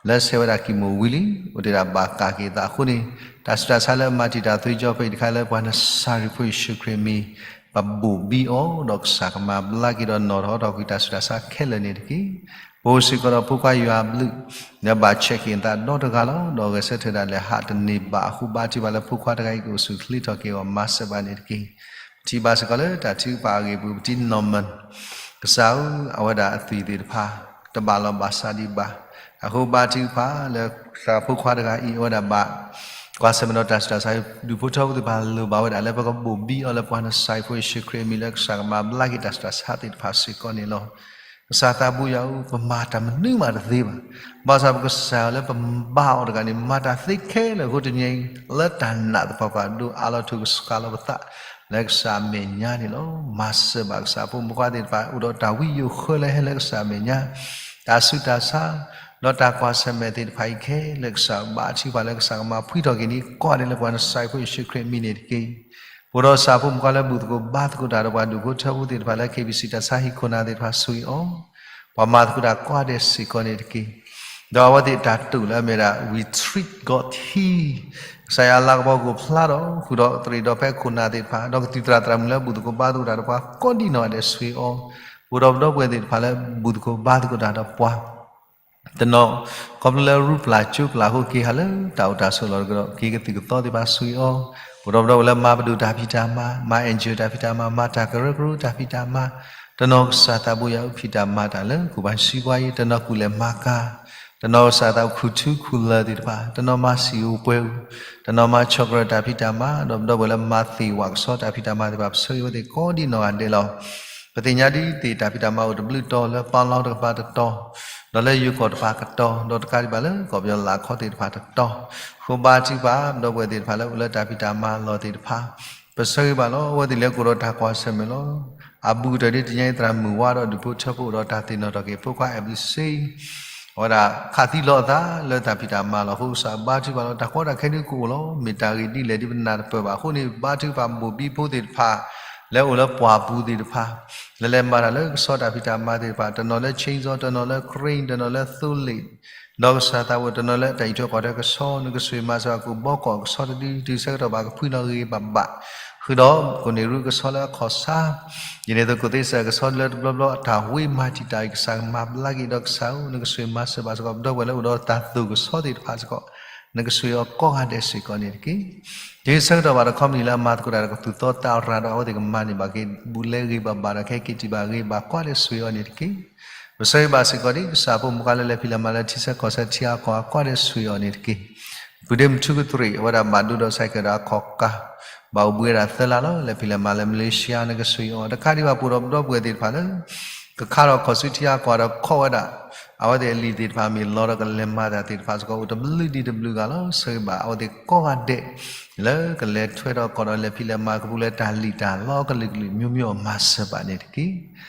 လၢဆဲးဝဲဒၣ်ကံၢ်မိၢ်ဝံၤလံ အိၣ်တ့ၢ်ဒၣ်ဘၣ်ကးက့ၤအသးအဃိန့ၣ် တၢ်ဆူးတၢ်ဆါလၢမၤတံာ်တာ်သွ့ကၠီပ့ၣ်တခါလၢပှၤနၢ်စၤရ့းဖိယ့ၣ်ၡူးခရံာ်အမံၤ ပဘိၣ်ဘံအီၤ ဒီးကစၢ်ကမၤဘျါက့ၤဒီးနီၣ်ထီၣ်ထီၣ်ကွံာ်တၢ်ဆူးတၢ်ဆါခဲလၢာ်န့ၣ်တက့ၢ်. ပအိၣ်စ့ၢ်ကီးဒီးဖိခွါယွၤအဘျုး လၢဘၣ်ဆဲးက့ၤအသးဒီတဂၤလီၤ. ဒီးဂဲၤဆၢထၢၣ်ဒၣ်လဲာ်ဟးတန့ၢ်ဘၣ်အဃိ ဘါထုကဖၣ်လၢဖိခွါတဂၤအံၤကအိၣ်ဆူၣ်ချ့ထီၣ်က့ၤအီၤမၤစၢၤဘၣ်န့ၣ်တက့ၢ်. ပထံၣ်ဘၣ်စ့ၢ်ကီးလၢတၢ်ထုကဖၣ်အဂ့ၢ်ပူၤ ပတံၤနီၢ်မၢၣ် ကစၢ်ဧၢ အဝဲဒၣ်အသွံၣ်သ့ၣ်တဖၣ် တဘၣ်လီၤဘၣ်စးဒံးဘၣ်. အဃိဘါထုကဖၣ်လၢကစၢ်ဖိခွါတဂၤအံၤ အဝဲဒၣ်ဘၣ် ကွၢ်ဆၢၣ်မဲာ်ဒီးတၢ်ဆူးတၢ်ဆါ ဒူၣ်ဖိထၢဖိသ့ၣ်တဖၣ်လိၣ်ဘၣ်ဝဲဒၣ်လၢပကဘိၣ်ဘံအီၤလၢပှၤနၢ်စၤရ့း ဖိယ့ၣ်ၡူးခရံာ်အမံၤလၢကစၢ်ကမၤဘျါက့ၤတၢ်ဆူးတၢ်ဆါသ့ၣ်တဖၣ်စ့ၢ်ကီးန့ၣ်လီၤ. ကစၢ်သးဘိယွၤဧၢ, ပမၤတၢ်မနုၤမးတသ့ဘၣ်. ဘၣ်ဆၣ်ပကစၢ်လၢပဘါအီၤတဂၤန့ၣ် မၤတၢ်သ့ခဲလၢာ်အဃိတနံၤအံၤ လၢတၢ်နာ်သပှၢ်ပှၢ်ဒိၣ်အါလီၤ ထုးကဆှီလီၤပသး လၢကစၢ်အမဲာ်ညါန့ၣ်လီၤ. မၤစၢၤဘၣ်ကစၢ်ဖိမုၣ်ဖိခွါသ့ၣ်တဖၣ် အိၣ်ဒီးတၢ်ဝံယိာ်ဃၢလၢဟဲလၢကစၢ်အမဲာ်ညါ တၢ်ဆူးတၢ်ဆါ ဒီးတၢ်ကွၢ်ဆၢၣ်မဲာ်သ့ၣ်တဖၣ်အံၤခဲလၢာ် ကစၢ်ဘါထုကဖၣ်လၢကစၢ်ကမၤဖှံထီၣ်က့ၤန့ၣ် ကိးဂၤဒဲးလၢပှၤနၢ်စၤရ့း ဖိယ့ၣ်ၡူးခရံာ်အမံၤန့ၣ်တက့ၢ်. ပအိၣ်ဒီးကစၢ်ဖိမုၣ်ဖိခွါလၢဘူၣ်သကိးဘါသကိးတၢ်ဒီးပှၤဒူၣ်ဖိထၢဖိသ့ၣ်တဖၣ်လၢ KBC တၢ်ဆါဟံၣ်ခိၣ်နၢ်သ့ၣ်တဖၣ် ဆိၣ်ဂ့ၤအီၤ ပှၤမၤသကိးတၢ်ကိးဂၤဒဲးစ့ၢ်ကီးန့ၣ်တက့ၢ်. ဒီးအဝဲသ့ၣ်တၢ်တိာ်လၢအမ့ၢ်ဒၣ် We treat God here ကစၢ်ယွၤလၤကပီၤကအိၣ်ဖျါဒီး ဃုာ်ဒီးသရံးဒီးဖဲခိၣ်နၢ်သ့ၣ်တဖၣ် ဒီးကသံၣ်သရၣ်သရၣ်မုၣ်လၢဘူၣ်သကိးဘါသကိးတၢ်ဒီးပှၤကိးဒံနီၢ်ဂၤဒဲး ဆိၣ်ဂ့ၤအီၤ ပအိၣ်ဒီးပဒီပုၢ်ဝဲၢ်သ့ၣ်တဖၣ်လၢဘူၣ်သကိးဘါသကိးတၢ်ဒီးပှၤ တနီၤ ခီဖျိလၢရူပျၢ်ကၠိပျၢ်အဃိ က့ၤဟးလၢတၢ်အိၣ်တၢ်ဆိးလီၢ်တကဒီး က့ၤကသုၣ်ကသီသ့ၣ်တဖၣ် ဆိၣ်ဂ့ၤအီၤ အိၣ်ဒီးပဒီပုၢ်ဝဲၢ်လၢမၤပဒိၣ်တၢ်ဖံးတၢ်မၤ, မၤ angel တၢ်ဖံးတၢ်မၤ, မၤတၢ်ကရၢကရိတၢ်ဖံးတၢ်မၤ, တနီၤကစၢ်သးဘိယွၤအုၣ်ဖံးတၢ်မၤတၢ်လၢ ကူၣ်ဘၣ်စံးပှၤအံၤ, တနီၤကူၣ်လဲၤမၤကၤ, တနီၤကစၢ်သးခူၣ်ထူခူၣ်လၢာ်သ့ၣ်တဖၣ်, တနီၤမၤစံၣ်ဧိၤပှဲၤဧိၤ, တနီၤမၤဆီၣ်ကရၢၢ်တၢ်ဖံးတၢ်မၤ, ဒီးပဒီပုၢ်ဝဲၢ်လၢမၤသ့ၣ်ဝးကဆီတၢ်ဖံးတၢ်မၤသ့ၣ်တဖၣ် ပဆၢဂ့ၤဝဲသ့ၣ်ကိးဒံနီၢ်ဂၤဒဲးလီၤ. ပသ့ၣ်ညါဒ်သ့ၣ်တၢ်ဖံးတၢ်မၤအိၣ်တဘျုးတီၤ လၢပီလီတကပၤတတီၤ, ဒီးလၢယိၤကီၢ်တပၤတတီၤ, ဒီးတကးဒံးဘၣ်လၢကီၢ်ပယီၤလၢအခီသ့ၣ်တဖၣ်တတီၤ, ဃိဘါထုကဖၣ် ပဒီပုၢ်ဝဲၢ်သ့ၣ်တဖၣ်လၢအိၣ်လၢတၢ်ဖံးတၢ်မၤလီၢ်သ့ၣ်တဖၣ်, ပဆၢဂ့ၤဘၣ်လီၤ. အဝဲသ့ၣ်လၢကအိၣ်ဒီးတၢ်ကွၢ်ဆၢၣ်မဲာ်လီၤ. အဘူးကတၢၢ်ဒ်တနံၤအံၤသရၣ်မုၣ်ဝါဒီးဒူၣ်ဖိထၢဖိအိၣ်ဒီးတၢ်သ့ၣ်နီၣ်ထီၣ်က့ၤ ဖိခွါ F B C အဝဲဒၣ်ခးသံလီၤအသးလၢတၢ်ဖံးတၢ်မၤလီၢ်အဃိ ကစၢ်ဘါထုကဖၣ်လီၤ. တၢ်ကီတၢ်ခဲဒုးကအိၣ်လီၤ. မ့ၢ်တၢ်ဂ့ၢ်ဒ်လဲၣ်ဒ်ပနၢ်တပၢၢ်ဘၣ်အဃိန့ၣ် ဘါထုကဖၣ်ဘိၣ်ဘံဖိသ့ၣ်တဖၣ် လၢအိၣ်လၢပှၢ်ပူၤသ့ၣ်တဖၣ် လၢလဲၤမၤတၢ်လၢကဆီတၢ်ဖံးတၢ်မၤသ့ၣ်တဖၣ်, တနီၤလၢ chainsaw, တနီၤလၢ crane, တနီၤလၢသိလ့ၣ်, ဒီးကစၢ်သးဘိယွၤ တနီၤလၢတၢ်အံးထွဲကွၢ်ထွဲကဆီ, နကဆိၣ်ဂ့ၤမၤစၢၤဘၣ်ကိၣ်ဘီကီၢ်ကဆီတဒု, တုၤဆၢကတီၢ်ဘၣ်ကဖှံလီၤဂ့ၤဂ့ၤဘၣ်ဘၣ်, ဃုာ်ဒီးကိၣ်န့ၢ်ရူကဆီလၢအခီၣ်ဆါ ဒ်န့ၣ်အသိး ကိၣ်သ့စဲးကဆီလၢတဘျီဘျီ တၢ်ဝံမၤတံာ်တာ်အံၤ ကစၢ်ကမၤဘျါက့ၤဒီးကစၢ်ဧၢ, နကဆိၣ်ဂ့ၤမၤစၢၤဘၣ်စ့ၢ်ကီး ပဒီပုၢ်ဝဲၢ်လၢအိၣ်ဒီးတၢ်သိၣ်ကဆီသ့ၣ်တဖၣ်စ့ၢ်ကီး, နကဆိၣ်ဂ့ၤအီၤကိးဂၤဒဲးစ့ၢ်ကီးန့ၣ်တက့ၢ်. တုၤဆၢကတီၢ်ဘၣ်ဒီးခီပနံၣ်လၢအမၤသကိးတၢ်ဒီးကသူၣ်သီတၢ်ရၤဒီး အဝဲသ့ၣ်ကမၤန့ၢ်ဘၣ်က့ၤ ဘူးလဲဂ့ၤဘၣ်ဘၣ်ဒီး ကဟဲက့ၤတံၢ်ဘၣ်ဂ့ၤဘၣ်ကိးဂၤဒဲး ဆိၣ်ဂ့ၤအီၤန့ၣ်တက့ၢ်. ပဆၢဂ့ၤဘၣ်စ့ၢ်ကီးဒ်ကစၢ်ဖိမုၣ်ဖိခွါလၢလဲၤဖံးလဲၤမၤလၢထံဆၢကီၢ်ဆၢထံအါကီၢ်အါ ကိးဂၤဒဲး ဆိၣ်ဂ့ၤအီၤန့ၣ်တက့ၢ်. ပုၢ်ဒ့မုၣ်ထူကတြ့ၣ် အဝဲဒၣ်ဘၣ်ဒိဒီး cycle ဒီးအခီၣ်ကါ, ဘၣ်အိၣ်ဘှံးဝဲဒၣ်သၢလါလီၤ. လဲၤဖံးလဲၤမၤလၢ Malaysia နကဆိၣ်ဂ့ၤအီၤ, တကးဒံးဘၣ် ပအိၣ်ဒီးပဒီပုၢ်ဝဲၢ်သ့ၣ်တဖၣ်လၢ ကခါထီၣ်ခီၣ်ဆူထံအါကီၢ်ဒီး ခိးဝဲဒၣ် အဝဲသ့ၣ်အလံာ်သ့ၣ်တဖၣ်မ့ၢ်လီၤဒီးကလဲၤမၤတၢ်သ့ၣ်တဖၣ်စ့ၢ်ကီး အိၣ်တဘျုးဒံးတဘျုးဂၤလီၤ. ဆိၣ်ဂ့ၤဘၣ်အဝဲသ့ၣ်ကိးဂၤဒဲး လၢကလဲၤထွဲထီၣ်ကီၢ်ဒီးလဲၤဖံးလဲၤမၤကပူၤလၢတၢ်လံၣ်တၢ်လီကလုာ်ကလုာ် မျိုးမျိုးအမၤစၢၤဘၣ်န့ၣ်တက့ၢ်.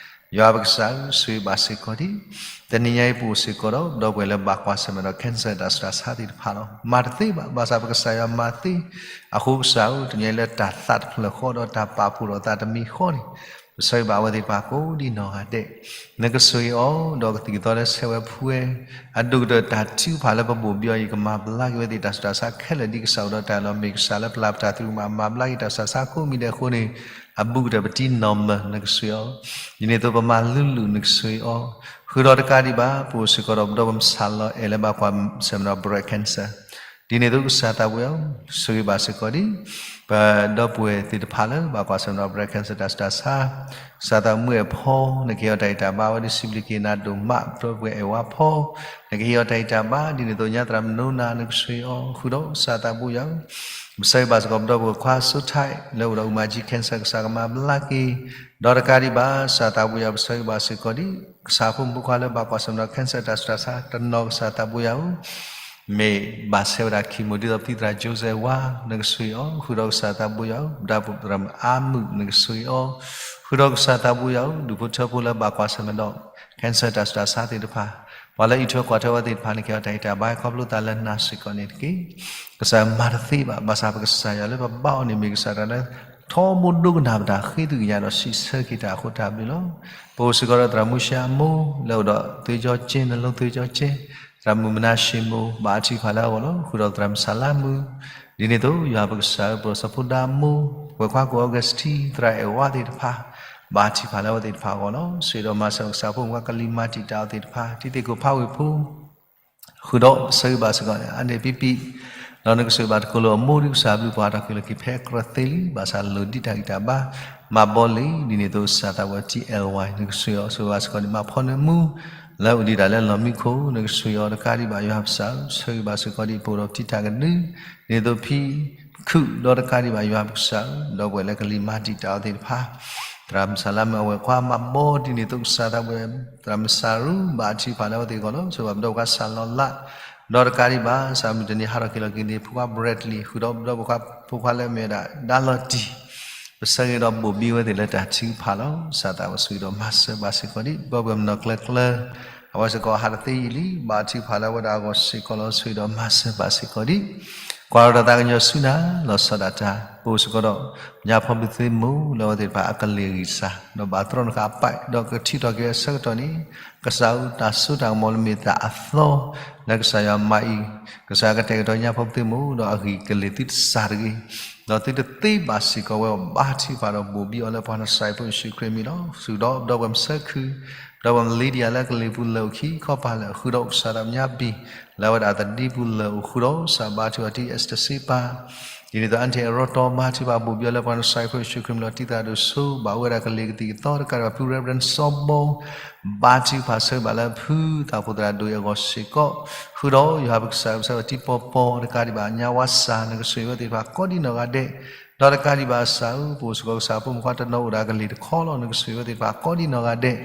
ယွၤပကစၢ်ဧၢ, ဆိၣ်ဂ့ၤဘၣ်စ့ၢ်ကီးဒံး တနံၤညါအံၤပအိၣ်စ့ၢ်ကီးဒီး ပဒီပုၢ်ဝဲၢ်လၢဘၣ်ကွၢ်ဆၢၣ်မဲာ်ဒီး cancer တၢ်ဆူးတၢ်ဆါသ့ၣ်တဖၣ်လီၤ. မၤတသ့ဘၣ်, ဘၣ်ဆၣ်ပကစၢ်ယွၤမၤသ့, အဃိကစၢ်ဧၢ, တနံၤညါအံၤလၢတၢ်သးတဖျၢၣ်ဃီဒီးတၢ်ပာ်ဖှိၣ်ထီၣ်သးတမံၤဃီန့ၣ်, ပဆၢဂ့ၤဘၣ်အဝဲသ့ၣ်တဖၣ်ကိးဒံးနီၢ်ဂၤဒဲး, နကဆိၣ်ဂ့ၤအီၤ ဒီးကသံၣ်ကသီလၢဆဲးဝဲဖှူဝဲ, အဒိၣ်ကတၢၢ်တၢ်ထုကဖၣ်လၢပဘိၣ်ဘံအီၤအံၤ ကမၤဘျါက့ၤဝဲသ့ၣ်တၢ်ဆူးတၢ်ဆါခဲလၢာ်ဒ်ကစၢ်အိၣ်ဒီးတၢ်လီၤမ့ၢ်ကစၢ်လၢပျၢ်ပတၢ်သရူးမး မၤဘျါက့ၤတၢ်ဆူးတၢ်ဆါကိးမံၤဒဲးအဃိန့ၣ်, အဘူးကတၢၢ်ပတံၤနီၢ်မၢၢ် နကဆိၣ်ဂ့ၤအီၤ, ဒ်န့ၣ်အသိးပမၤလုာ်လုာ် နကဆိၣ်ဂ့ၤအီၤ, ဃုာ်ဒီးတကးဒံးဘၣ် ပအိၣ်စ့ၢ်ကီးဒီးပဒီပုၢ်ဝဲၢ်မုၣ်ဆၣ်လီၤအဲၣ်လၢဘၣ်ကွၢ်ဆၢၣ်မဲာ်ဒီး breast cancer ဒ်န့ၣ်အသိးကစၢ်သးဘိယွၤဧၢ, ဆိၣ်ဂ့ၤဘၣ်စ့ၢ်ကီးဒံး ပဒီပုၢ်ဝဲၢ်သ့ၣ်တဖၣ်လၢဘၣ်ကွၢ်ဆၢၣ်မဲာ်ဒီး breast cancer တၢ်ဆူးတၢ်ဆါ, ကစၢ်သးမုၢ်အဲၣ်ဖီ, နကဟ့ၣ်အီၤတၢ်ဂံၢ်တၢ်ဘါ အဝဲဒၣ်စံးဘျုးက့ၤနၤဒိၣ်မး, ပဒီပုၢ်ဝဲၢ်အဲၣ်ဝါဖီ, နကဟ့ၣ်အီၤတၢ်ဂံၢ်တၢ်ဘါ ဒ်န့ၣ်အသိးညါသရၣ်မုၣ်နိနၤ နကဆိၣ်ဂ့ၤအီၤ, ဃုာ်ဒီးကစၢ်သးဘိယွၤဧၢ, ပဆၢဂ့ၤဘၣ်စ့ၢ်ကီးပဒီပုၢ်ဝဲၢ်ခွါစိထၢၣ် လၢအိၣ်ဒီးအူမၤကၠံ cancer ကစၢ်ကမၤဘျါက့ၤ, ဒီးတကးဒံးဘၣ် ကစၢ်သးဘိယွၤဧၢ ပဆၢဂ့ၤဘၣ်စ့ၢ်ကီးဒံး ကစၢ်ဖိမုၣ်ဖိခွါလၢဘၣ်ကွၢ်ဆၢၣ်မဲာ်ဒီး cancer တၢ်ဆူးတၢ်ဆါ တနီၤကစၢ်သးဘိယွၤဧၢ, မ့ၢ်ဘၣ်ဆဲးဝဲဒၣ် chemo ဒ်သိးပတံၤသရၣ် Joseph ဝါ နကဆိၣ်ဂ့ၤအီၤ, ဃုာ်ဒီးကစၢ်သးဘိယွၤဧၢ, ပဒီပုၢ်ဝဲၢ်သရၣ်မုၣ်အါမုၣ် နကဆိၣ်ဂ့ၤအီၤ, ဃုာ်ဒီးကစၢ်သးဘိယွၤဧၢ, ဒူၣ်ဖိထၢဖိလၢဘၣ်ကွၢ်ဆၢၣ်မဲာ်ဒီး cancer တၢ်ဆူးတၢ်ဆါသ့ၣ်တဖၣ်, ပှၤလၢအံးထွဲကွၢ်ထွဲဝဲသ့ၣ်တဖၣ် နကဟ့ၣ်အီၤတၢ်ဂံၢ်တၢ်ဘါ ခီဖျိသးလၢနၤစ့ၢ်ကီးန့ၣ်တက့ၢ်. ကစၢ်မၤတသ့ဘၣ်, ဘၣ်ဆၣ်ပကစၢ်ယွၤလၢပဘါအီၤန့ၣ် မ့ၢ်ကစၢ်တဂၤလၢ ထီဘိဒိကနၣ်ပတၢ်ဃ့ထုကညးဒီးစံးဆၢက့ၤတၢ်အဃိတၢ်ဘျုးလီၤ. ပအိၣ်စ့ၢ်ကီးဒီးသရၣ်မုၢ်ၡါအမိၢ် လၢအိၣ်ဒီးသွ့ကၠီကၠ့ နလိၤသွ့ကၠီကၠ့, သရၣ်မုၣ်မနၤၡ့မိၢ် ဘၣ်အထံဖးလၢအဂီၢ်လီၤ. ဃုာ်ဒီးသရၣ်မုၣ်ဆၣ်လါမုၣ်, ဒ်န့ၣ်အသိး ယွၤပကစၢ်ဧၢ ပစီၤဖိဒါမိၢ်, ဝဲၢ်ခွါကိၣ် Augustine သရၣ်အဲၣ်ဝါသ့ၣ်တဖၣ်, ဘၣ်အထံဖးလၢအဝဲသ့ၣ်တဖၣ်အဂီၢ်လီၤ. ဆိၣ်ဂ့ၤဒီးမၤစၢၤကစၢ်ဖိမုၣ်ဖိခွါကလံၤမၤတံာ်တာ်အီၤသ့ၣ်တဖၣ်, တံၤသကိးဖးဝ့ၢ်ဖိ ဃုာ်ဒီးဆၢဂ့ၤဘၣ်စ့ၢ်ကီးန့ၣ် အါန့ၢ်ပံပံ, ဒီးနကဆိၣ်ဂ့ၤဘၣ်တကိးလိာ်အမိၢ်ဒ်ကစၢ်ဘျုးပှၤထီၣ်က့ၤလီၤက့ၤဖဲကြၢးသ့လံ, ဘၣ်ဆၣ်လိၣ်ဒံးတၢ်ဂံၢ်တၢ်ဘါ, မၤဘီလံ, ဒ်န့ၣ်အသိးကစၢ်သးဝဲ T L Y နကဆိၣ်ဂ့ၤအီၤ, ဆိၣ်ဂ့ၤဘၣ်စ့ၢ်ကီးဒံး မၤဖီနၢမူ လၢအအိၣ်ဒံးတၢ်လၢလီၢ်မံခိၣ် နကဆိၣ်ဂ့ၤအီၤ, တကးဒံးဘၣ်ယွၤပကစၢ်ဧၢ, ဆိၣ်ဂ့ၤဘၣ်စ့ၢ်ကီးဒံး ပအိၣ်ဒီးပတံၤတၢ်ကဒု, ဒ်န့ၣ်အသိးဖံ ခုၣ်, ဒီးတကးဒံးဘၣ်ယွၤပကစၢ်ဧၢ, ဒီပုၢ်ဝဲၢ်လၢကလံၤမၤတံာ်တာ်အီၤသ့ၣ်တဖၣ်, သရၣ်မုၣ်ဆၣ်လါမုၣ်အဝဲၢ်ခွါမၤဘီဒ်န့ၣ်အသိးကစၢ်သးဝဲ, သရၣ်မုၣ်စၢ်ရူ ဘၣ်အထံဖးလၢအဝဲသ့ၣ်အဂီၢ်လီၤ. ဆိၣ်ဂ့ၤဘၣ်ပဒီပုၢ်ဝဲၢ်ခွါစၢ်လီၤလး, ဒီးတကးဒံးဘၣ် စးမုၢ်တနံၤဟးထီၣ်က့ၤလီၤက့ၤန့ၣ် ဖိခွါ Bradley ဃုာ်ဒီးပဒီပုၢ်ဝဲၢ်ခွါ ဖိခွါလၢအမ့ၢ်ဝဲဒၣ် ဒါလီၤတံၢ် ပဆၢဂ့ၤဒီးဘိၣ်ဘံဝဲသ့ၣ်လၢတၢ်ထုကဖၣ်လီၤ. ကစၢ်သးဝဲဆိၣ်ဂ့ၤဒီးမၤစၢၤဘၣ်စ့ၢ်ကီးဒံး ပဒီပုၢ်ဝဲၢ်မနီၤကျၢၤကျၢၤ, အဝဲစ့ၢ်ကီးဟးတသ့ယံာ်လံ ဘၣ်အထံဖးလၢအဝဲဒၣ်အဂီၢ်စ့ၢ်ကီးလီၤ. ဆိၣ်ဂ့ၤဒီးမၤစၢၤဘၣ်စ့ၢ်ကီးဒံး ကွၢ်ဒီးတၢ်သးကညီၤဆူနၤ လီၤဆီဒၣ်တၢ်, ပအိၣ်စ့ၢ်ကီးဒီး ညါဖီဘုသ့ၣ်မိၢ်လၢအဝဲသ့ၣ်တဖၣ်အကလ့ၢ်ဂံၢ်စၢ် ဒီးဘၣ်သရီနကပာ် ဒီးကထံၣ်ထီၣ်က့ၤအဆၢကတီၢ်န့ၣ်, ကစၢ်ဧၢ တၢ်စိတၢ်ကမီၤလၢမ့ၢ်တၢ်အသီ လၢကစၢ်ယွၤမၤအံၤ, ကစၢ်ကတဲာ်ကတီၤညါဖီဘုသ့ၣ်မိၢ် ဒီးအဂံၢ်ကလ့ၢ်သုတစၢ်တဂ့ၤ, ဒီးသုတသ့ဘၣ်စ့ၢ်ကီးဝဲအီၤ ဘၣ်ထံဖးဒီးဘိၣ်ဘံအီၤလၢပှၤနစၤရ့းဖိယ့ၣ်ၡူးခရံာ်အမံၤလီၤ. ဆိၣ်ဂ့ၤဒီးပဒီပုၢ်ဝဲၢ်မုၣ်ဆၢခု, ပဒီပုၢ်ဝဲၢ်မုၣ်လံဒံယၤလၢကလံၤပူၤလၢာ်အိၣ်ခံခီပၤလၢာ် ဃုာ်ဒီးကစၢ်သးပညါဘံၣ် လၢအဝဲဒၣ်အသဒံပူၤလၢာ်အိၣ်ဃုာ်ဒီး ကစၢ်ဘါထုကဖၣ်တံၤ Esther စ့ပၤ ဒ်န့ၣ်အသိး အါန့ၢ်အရီတီ ဘါထုကဖၣ်ဘိၣ်ဘံအီၤလၢပှၤနဆှဲဖိယ့ၣ်ၡူးခရံာ်မံၤလီၤ. တံသရၣ်ဒိၣ်စိ ဘၣ်အိၣ်ဝဲဒၣ်ကလံၤကသံၣ်ကသီတကးဒံးဘၣ် ဖု Reverend စီၤဘီ ဘါထုကဖၣ်ဆၢဘၣ်လၢဖုသးဖိသရၣ်ဒိၣ်အဂီၢ်စ့ၢ်ကီး, ဃုာ်ဒီးယွၤပကစၢ် ပဆၢဝဲတံၤပီၤပီၤတကးဒံးဘၣ် ညါဝါစၢ် နကဆိၣ်ဂ့ၤဝဲသ့ၣ်တဖၣ်ကိးဒံနီၢ်ဂၤဒဲး, ဒီးတကးဒံးဘၣ်ကစၢ်ဧၢ ပအိၣ်စ့ၢ်ကီးကစၢ်ဖိမုၣ်ခွါတနီၤအိၣ်ဒီးကလံၤတခီလီၤ နကဆိၣ်ဂ့ၤဝဲသ့ၣ်တဖၣ်ကိးဒံနီၢ်ဂၤဒဲး,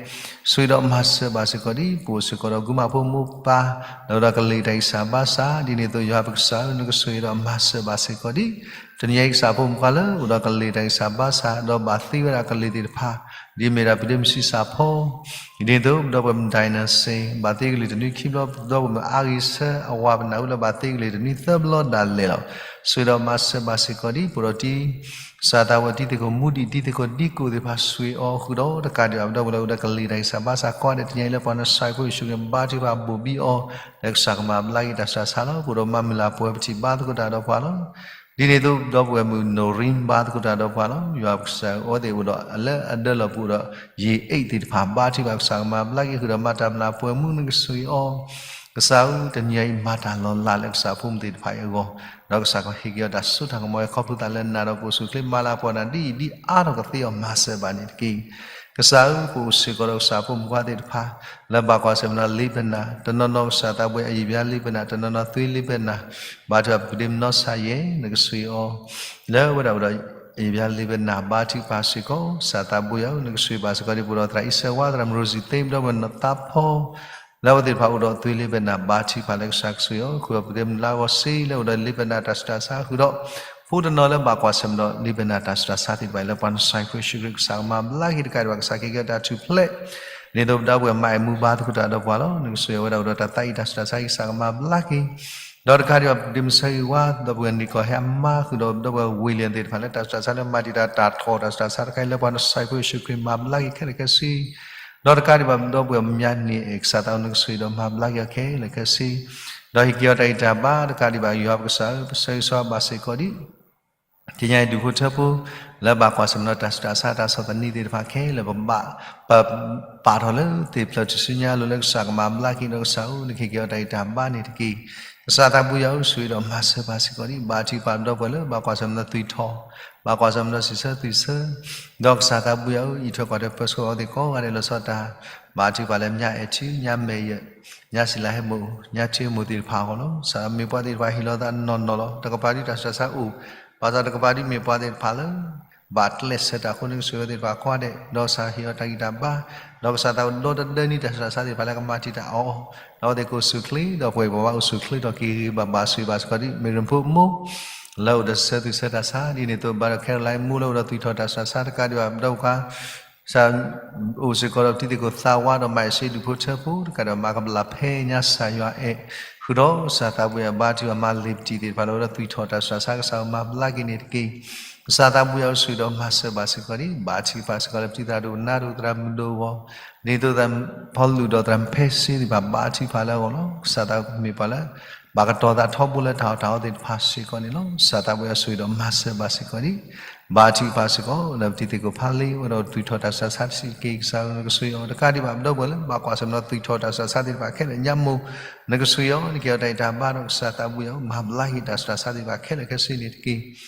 ဆိၣ်ဂ့ၤဒီးမၤစၢၤဘၣ်စ့ၢ်ကီးဒံး ပအိၣ်စ့ၢ်ကီးဒီးကုမၤဖိမိၢ်ပၢ် လၢအိၣ်ဒီးကလံၤတၢ်ဂံၢ်စၢ်ဘါစၢ်, ဒ်န့ၣ်အသိးယွၤပကစၢ်ဧၢ နကဆိၣ်ဂ့ၤဒီးမၤစၢၤဘၣ်စ့ၢ်ကီးဒံး တနံၤအံၤကစၢ်ဖိမုၣ်ခွါလၢအိၣ်ဒီးကလံၤတၢ်ဂံၢ်စၢ်ဘါစၢ် ဒီးဘၣ်သ့ဝဲဒၣ်ကလံၤသ့ၣ်တဖၣ် ဒ်မ့ၢ်ဒၣ်ပဒ့မုၢ်ဆံးစၢ်ဖီ ဒ်န့ၣ်အသိး ပဒီပုၢ်ဝဲၢ်မုၣ် Diana Singh ဘၣ်သ့ကလံၤတနွံခံဘျီ, ပဒီပုၢ်ဝဲၢ်မုၣ်အါဂ့ၤဆၢအဝၤပနၢ်ဟူလၢဘၣ်သ့ကလံၤတနွံသၢဘျီဒၣ်လဲာ်လီၤ. ဆိၣ်ဂ့ၤဒီးမၤစၢၤဘၣ်စ့ၢ်ကီးဒံး ပအိၣ်ဒီးတံၤ ကစၢ်သးဝဲတံၤသကိးမူဒံး တံၤသကိးဒံကိးသ့ၣ်တဖၣ်ဆိၣ်ဂ့ၤအီၤဃုာ်ဒီး တကးဒံးဘၣ်ပဒီပုၢ်ဝဲၢ်လၢအိၣ်ဒီးကလံၤတၢ်ဂံၢ်စၢ်ဘါစၢ်ကိးဂၤဒဲး တနံၤအံၤလၢပှၤနဆှဲဖိယ့ၣ်ၡူးခရံာ်ဘါထုကဖၣ်ဘိၣ်ဘံအီၤ လၢကစၢ်ကမၤဘျါက့ၤတၢ်စူၢ်တၢ်ဆါလီၤ. ပအိၣ်ဒီးမၤမုၢ်လၢ်ပှဲၤပထံၣ်ဘါသကိးတၢ်ဒီးပှၤလီၤ. ဒ်န့ၣ်အသိး ပဒီပုၢ်ဝဲၢ်မုၣ် Noreen ဘါသကိးတၢ်ဒီးပှၤလီၤ. ယွၤပကစၢ်အဝဲသ့ၣ်အိၣ်ဒီးလၢအဒၢလီၢ်ပူၤဒီး ယံာ်အိတ်သ့ၣ်တဖၣ် ဘါထုကဖၣ်ကစၢ်ကမၤဘျါက့ၤဃုာ်ဒီးမၤတၢ်မုၢ်လၢ်ပှဲၤမူ နကဆိၣ်ဂ့ၤအီၤ ကစၢ်ဧၢ တနံၤအံၤမၤတၢ်လီၤလးလၢကစၢ်ဖိမုၣ်သ့ၣ်တဖၣ်အံၤအဂီၢ်, ဒီးကစၢ်ကဟ့ၣ်က့ၤအီၤတၢ်စိတၢ်ကမီၤ ဟဲခီဖျိသးလၢနၤဒီးကအိၣ်ဆူၣ်ချ့ မၤလၤကပီၤနၤဒ်အံၤဒ်အါထီၣ်ကသ့အီၤ မၤစၢၤဘၣ်န့ၣ်တက့ၢ်. ကစၢ်ဧၢ ပအိၣ်စ့ၢ်ကီးဒီးကစၢ်ဖိမုၣ်ခွါသ့ၣ်တဖၣ် လၢဘၣ်ကွၢ်ဆၢၣ်မဲာ်ဒီးလံာ်ပနၢ်, တနီၤနီၤကစၢ်သးဘှဲအယံာ်ဘျါလံာ်ပနၢ်, တနီၤနီၤသွံလံာ်ပနၢ်, ဘါထုကဖၣ်ပကဒ့မနီစါယဲၢ် နကဆိၣ်ဂ့ၤအီၤ လၢဝဲဒၣ်အိၣ်ဒီး အယံာ်ဘျါလံာ်ပနၢ် ဘါထုကဖၣ်စ့ၢ်ကီး ကစၢ်သးဘှဲယွၤဧၢ နကဆိၣ်ဂ့ၤဘၣ်စ့ၢ်ကီးဒံး ပအိၣ်ဒီးသရၣ်အံၤစဲဝါ သရၣ်မုၣ်ရိစံသ့ ပဒီပုၢ်ဝဲၢ်နီၢ်သးဖီ လၢအဝဲသ့ၣ်တဖၣ်အိၣ်ဒီးသွံလံာ်ပနၢ် ဘါထုကဖၣ်လၢကစၢ်ကဆိၣ်ဂ့ၤအီၤ ဃုာ်ဒီးပကဒ့မနီစါယဲၢ် လၢအိၣ်ဒီးလံာ်ပနၢ်တၢ်စူၢ်တၢ်ဆါဃုာ်ဒီး ဖိတနီၤလၢဘၣ်ကွၢ်ဆၢၣ်မဲာ်ဒီးလံာ်ပနၢ်တၢ်စူၢ်တၢ်ဆါသ့ၣ်တဖၣ်အံၤ လၢပှၤနဆှဲဖိယ့ၣ်ၡူးခရံာ် ကစၢ်ကမၤဘျါက့ၤတကးဒံးဘၣ် ကစၢ်ကဟ့ၣ်က့ၤအီၤတၢ်ထူၣ်ဖျဲး ဒ်သိးပဒီပုၢ်ဝဲၢ်မၤအဲၣ်မူဘါသကိးတၢ်ဒီးပှၤလီၤ. နကဆိၣ်ဂ့ၤဝဲဒၣ်အိၣ်ဒီးတၢ်သးအံၤတၢ်စူၢ်တၢ်ဆါအံၤ ကစၢ်ကမၤဘျါက့ၤ ဒီးတကးဒံးဘၣ် ပကဒ့မနီစါယဲၢ်ဝါ ဒီပုၢ်ဝဲၢ်နံၣ်ကီၢ်ဟဲအမါဃုာ်ဒီး ပဒီပုၢ်ဝဲၢ်ဝ့ၢ်လၢၣ်သ့ၣ်တဖၣ်လၢတၢ်စူၢ်တၢ်ဆါလၢမၤတံာ်တာ်တၢ်ထီၣ်တၢ်စူၢ်တၢ်ဆါတခါအံၤ လၢပှၤနဆှဲဖိယ့ၣ်ၡူးခရံာ်မၤဘျါက့ၤခဲလၢာ်ခဲဆ့ ဒီးတကးဒံးဘၣ် ပဒီပုၢ်ဝဲၢ်မၠါန့ၣ် ကစၢ်သးအိၣ် နကဆိၣ်ဂ့ၤဒီးမၤဘျါက့ၤ အီၤခဲလၢာ်ခဲဆ့ ဒီးဟ့ၣ်က့ၤအီၤတၢ်ဂံၢ်တၢ်ဘါ တကးဒံးဘၣ် ယွၤပကစၢ်ဧၢ ပဆၢဂ့ၤဆၢဝါဘၣ်စ့ၢ်ကီးဒံး တနံၤအံၤဒူၣ်ဖိထၢဖိ လၢဘၣ်ကွၢ်ဆၢၣ်မဲာ်ဒီးတၢ်စူၢ်တၢ်ဆါ တၢ်ဆီၣ်သနံးသ့ၣ်တဖၣ်ခဲလၢာ် ပဘၣ် ပပာ်ထီၣ်လၢသ့ၣ်ဖျၢၣ်ထူၣ်စုညါအလိၤလၢကစၢ်ကမၤဘျါက့ၤဒီး ကစၢ်ဧၢ နကဟ့ၣ်က့ၤအီၤတၢ်ဂံၢ်တၢ်ဘါန့ၣ်တက့ၢ်. ကစၢ်သးဘှဲယွၤဧၢ ဆိၣ်ဂ့ၤဒီးမၤစၢၤဘၣ်စ့ၢ်ကီးဒံး ဘါထုကဖၣ်ပဒီပုၢ်ဝဲၢ်လၢ ဘၣ်ကွၢ်ဆၢၣ်မဲာ်ဒီးသွံၣ်ထီၣ် ဘၣ်ကွၢ်ဆၢၣ်မဲာ်ဒီးစံးဆၢသွံၣ်ဆၢ ဒီးကစၢ်သးဘှဲယွၤဧၢ အံးထွဲကွၢ်ထွဲပၢဆှၢအဝဲသ့ၣ်ကိးဂၤဒဲးလီၤဆီဒၣ်တၢ် ဘါထုကဖၣ်လၢမၠါအဲၣ်ထံ မၠါမဲာ်ယၢၣ် မၠါစံလၤဟဲမိၣ် မၠါထံမိၣ်သ့ၣ်တဖၣ်အဂီၢ်လီၤ. ကစၢ်မ့ၢ်ပှၤသ့ၣ်တဖၣ်ဟ့ၣ်လီၤသးနီၢ်နီၢ်လီၤ. တကပၤဒ်တၢ်စူၢ်တၢ်ဆါအိၣ် ဘၣ်ဆၣ်တကပၤဒ်မ့ၢ်ပှၤသ့ၣ်တဖၣ်လၢ ဘၣ်ကျဲးစၢးတၢ်အဃိ နကဆိၣ်ဂ့ၤဝဲသ့ၣ်တဖၣ်ကိးဂၤဒဲး ဒီးကစၢ်ဟ့ၣ်အီၤတၢ်ဂံၢ်တၢ်ဘါ ဒီးကစၢ်သးအိၣ်ဒီတဒၢနံၤတၢ်စူၢ်တၢ်ဆါသ့ၣ်တဖၣ်လၢကမၤတံာ်တာ်အီၤ ဒီးအဝဲသ့ၣ်ကအိၣ်ဆူၣ်ချ့ ဒီးပှၤဘၣ်ဝါအိၣ်ဆူၣ်ချ့ဒီးက့ၤဂ့ၤဘၣ်ဘၣ်ဆိၣ်ဂ့ၤဘၣ်စ့ၢ်ကီးဒံး မ့ၢ်ရ့ၣ်ဖိမိၢ် လၢအိၣ်ဒီးစံးဆၢသွံၣ်ဆၢတၢ်ဆါ ဒ်န့ၣ်အသိးဘၣ်ဒီး Caroline မိၢ်လၢအိၣ်ဒီးသွံၣ်ထီၣ်တၢ်စူၢ်တၢ်ဆါတကးဒံးဘၣ် ပဒီပုၢ်ဝဲၢ် ကစၢ်အိၣ်စ့ၢ်ကီးဒီးတံၤသကိးသးဝါဒီးမၤအဲၣ်စ့ဒူၣ်ဖိထၢဖိ တကးဒံးဘၣ်မၤကဘျၣ်ဖဲညါစၢ်ယွၤအဲၣ် ဃုာ်ဒီးကစၢ်သးဘှဲယွၤ ဘါထုကဖၣ်မၤလ့ၤပတံၢ်သ့ၣ်တဖၣ်လၢအိၣ်ဒီးသွံၣ်ထီၣ်တၢ်စူၢ်တၢ်ဆါ ကစၢ်ဧၢ မၤဘျါက့ၤန့ၣ်တက့ၢ်. ကစၢ်သးဘှဲယွၤဧၢ ဆိၣ်ဂ့ၤဒီးမၤစၢၤဘၣ်စ့ၢ်ကီးဒံး ဘါထုကဖၣ်စ့ၢ်ကီးလၢပတံၤသရၣ်ဒိၣ်နါဒိၣ်သရၣ်မုၣ်ဒိၣ်အဂီၢ် ဒ်သိးသရၣ်ဖီလူးဒီးသရၣ်ဖဲစ့သ့ၣ်တဖၣ် ဘါထုကဖၣ်လၢအဂီၢ်လီၤ. ကစၢ်သးမ့ၢ်ပှၤလၢ ဘၣ်ကတီၤသးထီဘိလၢတၢ်အီၣ်တၢ်အီသ့ၣ်တဖၣ်စ့ၢ်ကီးန့ၣ်လီၤ. ကစၢ်သးဘှဲယွၤ ဆိၣ်ဂ့ၤဒီးမၤစၢၤဘၣ်စ့ၢ်ကီးဒံး ဘါထုကဖၣ်စ့ၢ်ကီး လၢပတံၤသကိးဖးလံ အိၣ်ဒီးသွံၣ်ထီၣ်တၢ်စူၢ်တၢ်ဆါတဆံးတက့ၢ်. ကစၢ်ဧၢ နကဆိၣ်ဂ့ၤအီၤ တကးဒံးဘၣ် ပဒီပုၢ်ဝဲၢ်လၢ ဘၣ်ကွၢ်ဆၢၣ်မဲာ်ဒီးသွံၣ်ထီၣ်တၢ်စူၢ်တၢ်ဆါသ့ၣ်တဖၣ်ခဲလၢာ် ညါမိၢ် နကဆိၣ်ဂ့ၤအီၤ နကဟ့ၣ်အီၤတၢ်ဂံၢ်တၢ်ဘါဒီး ကစၢ်သးဘှဲယွၤ မၤဘျါက့ၤတၢ်စူၢ်တၢ်ဆါသ့ၣ်တဖၣ်ခဲလၢာ်ခဲဆ့န့ၣ်တက့ၢ်.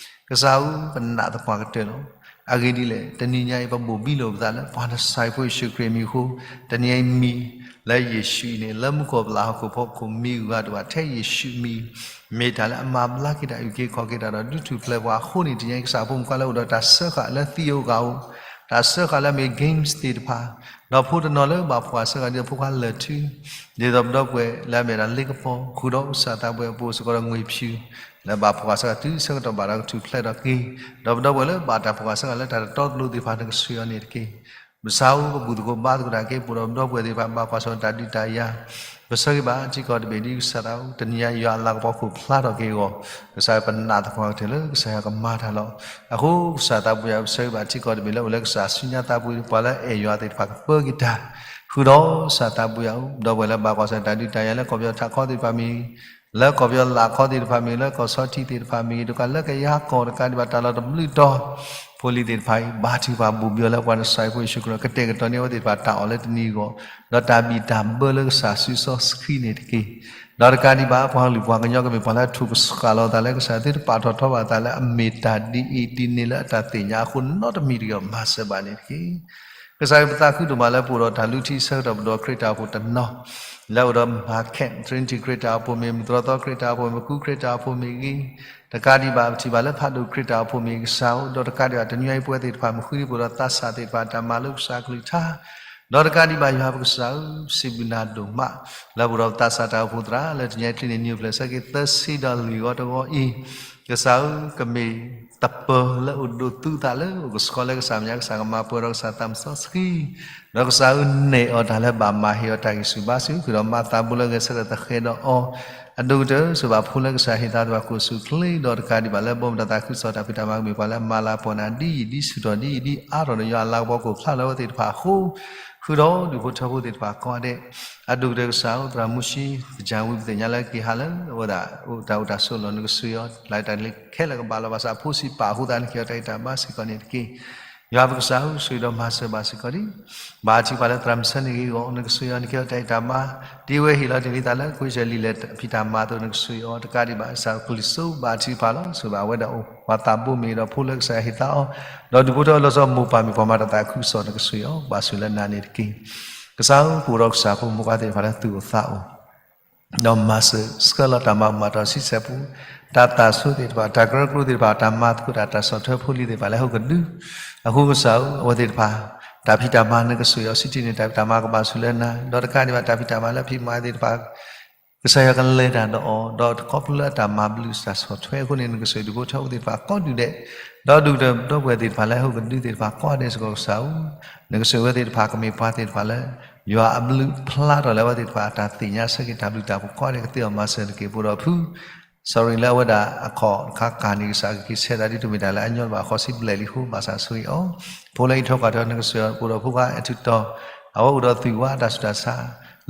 ကစၢ်ဧၢ ပနာ်သပှၢ်ကတၢၢ်လီၤ. အဂ့ၢ်ဒ်လဲၣ် တနံၤညါအံၤ ပဘိၣ်ဘံလိာ်ပသးလၢ ပှၤနစၢ်ဖိယ့ၣ်ၡူးခရံာ်အမံၤအဃိ တနံၤညါအံၤမံၤ လၢယ့ၣ်ၡူးအံၤန့ၣ် လၢမူခိၣ်ပလၢ်ဟီၣ်ခိၣ်ဖိခိၣ်မံၤဂၤတဂၤထဲယ့ၣ်ၡူးမံၤ မ့ၢ်တၢ်လၢအမၤဘျါက့ၤတၢ်အုၣ်က့ၤခီၣ်က့ၤတၢ်ဒီး ဒုးထူၣ်ဖျဲးပှၤအဃိန့ၣ် တနံၤညါအံၤ ကစၢ်ဖိမုၣ်ခွါလၢအိၣ်ဒီးတၢ်စၢဃာ်လၢသံဂၤအိၣ် တၢ်စၢဃာ်လၢအမ့ၢ် games သ့ၣ်တဖၣ် ဒီးဖိတနီၤလၢဘၣ်ဖှီၣ်စၢဃာ်ဒ်သိးဖိခွါလၢာ်ထု ဒ်သိးပဒီပုၢ်ဝဲၢ်လၢအမ့ၢ်ဒၣ်လ့ကပီၤ ဃုာ်ဒီးကစၢ်သးဘှဲယွၤ ပအိၣ်စ့ၢ်ကီးဒီးငွေဖြူ လၢဘၣ်ဖှီၣ်စၢဃာ်တုၤဆၢကတီၢ်ဘၣ်ဒီးကထူၣ်ဖျဲးဒီးက့ၤ ဒီးပဒီပုၢ်ဝဲၢ်လၢဘၣ်တၢ်ဖှီၣ်စၢဃာ်လၢတၢ်တတီတလိၤသ့ၣ်တဖၣ် နကဆိၣ်ဂ့ၤအီၤန့ၣ်တက့ၢ်. ကစၢ်ဧၢ ပဘူၣ်သကိးဘါသကိးတၢ်က့ၤ ပအိၣ်ဒီးပဒီပုၢ်ဝဲၢ်သ့ၣ်တဖၣ် ဘၣ်ကွၢ်ဆၢၣ်မဲာ်တၢ်ဒုးတၢ်ယၤ ပဆၢဂ့ၤဘၣ်ထံကီၢ်တဘ့ၣ်ဒ်ကစၢ်သး တနံၤညါယွၤအလၤကပီၤခိၣ်ဖျါထီၣ်က့ၤအဂီၢ် ကစၢ်ပနာ်သပှၢ်ကတၢၢ်လၢကစၢ်ယွၤကမၤတၢ်လီၤ. အဃိကစၢ်သးဘှဲယွၤ ပဆၢဂ့ၤဘၣ်ထံကီၢ်တဘ့ၣ်လၢအိၣ်လၢကစၢ်ဆူညါသးပှ့ၤပှၤလၢအဲၣ်ယွၤသ့ၣ်တဖၣ်ကပၢက့ၤတၢ် ဃုာ်ဒီးကစၢ်သးဘှဲယွၤ ပဒီပုၢ်ဝဲၢ်လၢဘၣ်ကွၢ်ဆၢၣ်မဲာ်တၢ်ဒုးတၢ်ယၤလၢကီၢ်ပယီၤထးခီသ့ၣ်တဖၣ်မ့ၢ် လၢကီၢ်ပယီၤလးခီသ့ၣ်တဖၣ်မ့ၢ်ဂ့ၤ, လၢကီၢ်ဆီထံးသ့ၣ်တဖၣ်မ့ၢ်ဂ့ၤ, တကးလၢကယၤကီၢ်တကးဒံးဘၣ် တၢ်လီၢ်တဘျုးတီၤ ဖိလံၤသ့ၣ်တဖၣ်အံၤ ဘါထုကဖၣ်ဘူးဘၣ်လၢပှၤနစၢ်ဖိယ့ၣ်ၡူးခရံာ် ကတဲာ်ကတီၤန့ၢ်အဝဲသ့ၣ်တဖၣ်တၢ်အီၣ်လၢတနံၤအဂီၢ်, ဒီးတၢ်ဘံၣ်တၢ်ဘၢလၢကစၢ်စုစီဆှံန့ၣ်တက့ၢ်. ဒီးတကးဒံးဘၣ် ပှၤကလုာ်ပှၤကညီကမ့ၢ်ပှၤလၢအထုးကဆှၣ်လီၤအသးလၢကစၢ် သုတပာ်ထီၣ်ထီဘၣ်အသးလၢအမ့ၢ်တၢ်ဒ်အံၤဒ်န့ၣ်လၢအတၢ်သ့ၣ်ညါအဃိ နီတမံၤတဂ့ၤ မၤစၢၤဘၣ်န့ၣ်တက့ၢ်. ကစၢ်ယွၤပသးခုဒိၣ်မးလၢပအိၣ်ဒီးတၢ်လုၢ်ထံဆၢကတီၢ်ပဒိၣ်ခရံာ်တၢ်အိၣ်ဖှိၣ်တနီၤ, လၢအအိၣ်ဒီးမၤခၢၣ် Trinity ခရံာ်တၢ်အိၣ်ဖှိၣ်မ့ၢ်ဂ့ၤ, မုၢ်တြီသီခရံာ်တၢ်အိၣ်ဖှိၣ်မ့ၢ်ဂ့ၤ, မကူခရံာ်တၢ်အိၣ်ဖှိၣ်မ့ၢ်ဂ့ၤ, တကးဒံးဘၣ် ပထံၣ်ဘၣ်လၢဖးဒိၣ်ခရံာ်တၢ်အိၣ်ဖှိၣ်မ့ၢ်ဂ့ၤ ကစၢ်ဧၢ, ဒီးတကးဒံးဘၣ် တနွံအံၤပဝဲသ့ၣ်တဖၣ်မ့ၢ်ဃုဒံးပအိၣ်ဒီးသးစၢ်သ့ၣ်တဖၣ်တၢ်မၤလိကစၢ်ကလုၢ်ကထါ ဒီးတကးဒံးဘၣ်ယွၤပကစၢ်ဧၢ, ပစံးဘျုးနၤဒိၣ်မး လၢပအိၣ်ဒီးပသးစၢ်တၢ်အိၣ်ဖှိၣ်သရၣ် လၢတနံၤအံၤချံန့ၣ် နံၣ်အိၣ်ဖျဲၣ်ဆၢက့ၤသၢဆံဒီးလွံၢ်ဂီၤတဂီၤအံၤ, ကစၢ်ဧၢ, ကမ့ၢ်တပၢၤလၢအိၣ်ဒိးသူသးလၢအိၣ်ကဆှီလၢကစၢ်မဲာ်ညါ ကစၢ်ကမၤပှဲၤဒီးကစၢ်သးစီဆှံ ဒီးကစၢ်ဧၢ, နဲၣ်အီၤတၢ်လၢဘၣ်မၤ ဟ့ၣ်အီၤတၢ်ဂံၢ်ဆူၣ်ဘါဆူၣ် ဃုာ်ဒီးမၤသးဘိလၢဂဲၤဆၢထၢၣ်သဃဲၤဒီးအီၤ အဒိၣ်ကတၢၢ် ဆိၣ်ဘၣ်ဖိလၢကစၢ်ဟ့ၣ်သါသပှၢ်ခိၣ်ဆူၣ်ချ့ ဒီးတကးဒံးဘၣ်လၢဘီမုၢ်တၢ်သးခုကစီၣ်တၢ်ဖံးတၢ်မၤကမ့ၢ်ပှၤလၢအမၤလၤပီၢ်နၤဒ်ယံာ်ဒ်ဆူၣ်ထီၣ်ဒ်အံၤဒ်အါထီၣ်ဒီးယွၤအလၤကပီၤကအိၣ်ဖျါလၢအဝဲသ့ၣ်တဖၣ်အဃိ ဃုာ်ဒီးဒူၣ်ဖိထၢဖိသ့ၣ်တဖၣ်ကိးဂၤဒဲး အဒိၣ်ကတၢၢ်ကစၢ်ဧၢ, သရၣ်မူၡံ သယၢၣ်ဝံ ပသ့ၣ်ညါလၢက့ၤဟးလၢအဝဲဒၣ်အိၣ်တၢ်အိၣ်တၢ်ဆိးလီၢ် နကဆိၣ်အီၤ လၢတၢ်လၢခဲလၢာ်ကဘၣ်လီၤဘၣ်ဆၣ် ဖိဆံးပာ်အဃိသတး နကဟ့ၣ်အီၤတၢ်ဂံၢ်တၢ်ဘါစ့ၢ်ကီးန့ၣ်တက့ၢ်. ယွၤပကစၢ်ဧၢ, ဆိၣ်ဂ့ၤဒီးမၤစၢၤဘၣ်စ့ၢ်ကီးဒံး ဘၣ်ထံးပှၤလၢသရၣ်မုၣ်ဆၢန့ၣ်ဂ့ၤအဂီၢ် နကဆိၣ်အီၤ နကဟ့ၣ်အီၤတၢ်ဂံၢ်တၢ်ဘါ ဒ်အဝဲဟ့ၣ်လီၤတ့ၢ်လံသးလၢ ကဝံၡၢၣ်လံာ်လဲၢ်ဖံးတၢ်မၤအသိး နကဆိၣ်ဂ့ၤအီၤ တကးဒံးဘၣ် ကစၢ်ကလုၢ်စိဘၣ်ထံးပှၤလီၤ. ဆိၣ်ဘၣ်အဝဲဒၣ်အိၣ်ပှၤသးဘိမ့ၢ်ဂ့ၤဒီးဖိလၢကစၢ်ဟ့ၣ်သါအီၤ ဒီးဒူၣ်ဖိထၢလီၤဆီမိၢ်ပၢ်မ့ၢ်ပှၤမၤတၢ်သးခုကစီၣ် နကဆိၣ်ဂ့ၤအီၤ ဘၣ်ဆိၣ်လၢနၤန့ၣ်တက့ၢ်. ကစၢ်ဧၢ, ပအိၣ်ဒီးကစၢ်ဖိမုၣ်ဖိခွါသ့ၣ်တဖၣ်လၢသူၣ်အိၣ်သးအိၣ် ဒီးမၤစၢၤဆှၢလီၤတၢ်မၤမၤတီၢ်ဆံဆဲၣ်ပူ တၢ်သးဆိသ့ၣ်တဖၣ် တၢ်ကရၢကရိသ့ၣ်တဖၣ် တၢ်မၤသကိးတၢ်တၢ်ဆီၣ်ထွဲဖိလံၤသ့ၣ်တဖၣ်လၢဟီၣ်ခိၣ်ကဒု အဃိကစၢ်ဧၢ, အဝဲသ့ၣ်တဖၣ် တၢ်ဖံးတၢ်မၤနကဆိၣ်ဂ့ၤအီၤ စံးထံၣ်န့ၢ်တၢ်ဖံးတၢ်မၤကဘၣ်ဆိၣ်လၢနၤ ဒီးတကးဒံးဘၣ် တၢ်ဖံးတၢ်မၤလၢဖံးမၤသ့ၣ်တဖၣ် ကစၢ်ယွၤကလဲၤတၢ်ဒီးအီၤ ဒီးခီဖျိလၢအတၢ်မၤဘျုးတၢ်ဆီၣ်ထွဲအဃိန့ၣ် နကဆိၣ်ဂ့ၤဒူၣ်ဖိထၢဖိသ့ၣ်တဖၣ်ကိးဒူၣ်ဒဲး ဒီးဒူၣ်ဒီပုၢ်ဝဲၢ်သ့ၣ်တဖၣ်လၢဟီၣ်ခိၣ်ကဒုသ့ၣ်တဖၣ်ကိးဂၤဒဲးစ့ၢ်ကီးကစၢ်ဧၢ, နကဆိၣ်ဂ့ၤဝဲသ့ၣ်တဖၣ်ကမ့ၢ်ပှၤသ့ၣ်တဖၣ်လၢ ယွၤအဘျုးဖျါထီၣ်လၢအဝဲသ့ၣ်တဖၣ်အတၢ်သ့ၣ်ညါဆၢက့ၤတၢ်ဘျုးတၢ်ဖှိၣ်ကိးဂၤဒဲး ကသ့အီၤမၤစၢၤတက့ၢ်. ပအိၣ်ဒီးဖု စီၤရံလၢအဝဲဒၣ်အခီၣ်တခါကၢ်န့ၣ် ကစၢ်ကက့ၤဆဲးတၢ်ဒ်တမ့ၢ်တၢ်လၢအညီဘၣ် ဃီဆံဘျဲၣ်လံအဃိ ဘၣ်ဆၣ်ဆိၣ်ဂ့ၤအီၤ, ဖိလၢအံးထွဲကွၢ်ထွဲ နကဆိၣ်ဂ့ၤအီၤ. ပအိၣ်ဒီးဖိခွါအဲၣ်ထူးတီၤ အဝဲအိၣ်ဒီးသွံၣ်ဝါတၢ်ဆူးတၢ်ဆါ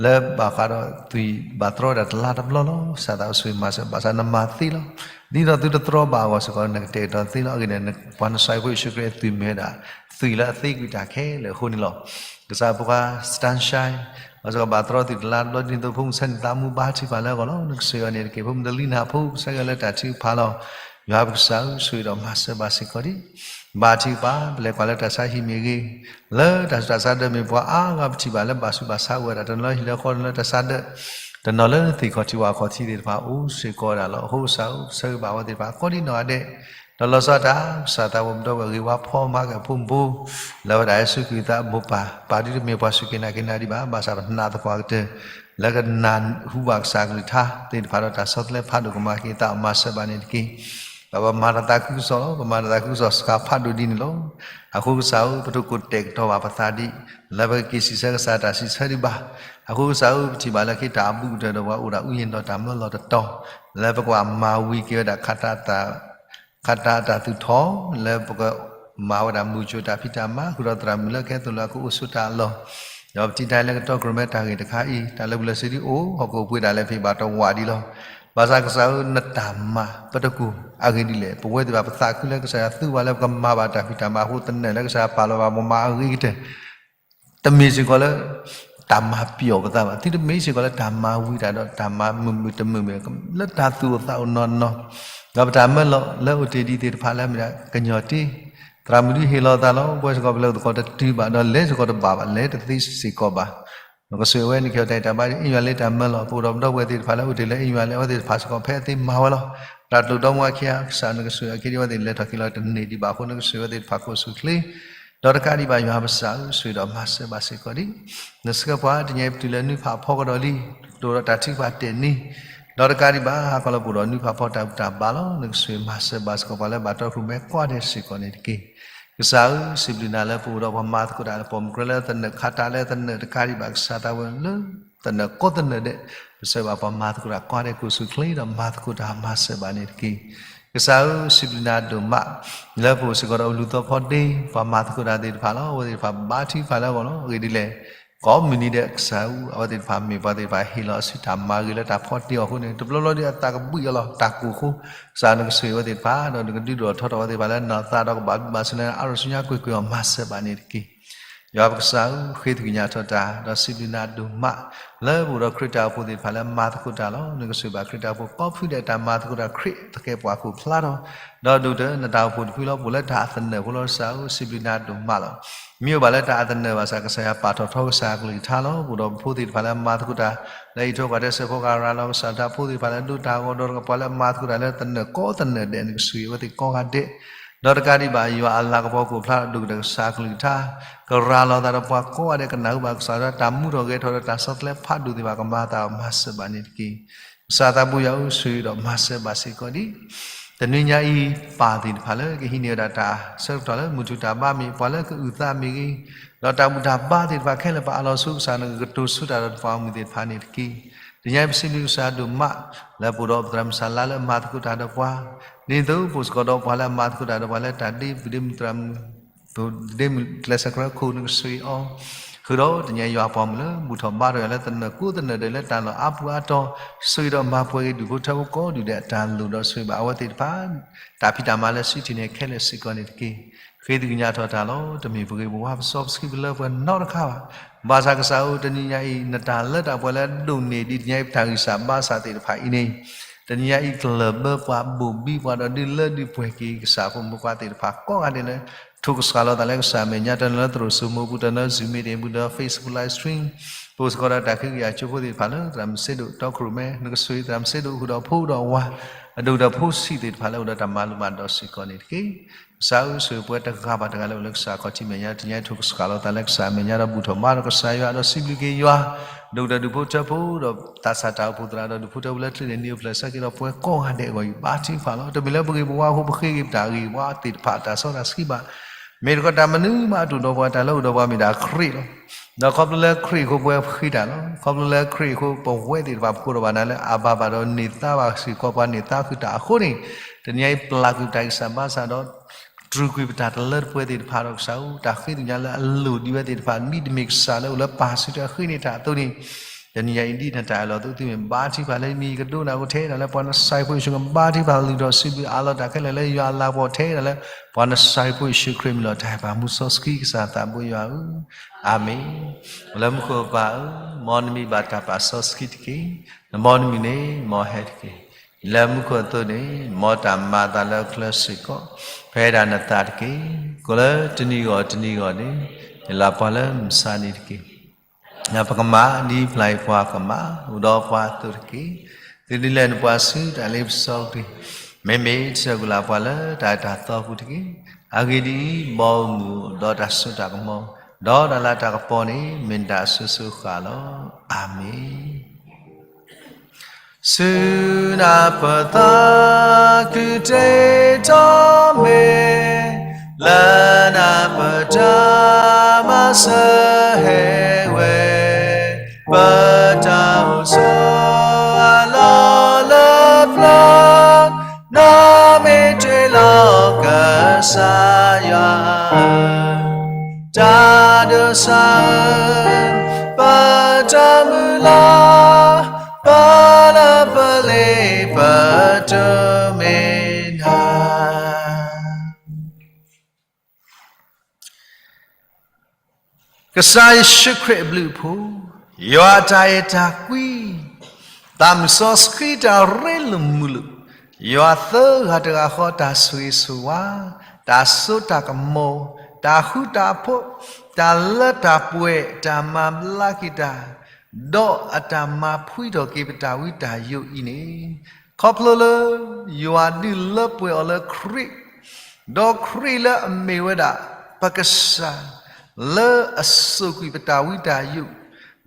လၢဘၣ်ဃးဒီးသွံၣ်ဘၣ်တြီဝဲဒၣ်တလါတဘျီလီၤ. ကစၢ်သးအိၣ်ဆိၣ်ဂ့ၤမၤစၢၤ ဘၣ်ဆၣ်နမၤသ့လီၤ. ဒ်သိးသုတတြီဘၣ်အဂီၢ်စ့ၢ်ကီး နကတဲာ်ကတီၤသ့လီၤ. အဂ့ၢ်န့ၣ် ပှၤနစၢ်ဖိယ့ၣ်ၡူးခရံာ်အသွံၣ်မ့ၢ်ဝဲဒၣ် သွံၣ်လၢအသ့ကွံာ်တၢ်ခဲလၢာ်အဃိန့ၣ်လီၤ. ကစၢ်ဖိခွါ Sunshine အဝဲစ့ၢ်ကီးဘၣ်တြီသွံၣ်တလါတဘျီ ဒ်သိးဖိမုၣ်ဆၢန့ၣ်သးမူဘါထုကဖၣ်လၢအဂီၢ်လီၤ. နကဆိၣ်ဂ့ၤအီၤန့ၣ်တက့ၢ်. ဖိမုၣ်တလံနၢ်ဖိ ကစၢ်ယွၤလၢတၢ်ထုကဖၣ်လီၤ. ယွၤပကစၢ်ဧၢ, ဆိၣ်ဂ့ၤဒီးမၤစၢၤဘၣ်စ့ၢ်ကီးဒံး ဘၣ်ထုကဖၣ် ပလဲၤကွၢ်လၢတၢ်ဆါဟံၣ်မ့ၢ်ဂ့ၤ, လၢတၢ်ဆူးတၢ်ဆါဒၢးမ့ၢ်ပှၤအါဂၤပထံၣ်ဘၣ်လၢဘၣ်ဆူးဘၣ်ဆါအိၣ်ဝဲဒၣ် တနီၤလၢဟံၣ်လၢဃီ တနီၤလၢတၢ်ဆါဒၢး, တနီၤလၢသ့ၣ်ခီၣ်ထံးဝၣ်ခီၣ်ထံးသ့ၣ်တဖၣ်အိၣ်စ့ၢ်ကီးဝဲဒၣ်လီၤ. အဃိကစၢ်ဧၢ, ပဆၢဂ့ၤဘၣ်ဝဲသ့ၣ်တဖၣ်ကိးဒံနီၢ်ဂၤဒဲး, ဒီးလီၤဆီဒၣ်တၢ် ကစၢ်သးဝဲပဒီပုၢ်ဝဲၢ်ဂ့ၤဝါဖီမၤက့ၤအဖိမုၣ်ဖိ လၢဝဲဒၣ်ယ့ၣ်ၡူးခရံာ်သးအမိၢ်ပၢ် ပာ်ဒုတမ့ၢ်ပှၤစူၢ်က့ၤနာ်က့ၤနၤဒံးဘၣ်, ဘၣ်ဆၣ်ပနာ်သပှၢ်ကတၢၢ် လၢကနၢ်ဟူဘၣ်ကစၢ်ကလုၢ်ကထါသ့ၣ်တဖၣ်ဒီးတၢ်ဆီတလဲဖးဒိၣ်ကမၤက့ၤသး မၤစၢၤဘၣ်န့ၣ်တက့ၢ်. ဒီးပမၤတၢ်သးခုကစီၣ်လီၤ. ပမၤတၢ်သးခုကစီၣ်စှၤဖးဒိၣ်ဒ်န့ၣ်လီၤ. အဃိကစၢ်ဧၢ, ပတကိးတဲာ်ကတီၤဘၣ်ပသးဒံး လၢပကက့ၤစံးဆၢကစၢ်တၢ်စံးဆၢဒံးဘၣ်. အဃိကစၢ်ဧၢ, ပထံၣ်ဘၣ်လၢခံတၢ်အဘူးကတၢၢ်ဒီးပှၤအိၣ်ဒၣ်အူယ့ၣ်ဒီးတၢ်မၢလီၤတတီၤ လၢပကဘၣ်မၤဝံၤက့ၤဝဲဒၣ် ခးတၢ်အတၢ်သူၣ်ထီၣ် လၢပကမၤဝဲဒၣ်မုၢ်ကၠိတၢ်ဖံးတၢ်မၤ ဃုာ်ဒီးသရၣ်မုၣ်လၢကဟဲသိၣ်လိအကအိၣ်ဆိးတၢ်အလီၢ်, ဒီးပထံၣ်တၢ်လၢကတီၢ်ကြၢးမဲတၢ်ဂ့ၢ်တခါအံၤ တၢ်လၢပျၢၤစံးဒ်အိၣ် ဟီၣ်ခိၣ်ပှ့ၤဒၣ်လဲာ်ဖံးဘၣ်တဝးဒံးလီၤ. ဘၣ်ဆၣ်ကစၢ်ဧၢ နတၢ်မၤပတကိၢ်အဂ့ၢ်ဒ်လဲၣ်. ပဝဲသ့ၣ်တဖၣ်ပသးခုလၢကစၢ်ယွၤသူဘၣ်လၢပကမၤဘၣ်တၢ်ဖံးတၢ်မၤအဃိ သနၢၣ်လၢကစၢ်ယွၤပာ်လီၤဘၣ်ပမၤအဂ့ၤကတၢၢ် တမ့ၢ်စ့ၢ်ကီးလၢ တၢ်မၤပျီၣ်ပသးဘၣ်, သုတမ့ၢ်စ့ၢ်ကီးလၢတၢ်မၤဝံၤတၢ်ဒီး တၢ်မၤမုာ်မုာ်တမုာ်မုာ် လၢတၢ်သူၣ်အိၣ်သးအိၣ်နီၢ်နီၢ်, ဒီးပတၢ်မၢလီၤလၢအိၣ်တ့ၢ်ဒံးသ့ၣ်တဖၣ်လၢမ့ၢ်ဒၣ်ကညီၤတ့ၢ်, သရၣ်မုၣ်ဒုးဟ့ၣ်လီၤသးလီၤ. ပဝဲစ့ၢ်ကီးပလဲၤအိၣ်သကိးတတုၤဘၣ်ဒီး လဲၤစ့ၢ်ကီးတဘၣ်ဘၣ် လဲၤတသ့စ့ၢ်ကီးဘၣ်. နကဆိၣ်ဂ့ၤဝဲ နကဟ့ၣ်အီၤတၢ်ဂံၢ်တၢ်ဘါဒ်အံၤ ယွၤလၢတၢ်မၢလီၤ ပအိၣ်ဒီးပဒီပုၢ်ဝဲၢ်သ့ၣ်တဖၣ်လၢအိၣ်တ့ၢ်လၢအံၤ ယွၤလၢအဝဲသ့ၣ်တဖၣ်စ့ၢ်ကီး ဖဲအသ့မၤဝဲလီၤ. တၢ်တိာ်ဒီမါအခံအကစၢ် နကဆိၣ်ဂ့ၤအီၤ က့ၤဒ်အဝဲသ့ၣ်လဲၤထီၣ်က့ၤလီၤတန့ၢ်ဒံးဘၣ်အဃိ နကဆိၣ်ဂ့ၤဝဲသ့ၣ်တဖၣ်ကိးဆူၣ်ချ့ ဒီးတကးဒံးဘၣ် ယွၤပကစၢ်ဧၢ ဆိၣ်ဂ့ၤဒီးမၤစၢၤဘၣ်စ့ၢ်ကီးဒံး နဆှၢပှၤတညါအံၤ ပတုၤလၢနွံဖးဖီကဒီးလံ, ကတိၤဒီးတၢ်ထုကဖၣ်တဲာ်န့ၣ်, ဒီးတကးဒံးဘၣ် ဟါခီလၢပအိၣ်ဒီးနွံဖးဖီတၢ်ဘူၣ်တၢ်ဘါလီၤ. နကဆိၣ်ဂ့ၤမၤစၢၤဘၣ်စ့ၢ်ကီးပှၤလၢဘၣ်တီခိၣ်မဲကိးဂၤဒဲးစ့ၢ်ကီးန့ၣ်တက့ၢ်. ကစၢ်ဧၢ, စံးဘျုးနၤလၢပအိၣ်ဒီးပှၤမၤသကိးတၢ် ပှၤမုၢ်ကြၢလၢသနၢၣ်ခးတၢ်လၢသနၢၣ်တကးဒံးဘၣ် ကစၢ်သးဝဲလၢ သနၢၣ်ကိးသနၢၣ်ဒဲး, ပဆှၢဘၣ်ပှၤမၤသကိးတၢ်ကိးဂၤဒဲးကိးဆူၣ်ချ့ဒီးမၤသကိးတၢ်မၤစၢၤဘၣ်န့ၣ်တက့ၢ်. ကစၢ်ဧၢ, စံးဘျုးနၤဒိၣ်မး လၢပအိၣ်စ့ၢ်ကီးဒီးပလူၤသီဖီဒ့ ပှၤမၤသကိးတၢ်သ့ၣ်တဖၣ်လီၤ. အဝဲသ့ၣ်တဖၣ်ဘါထုကဖၣ်လၢအဂီၢ်လီၤ. အဂ့ၢ်ဒ်လဲၣ်, က ကိးမုၢ်နံၤဒဲးကစၢ်ဧၢ, အဝဲသ့ၣ်တဖၣ်မ့ၢ်ပှၤသ့ၣ်တဖၣ်ဟ့ၣ်လီၤအစုတၢ်မၤဂ့ၤလၢတၢ်ဖီတ့ၢ်အီၤအဃိန့ၣ် တဘျီဘျီဒီးအသးကဘှံးအီၤလီၤ. တၢ်ကိၢ်အဃိ ကစၢ်နကဆိၣ်ဂ့ၤအဝဲသ့ၣ်တဖၣ် ဒီးနကဒုးဒိၣ်ထီၣ်ထီၣ်အဝဲသ့ၣ်တဖၣ်လၢနီၢ်သးဒီးကဘၣ်ဘျုးဘၣ်ဆိၣ်လၢအါရၢၣ်ဆူညါကွ့ၢ်ကွ့ၢ်အီၤ မၤစၢၤဘၣ်န့ၣ်တက့ၢ်. ယွၤပကစၢ်ဧၢ, ဃ့သကွံာ်ညါထီၣ်တၢ် ဒီးစံးဘျုးနၤဒိၣ်မး လၢပအိၣ်ဒီးခရံာ်တၢ်အိၣ်ဖှိၣ်သ့ၣ်တဖၣ်လၢမၤသကိးတၢ်လီၤ. နကဆိၣ်ဂ့ၤဘၣ်ခရံာ်တၢ်အိၣ်ဖှိၣ်ကိးဖုဒဲး တၢ်မၤသကိးတၢ်ခရံာ်သကဲးပဝးခိၣ်ဖျါထီၣ် ဒီးဒိၣ်ကတၢၢ်နတၢ်အိၣ်ဖှိၣ်တဖုလီၤ. ပအိၣ်လၢတၢ်အသနၢၣ်ဖိလီၤ. ကစၢ်ဧၢ, စံးဘျုးနၤဒိၣ်မးလီၤ. မ့ၢ်အိၣ်ဘၣ်လၢတၢ်အသနၢၣ်ဘၣ်ဆၣ် ကစၢ်ယွၤပာ်ထီၣ်ထီကစၢ်အကလုၢ်ကထါလီၤ. ပအိၣ်ဒီးပဖိသ့ၣ်တဖၣ်လၢအမၤသကိးတၢ် လၢအံးထွဲကွၢ်ထွဲစဲးဖီကရၤလီၤ. ကစၢ်တၢ်ဖိသ့ၣ်တဖၣ်လၢအဒိတၢ်ဂီၤဒီး ပှၤလၢအမၤသကိးတၢ်လၢသနၢၣ်ကိးသနၢၣ်ဒဲး နကဆိၣ်ဂ့ၤအဝဲသ့ၣ်ကိးဂၤဒဲး ဒီးတကးဒံးဘၣ် ယွၤအလၤကပီၤခိၣ်ဖျါဒီး ဒိၣ်ကတၢၢ်ကစၢ်အကလုၢ်ကထါ ကရၤလီၤသးဒီးပှၤကိးဂၤဒဲး ကနၢ်ဟူဘၣ်ကစၢ်ယွၤတၢ်မူထီၣ်ဂဲၤထီၣ်ဒီးတၢ်ဆီတလဲဖးဒိၣ်သ့ၣ်တဖၣ် ကမၤအသးမၤစၢၤဘၣ်န့ၣ်တက့ၢ်. ကစၢ်သးဘိယွၤဧၢ, ဆိၣ်ဂ့ၤဒီးမၤစၢၤဘၣ်စ့ၢ်ကီးဒံး တနွံညါအံၤ ပၢ်သ့ၣ်တဖၣ်လၢကဟံးန့ၢ်ဝဲဒၣ်တၢ်ဆၢကတီၢ်လၢမုၢ်ထူၣ်တၢ်ဘါမ့ၢ် ပှၤလၢကအုၣ်သးမ့ၢ်ဂ့ၤ, ဒီးတၢ်ဘူၣ်တၢ်ဘါသ့ၣ်တဖၣ်ခဲလၢာ် ပအးလီၤဆူကစၢ် နကကတိၤဆူတၢ်ဒီးတၢ်ပာ်မုာ်သ့ၣ်တဖၣ်န့ၣ်တက့ၢ်. တနံၤညါအံၤ ပစံးဘျုးကစၢ်ဒိၣ်မး လၢပအိၣ်ဒီးပသရၣ်မုၣ်စၢ်လါလၢအမၤသကိးတၢ်ဒီးပှၤ, ဒ်သိးပအိၣ်စ့ၢ်ကီးဒီးပှၤလၢအမၤသကိးတၢ်ဒီးပှၤ လၢတၢ်ဒ့မုၣ်ဒ့မုၣ်သရၣ်မုၣ် ဒ့မုၣ်ကျဲးစၢးကျဲးခိၣ် နကဆိၣ်ဂ့ၤအီၤ, ဃုာ်ဒီးတနံၤညါယွၤပှၤမုၣ်လၢဘူၣ်ထီၣ်ဘါထီၣ်ယွၤလၢသနၢၣ်ကိးသနၢၣ်ဒဲးလၢတၢ်လီၢ်အါပူၤအါတီၤ, ဆိၣ်ဂ့ၤဒီးမၤပှဲၤက့ၤဒူၣ်ဖိထၢဖိကိးဒူၣ်ဒဲးအတၢ်လိၣ်ဒီးဆိၣ်ဂ့ၤဘၣ်အဝဲသ့ၣ်တဖၣ် တၢ်ဖံးတၢ်မၤလၢစုထံၣ်န့ၣ်ခဲလၢာ်စ့ၢ်ကီးန့ၣ်တက့ၢ်. ဃ့သကွံာ်ညါထီၣ်တၢ်လီၤ. တမ့ၢ်ပဂ့ၤပဝါပစီပဆှံပလၢပှဲၤနီတခါဘၣ်. ဘၣ်ဆၣ်ကစၢ်ဧၢ, တနံၤညါအံၤ နတၢ်လၢတၢ်ပှဲၤလၢအဒိၣ်န့ၢ်ဒံးတနံၤညါအံၤ ပတၢ်ဂံၢ်စၢ်ဘါစၢ်သ့ၣ်တဖၣ်အံၤန့ၣ်, တနံၤညါအံၤကလၢၢ်ဘၢပှၤဘိၣ်ဘံပှၤဒီး ဒုးလၢဒုးပှဲၤက့ၤကစၢ်ဖိမုၣ်ဖိခွါသ့ၣ်တဖၣ်ကိးဂၤဒဲးလၢ ထိၣ်ကစှၤလီၤသးလၢကစၢ်အမဲာ်ညါ တၢ်နုာ်လၢသရိာ်စိမိၤပူၤ တၢ်နုာ်လၢ Zoom meeting ပူၤ တၢ်နုာ်လၢ Facebook live stream ပအိၣ်စ့ၢ်ကီးဒီးတၢ်ခံကယၤကၠိဖိသ့ၣ်တဖၣ်လၢ သရၣ်မုၣ်စ့ဒိၣ်တီခိၣ်ရိၣ်မဲ နကဆိၣ်ဂ့ၤသရၣ်မုၣ်စ့ဒိၣ်ဃုာ်ဒီးဖိဒီးဝၤ အဒိၣ်ဒီးဖိဆံးသ့ၣ်တဖၣ်လၢအိၣ်ဒီးတၢ်မၤလိမၤဒိးစ့ၢ်ကီးန့ၣ်တက့ၢ်. ကစၢ်ဧၢ, ဆိၣ်ဂ့ၤပှၤတဂၤဘၣ်တဂၤလၢအိၣ်လၢကစၢ်ခီၣ်ထံးမဲာ်ညါ တနံၤညါအံၤ ထိၣ်ကစှၤလီၤသးလၢကစၢ်အမဲာ်ညါဒီးဘူၣ်ထီၣ်ဘါထီၣ်ကစၢ်ယွၤဒီးစံးဘျုးက့ၤယွၤ ဒိၣ်ကတၢၢ်ဒူၣ်ဖိထၢဖိဒီးသးစၢ်တၢ်အိၣ်ဖှိၣ်သရၣ်ဒီးဒူၣ်ဖိထၢဖိလၢချ့န့ၣ် နံၣ်အိၣ်ဖျဲၣ်ဆၢက့ၤဒီးပှဲၤကိးဂၤဒဲးအဂီၢ်အံၤ ဘါထုကဖၣ်လီၤ. တမ့ၢ်လၢပဂ့ၤပဝါအဃိ ပဃ့က့ၤပတၢ်ဂ့ၤပဝါသ့ၣ်တဖၣ်တၢ်စီတၢ်ဆှံဘၣ်. မ့ၢ်တခီတၢ်မနုၤမးအတအိၣ်ဒီးပှၤ တၢ်လၢအအိၣ်ဒီးပှၤမ့ၢ်ဒၣ်ခရံာ်လီၤ. ဒီးခီဖျိလၢခရံာ်အဃိပဝဲဃ့တၢ်လီၤ. ခီဖျိလၢခရံာ်အဃိ ပဝဲသ့ၣ်တဖၣ်ပကိးဒီးဘၣ်နၤလၢ အဘၤဘၣ်ဒီးန့ၢ်သါဘၣ်စ့ၢ်ကီးပှၤန့ၢ်သါဃုာ်တၢ်အဃိန့ၣ်, တနံၤညါအံၤပျၢ်ကွံာ်ပတၢ်ဂံၢ်စၢ်ဘါစၢ်ဒီး တြူာ်ကွံာ်ပတၢ်တလၢတပှဲၤသ့ၣ်တဖၣ်ဒီးကစၢ်ဧၢ, တၢ်ဃ့သ့ၣ်ညါလၢအလိၣ်ဒံးဝဲသ့ၣ်တဖၣ် မ့တမ့ၢ်ကစၢ်လၢအိၣ်လၢပၢ်စုထွဲဃ့န့ၢ်တၢ်အသိးန့ၣ်, တနံၤညါအံၤဒ်နတၢ်အၢၣ်လီၤအသိး သုမ့ၢ်ဘါထုကဖၣ်လၢမံၤကဒိးနၤအဃိ ထဲဒၣ်လၢပှၤနစၢ်ဖိယ့ၣ်ၡူး ကဘါထုကဖၣ်လုၢ်ထီၣ်စံးဘျုးအးလီၤတၢ်ခဲလၢာ်လၢယွၤအလၤကပီၤ ထဲဒၣ်လၢ ပှၤနစၢ်ဖိယ့ၣ်ၡူးခရံာ်မံၤလီၤ. တၢ်ဟဲပာ်မူစီဆှံကစၢ်သးဘိယွၤဧၢ, အၤမ့ၣ်. လၢမူခိၣ်ပၢ်ဧၢ, မ်နမံၤဘၣ်တၢ်ပာ်စီဆှံတက့ၢ်. နမ်နမံၤန့ၣ် မ်ဟဲတက့ၢ်. လၢမူခိၣ်အသိးန့ၣ် မ်တၢ်မၤအသးလၢအချၢစ့ၢ်ကီး ဖဲဒၣ်နသးတက့ၢ်. ကိးလၢတနံၤဂီၢ်တနံၤဂီၢ်န့ၣ် နလၢပှၤလၢမုၢ်ဆါနံၤတက့ၢ်. ပကမၤဒ်ပျၢ်ယပှၤကမၤ အိၣ်ဒီးပှၤအသိးတက့ၢ်. သုဒုးလဲၤနပှၤဆူတၢ်လ့ပစီတက့ၢ်. မ့မ့ၢ်တဆၢကွံာ်လၢပှၤလၢတၢ်အၢတၢ်သီပူၤတက့ၢ်. အဂ့ၢ်ဒ်အံၤ, ဘီမုၢ်ဒီးတၢ်စိတၢ်ကမီၤ ဒီးတၢ်လၤတၢ်ကပီၤန့ၣ် မ့ၢ်နတၢ်အစိၤစိၤဃၣ်ဃၣ်လီၤ. အၤမ့ၣ်. ဆူနၢ်ပၢၢ်သးခုတ့ထီၣ်မ့ၢ် လၢနၢ်ပၢၢ်တၢ်မၤစၢၤဟဲဝဲ, ပတၢ်အိၣ်ဆိးအလီၢ်လၢပျၢၤ နီၢ်မ့ၢ်တ့ၢ်လီၤကစၢ်ယွၤဧၢ, တၢ်ဒိးစၢ်ဧၢ, ပတၢ်မုၢ်လၢ်, ပလၢပလ့ပတိၢ်မ့ၢ်နၤ ကစၢ်ယ့ၣ်ၡူးခရံာ်အဘျုးအဖှိၣ်, ယွၤအတၢ်အဲၣ်တၢ်ကွံ, သးမုၢ်စီဆှံတၢ်ရ့လိာ်မုာ်လိာ်, ယွၤသၢဂၤတဂၤဃီတၢ်ဆိၣ်ဂ့ၤဆိၣ်ဝါ, တၢ်စိတၢ်ကမီၤ, တၢ်ဃူတၢ်ဖိး, တၢ်လၢတၢ်ပှဲၤ, တၢ်မၤဘျါက့ၤတၢ်, ဒီးအတၢ်မၤဖှံထီၣ်က့ၤပတၢ်ဝံတၢ်ယိးအံၤန့ၣ်, ခီဖျိလၢယွၤဒုးလၢပှဲၤအီၤလၢခရံာ် ဒီးခရံာ်လၢအမ့ၢ်ဝဲဒၣ် ပကစၢ် လၢအစိာ်ကွံာ်ပတၢ်ဝံတၢ်ယိး,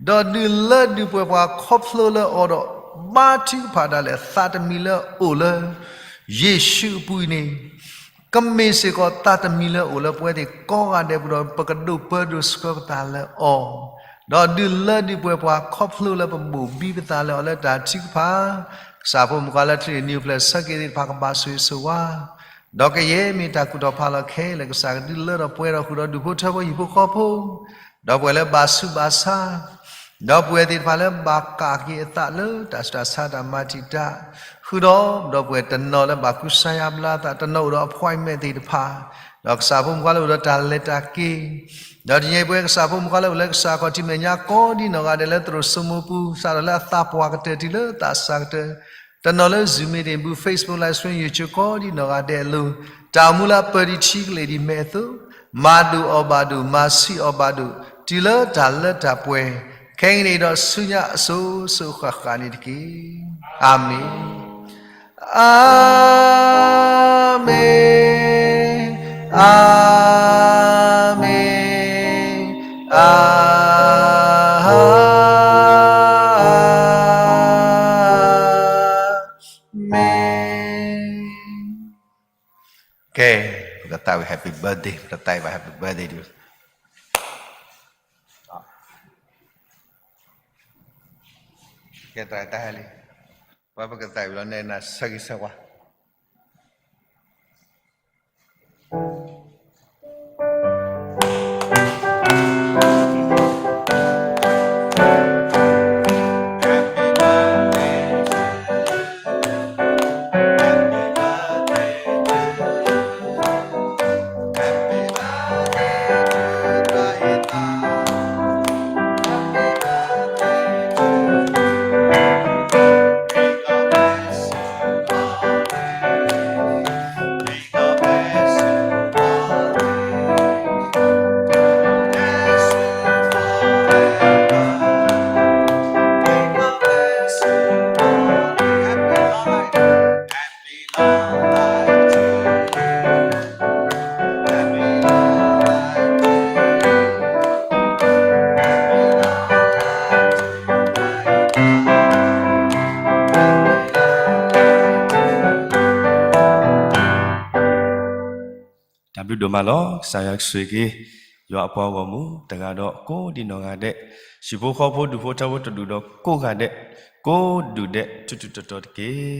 ဒီးဒုးလၢဒုးပှဲၤပှၤခီဖျိလၢအီၤဒီး ဘါထုကဖၣ်ဒၣ်လဲာ်သးတမံၤလၢအအိၣ်လၢ ယ့ၣ်ၡူးအပူၤအံၤန့ၣ်, ကမ့ၢ်စ့ၢ်ကီးသးတမံၤလၢအအိၣ်လၢပဝဲသ့ၣ်ကိးဂၤဒဲးပူၤဒီး ပကဒိးပၢဒိးဆှၢပသးလၢအီၤ, ဒီးဒုးလၢဒုးပှဲၤပှၤခီဖျိလၢပဘိၣ်ဘံပသးလၢအီၤလၢတၢ်ထုကဖၣ်, ကစၢ်ဖိမုၣ်ခွါလၢချ့န့ၣ် နံၣ်အိၣ်ဖျဲၣ်ဆၢက့ၤသ့ၣ်တဖၣ်ကဘၣ်ဆိၣ်ဂ့ၤဆိၣ်ဝါ ဒီးကယဲၢ်မ့ၢ်တၢ်ကူၣ်ထီၣ်ဖးလီၤခဲလၢာ် ကစၢ်ကဒုးလၢထီၣ်ပှဲၤထီၣ်ဃုာ်ဒီးဒူၣ်ဖိထၢဖိဟံၣ်ဖိဃီဖိ, ဒီပုၢ်ဝဲၢ်လၢဘၣ်ဆူးဘၣ်ဆါ, ဒီပုၢ်ဝဲၢ်သ့ၣ်တဖၣ်လၢဘၣ်ကးက့ၤအသးလၢတၢ်ဆူးတၢ်ဆါတၢ်မၤတံာ်တာ်, ဃုာ်ဒီးဒီပုၢ်ဝဲၢ်တနီၤလၢဘၣ်ကူစါယါဘျါအသး, တနီၤအိၣ်ဒီး appointment သ့ၣ်တဖၣ်, ဒီးကစၢ်ဖိမုၣ်ခွါလၢအိၣ်ဒီးတၢ်လဲၤတၢ်က့ၤ, ဒီးတနံၤအံၤပဝဲကစၢ်ဖိမုၣ်ခွါလၢအိၣ်လၢကစၢ်ခီၣ်ထံးမဲာ်ညါကိးဒံနီၢ်ဂၤဒဲးလၢသရိာ်စိမိပူၤ, စးထီၣ်လၢအသးပှၢ်ကတၢၢ်တုၤလၢသးစၢ်ကတၢၢ်, တနီၤလၢ Zoom meeting ပူၤ Facebook live stream YouTube ကိးဒံနီၢ်ဂၤဒဲးအလိၤ, တၢ်အိၣ်မူလၢအပၢၢ်ဒံးထံကလ့ၢ်ဒံးမဲာ်အသိး, မၤဒိၣ်အီၣ်ဘၣ်ဒိၣ်, မၤဆံးအီၣ်ဘၣ်ဒိၣ်, တုၤလၢတၢ်လၢတၢ်ပှဲၤ, ခဲကနံၣ်အံၤဒီးဆူညါအစိၤစိၤဃၣ်ဃၣ်န့ၣ်တက့ၢ်. အၤမ့ၣ်. အၤမ့ၣ်, အၤမ့ၣ်, အၤမ့ၣ်. ကဲ, ပကသးဝံၣ် happy birthday, ပကသးဝံၣ်ဘၣ် happy birthday ဒ် ကဲတၢ်တၢ်ဟဲလံ, ပှၤပကသးဝံၣ်လီၤနဲနၤဆၢဂ့ၤဆၢဝါ. တၢ်ဘျုးဒိၣ်မးလီၤ. ကစၢ်ယွၤကဆိၣ်ဂ့ၤက့ၤ ယွၤအပှၤဂီၢ်မုၢ်တဂၤဒီးကိးဒံနီၢ်ဂၤဒဲး, ဟံၣ်ဖိဃီဖိဒူၣ်ဖိထၢဖိတဒူၣ်ဒီးကိးဂၤဒဲး, ကိးဒူၣ်ဒဲးထူထူတီတီတက့ၢ်.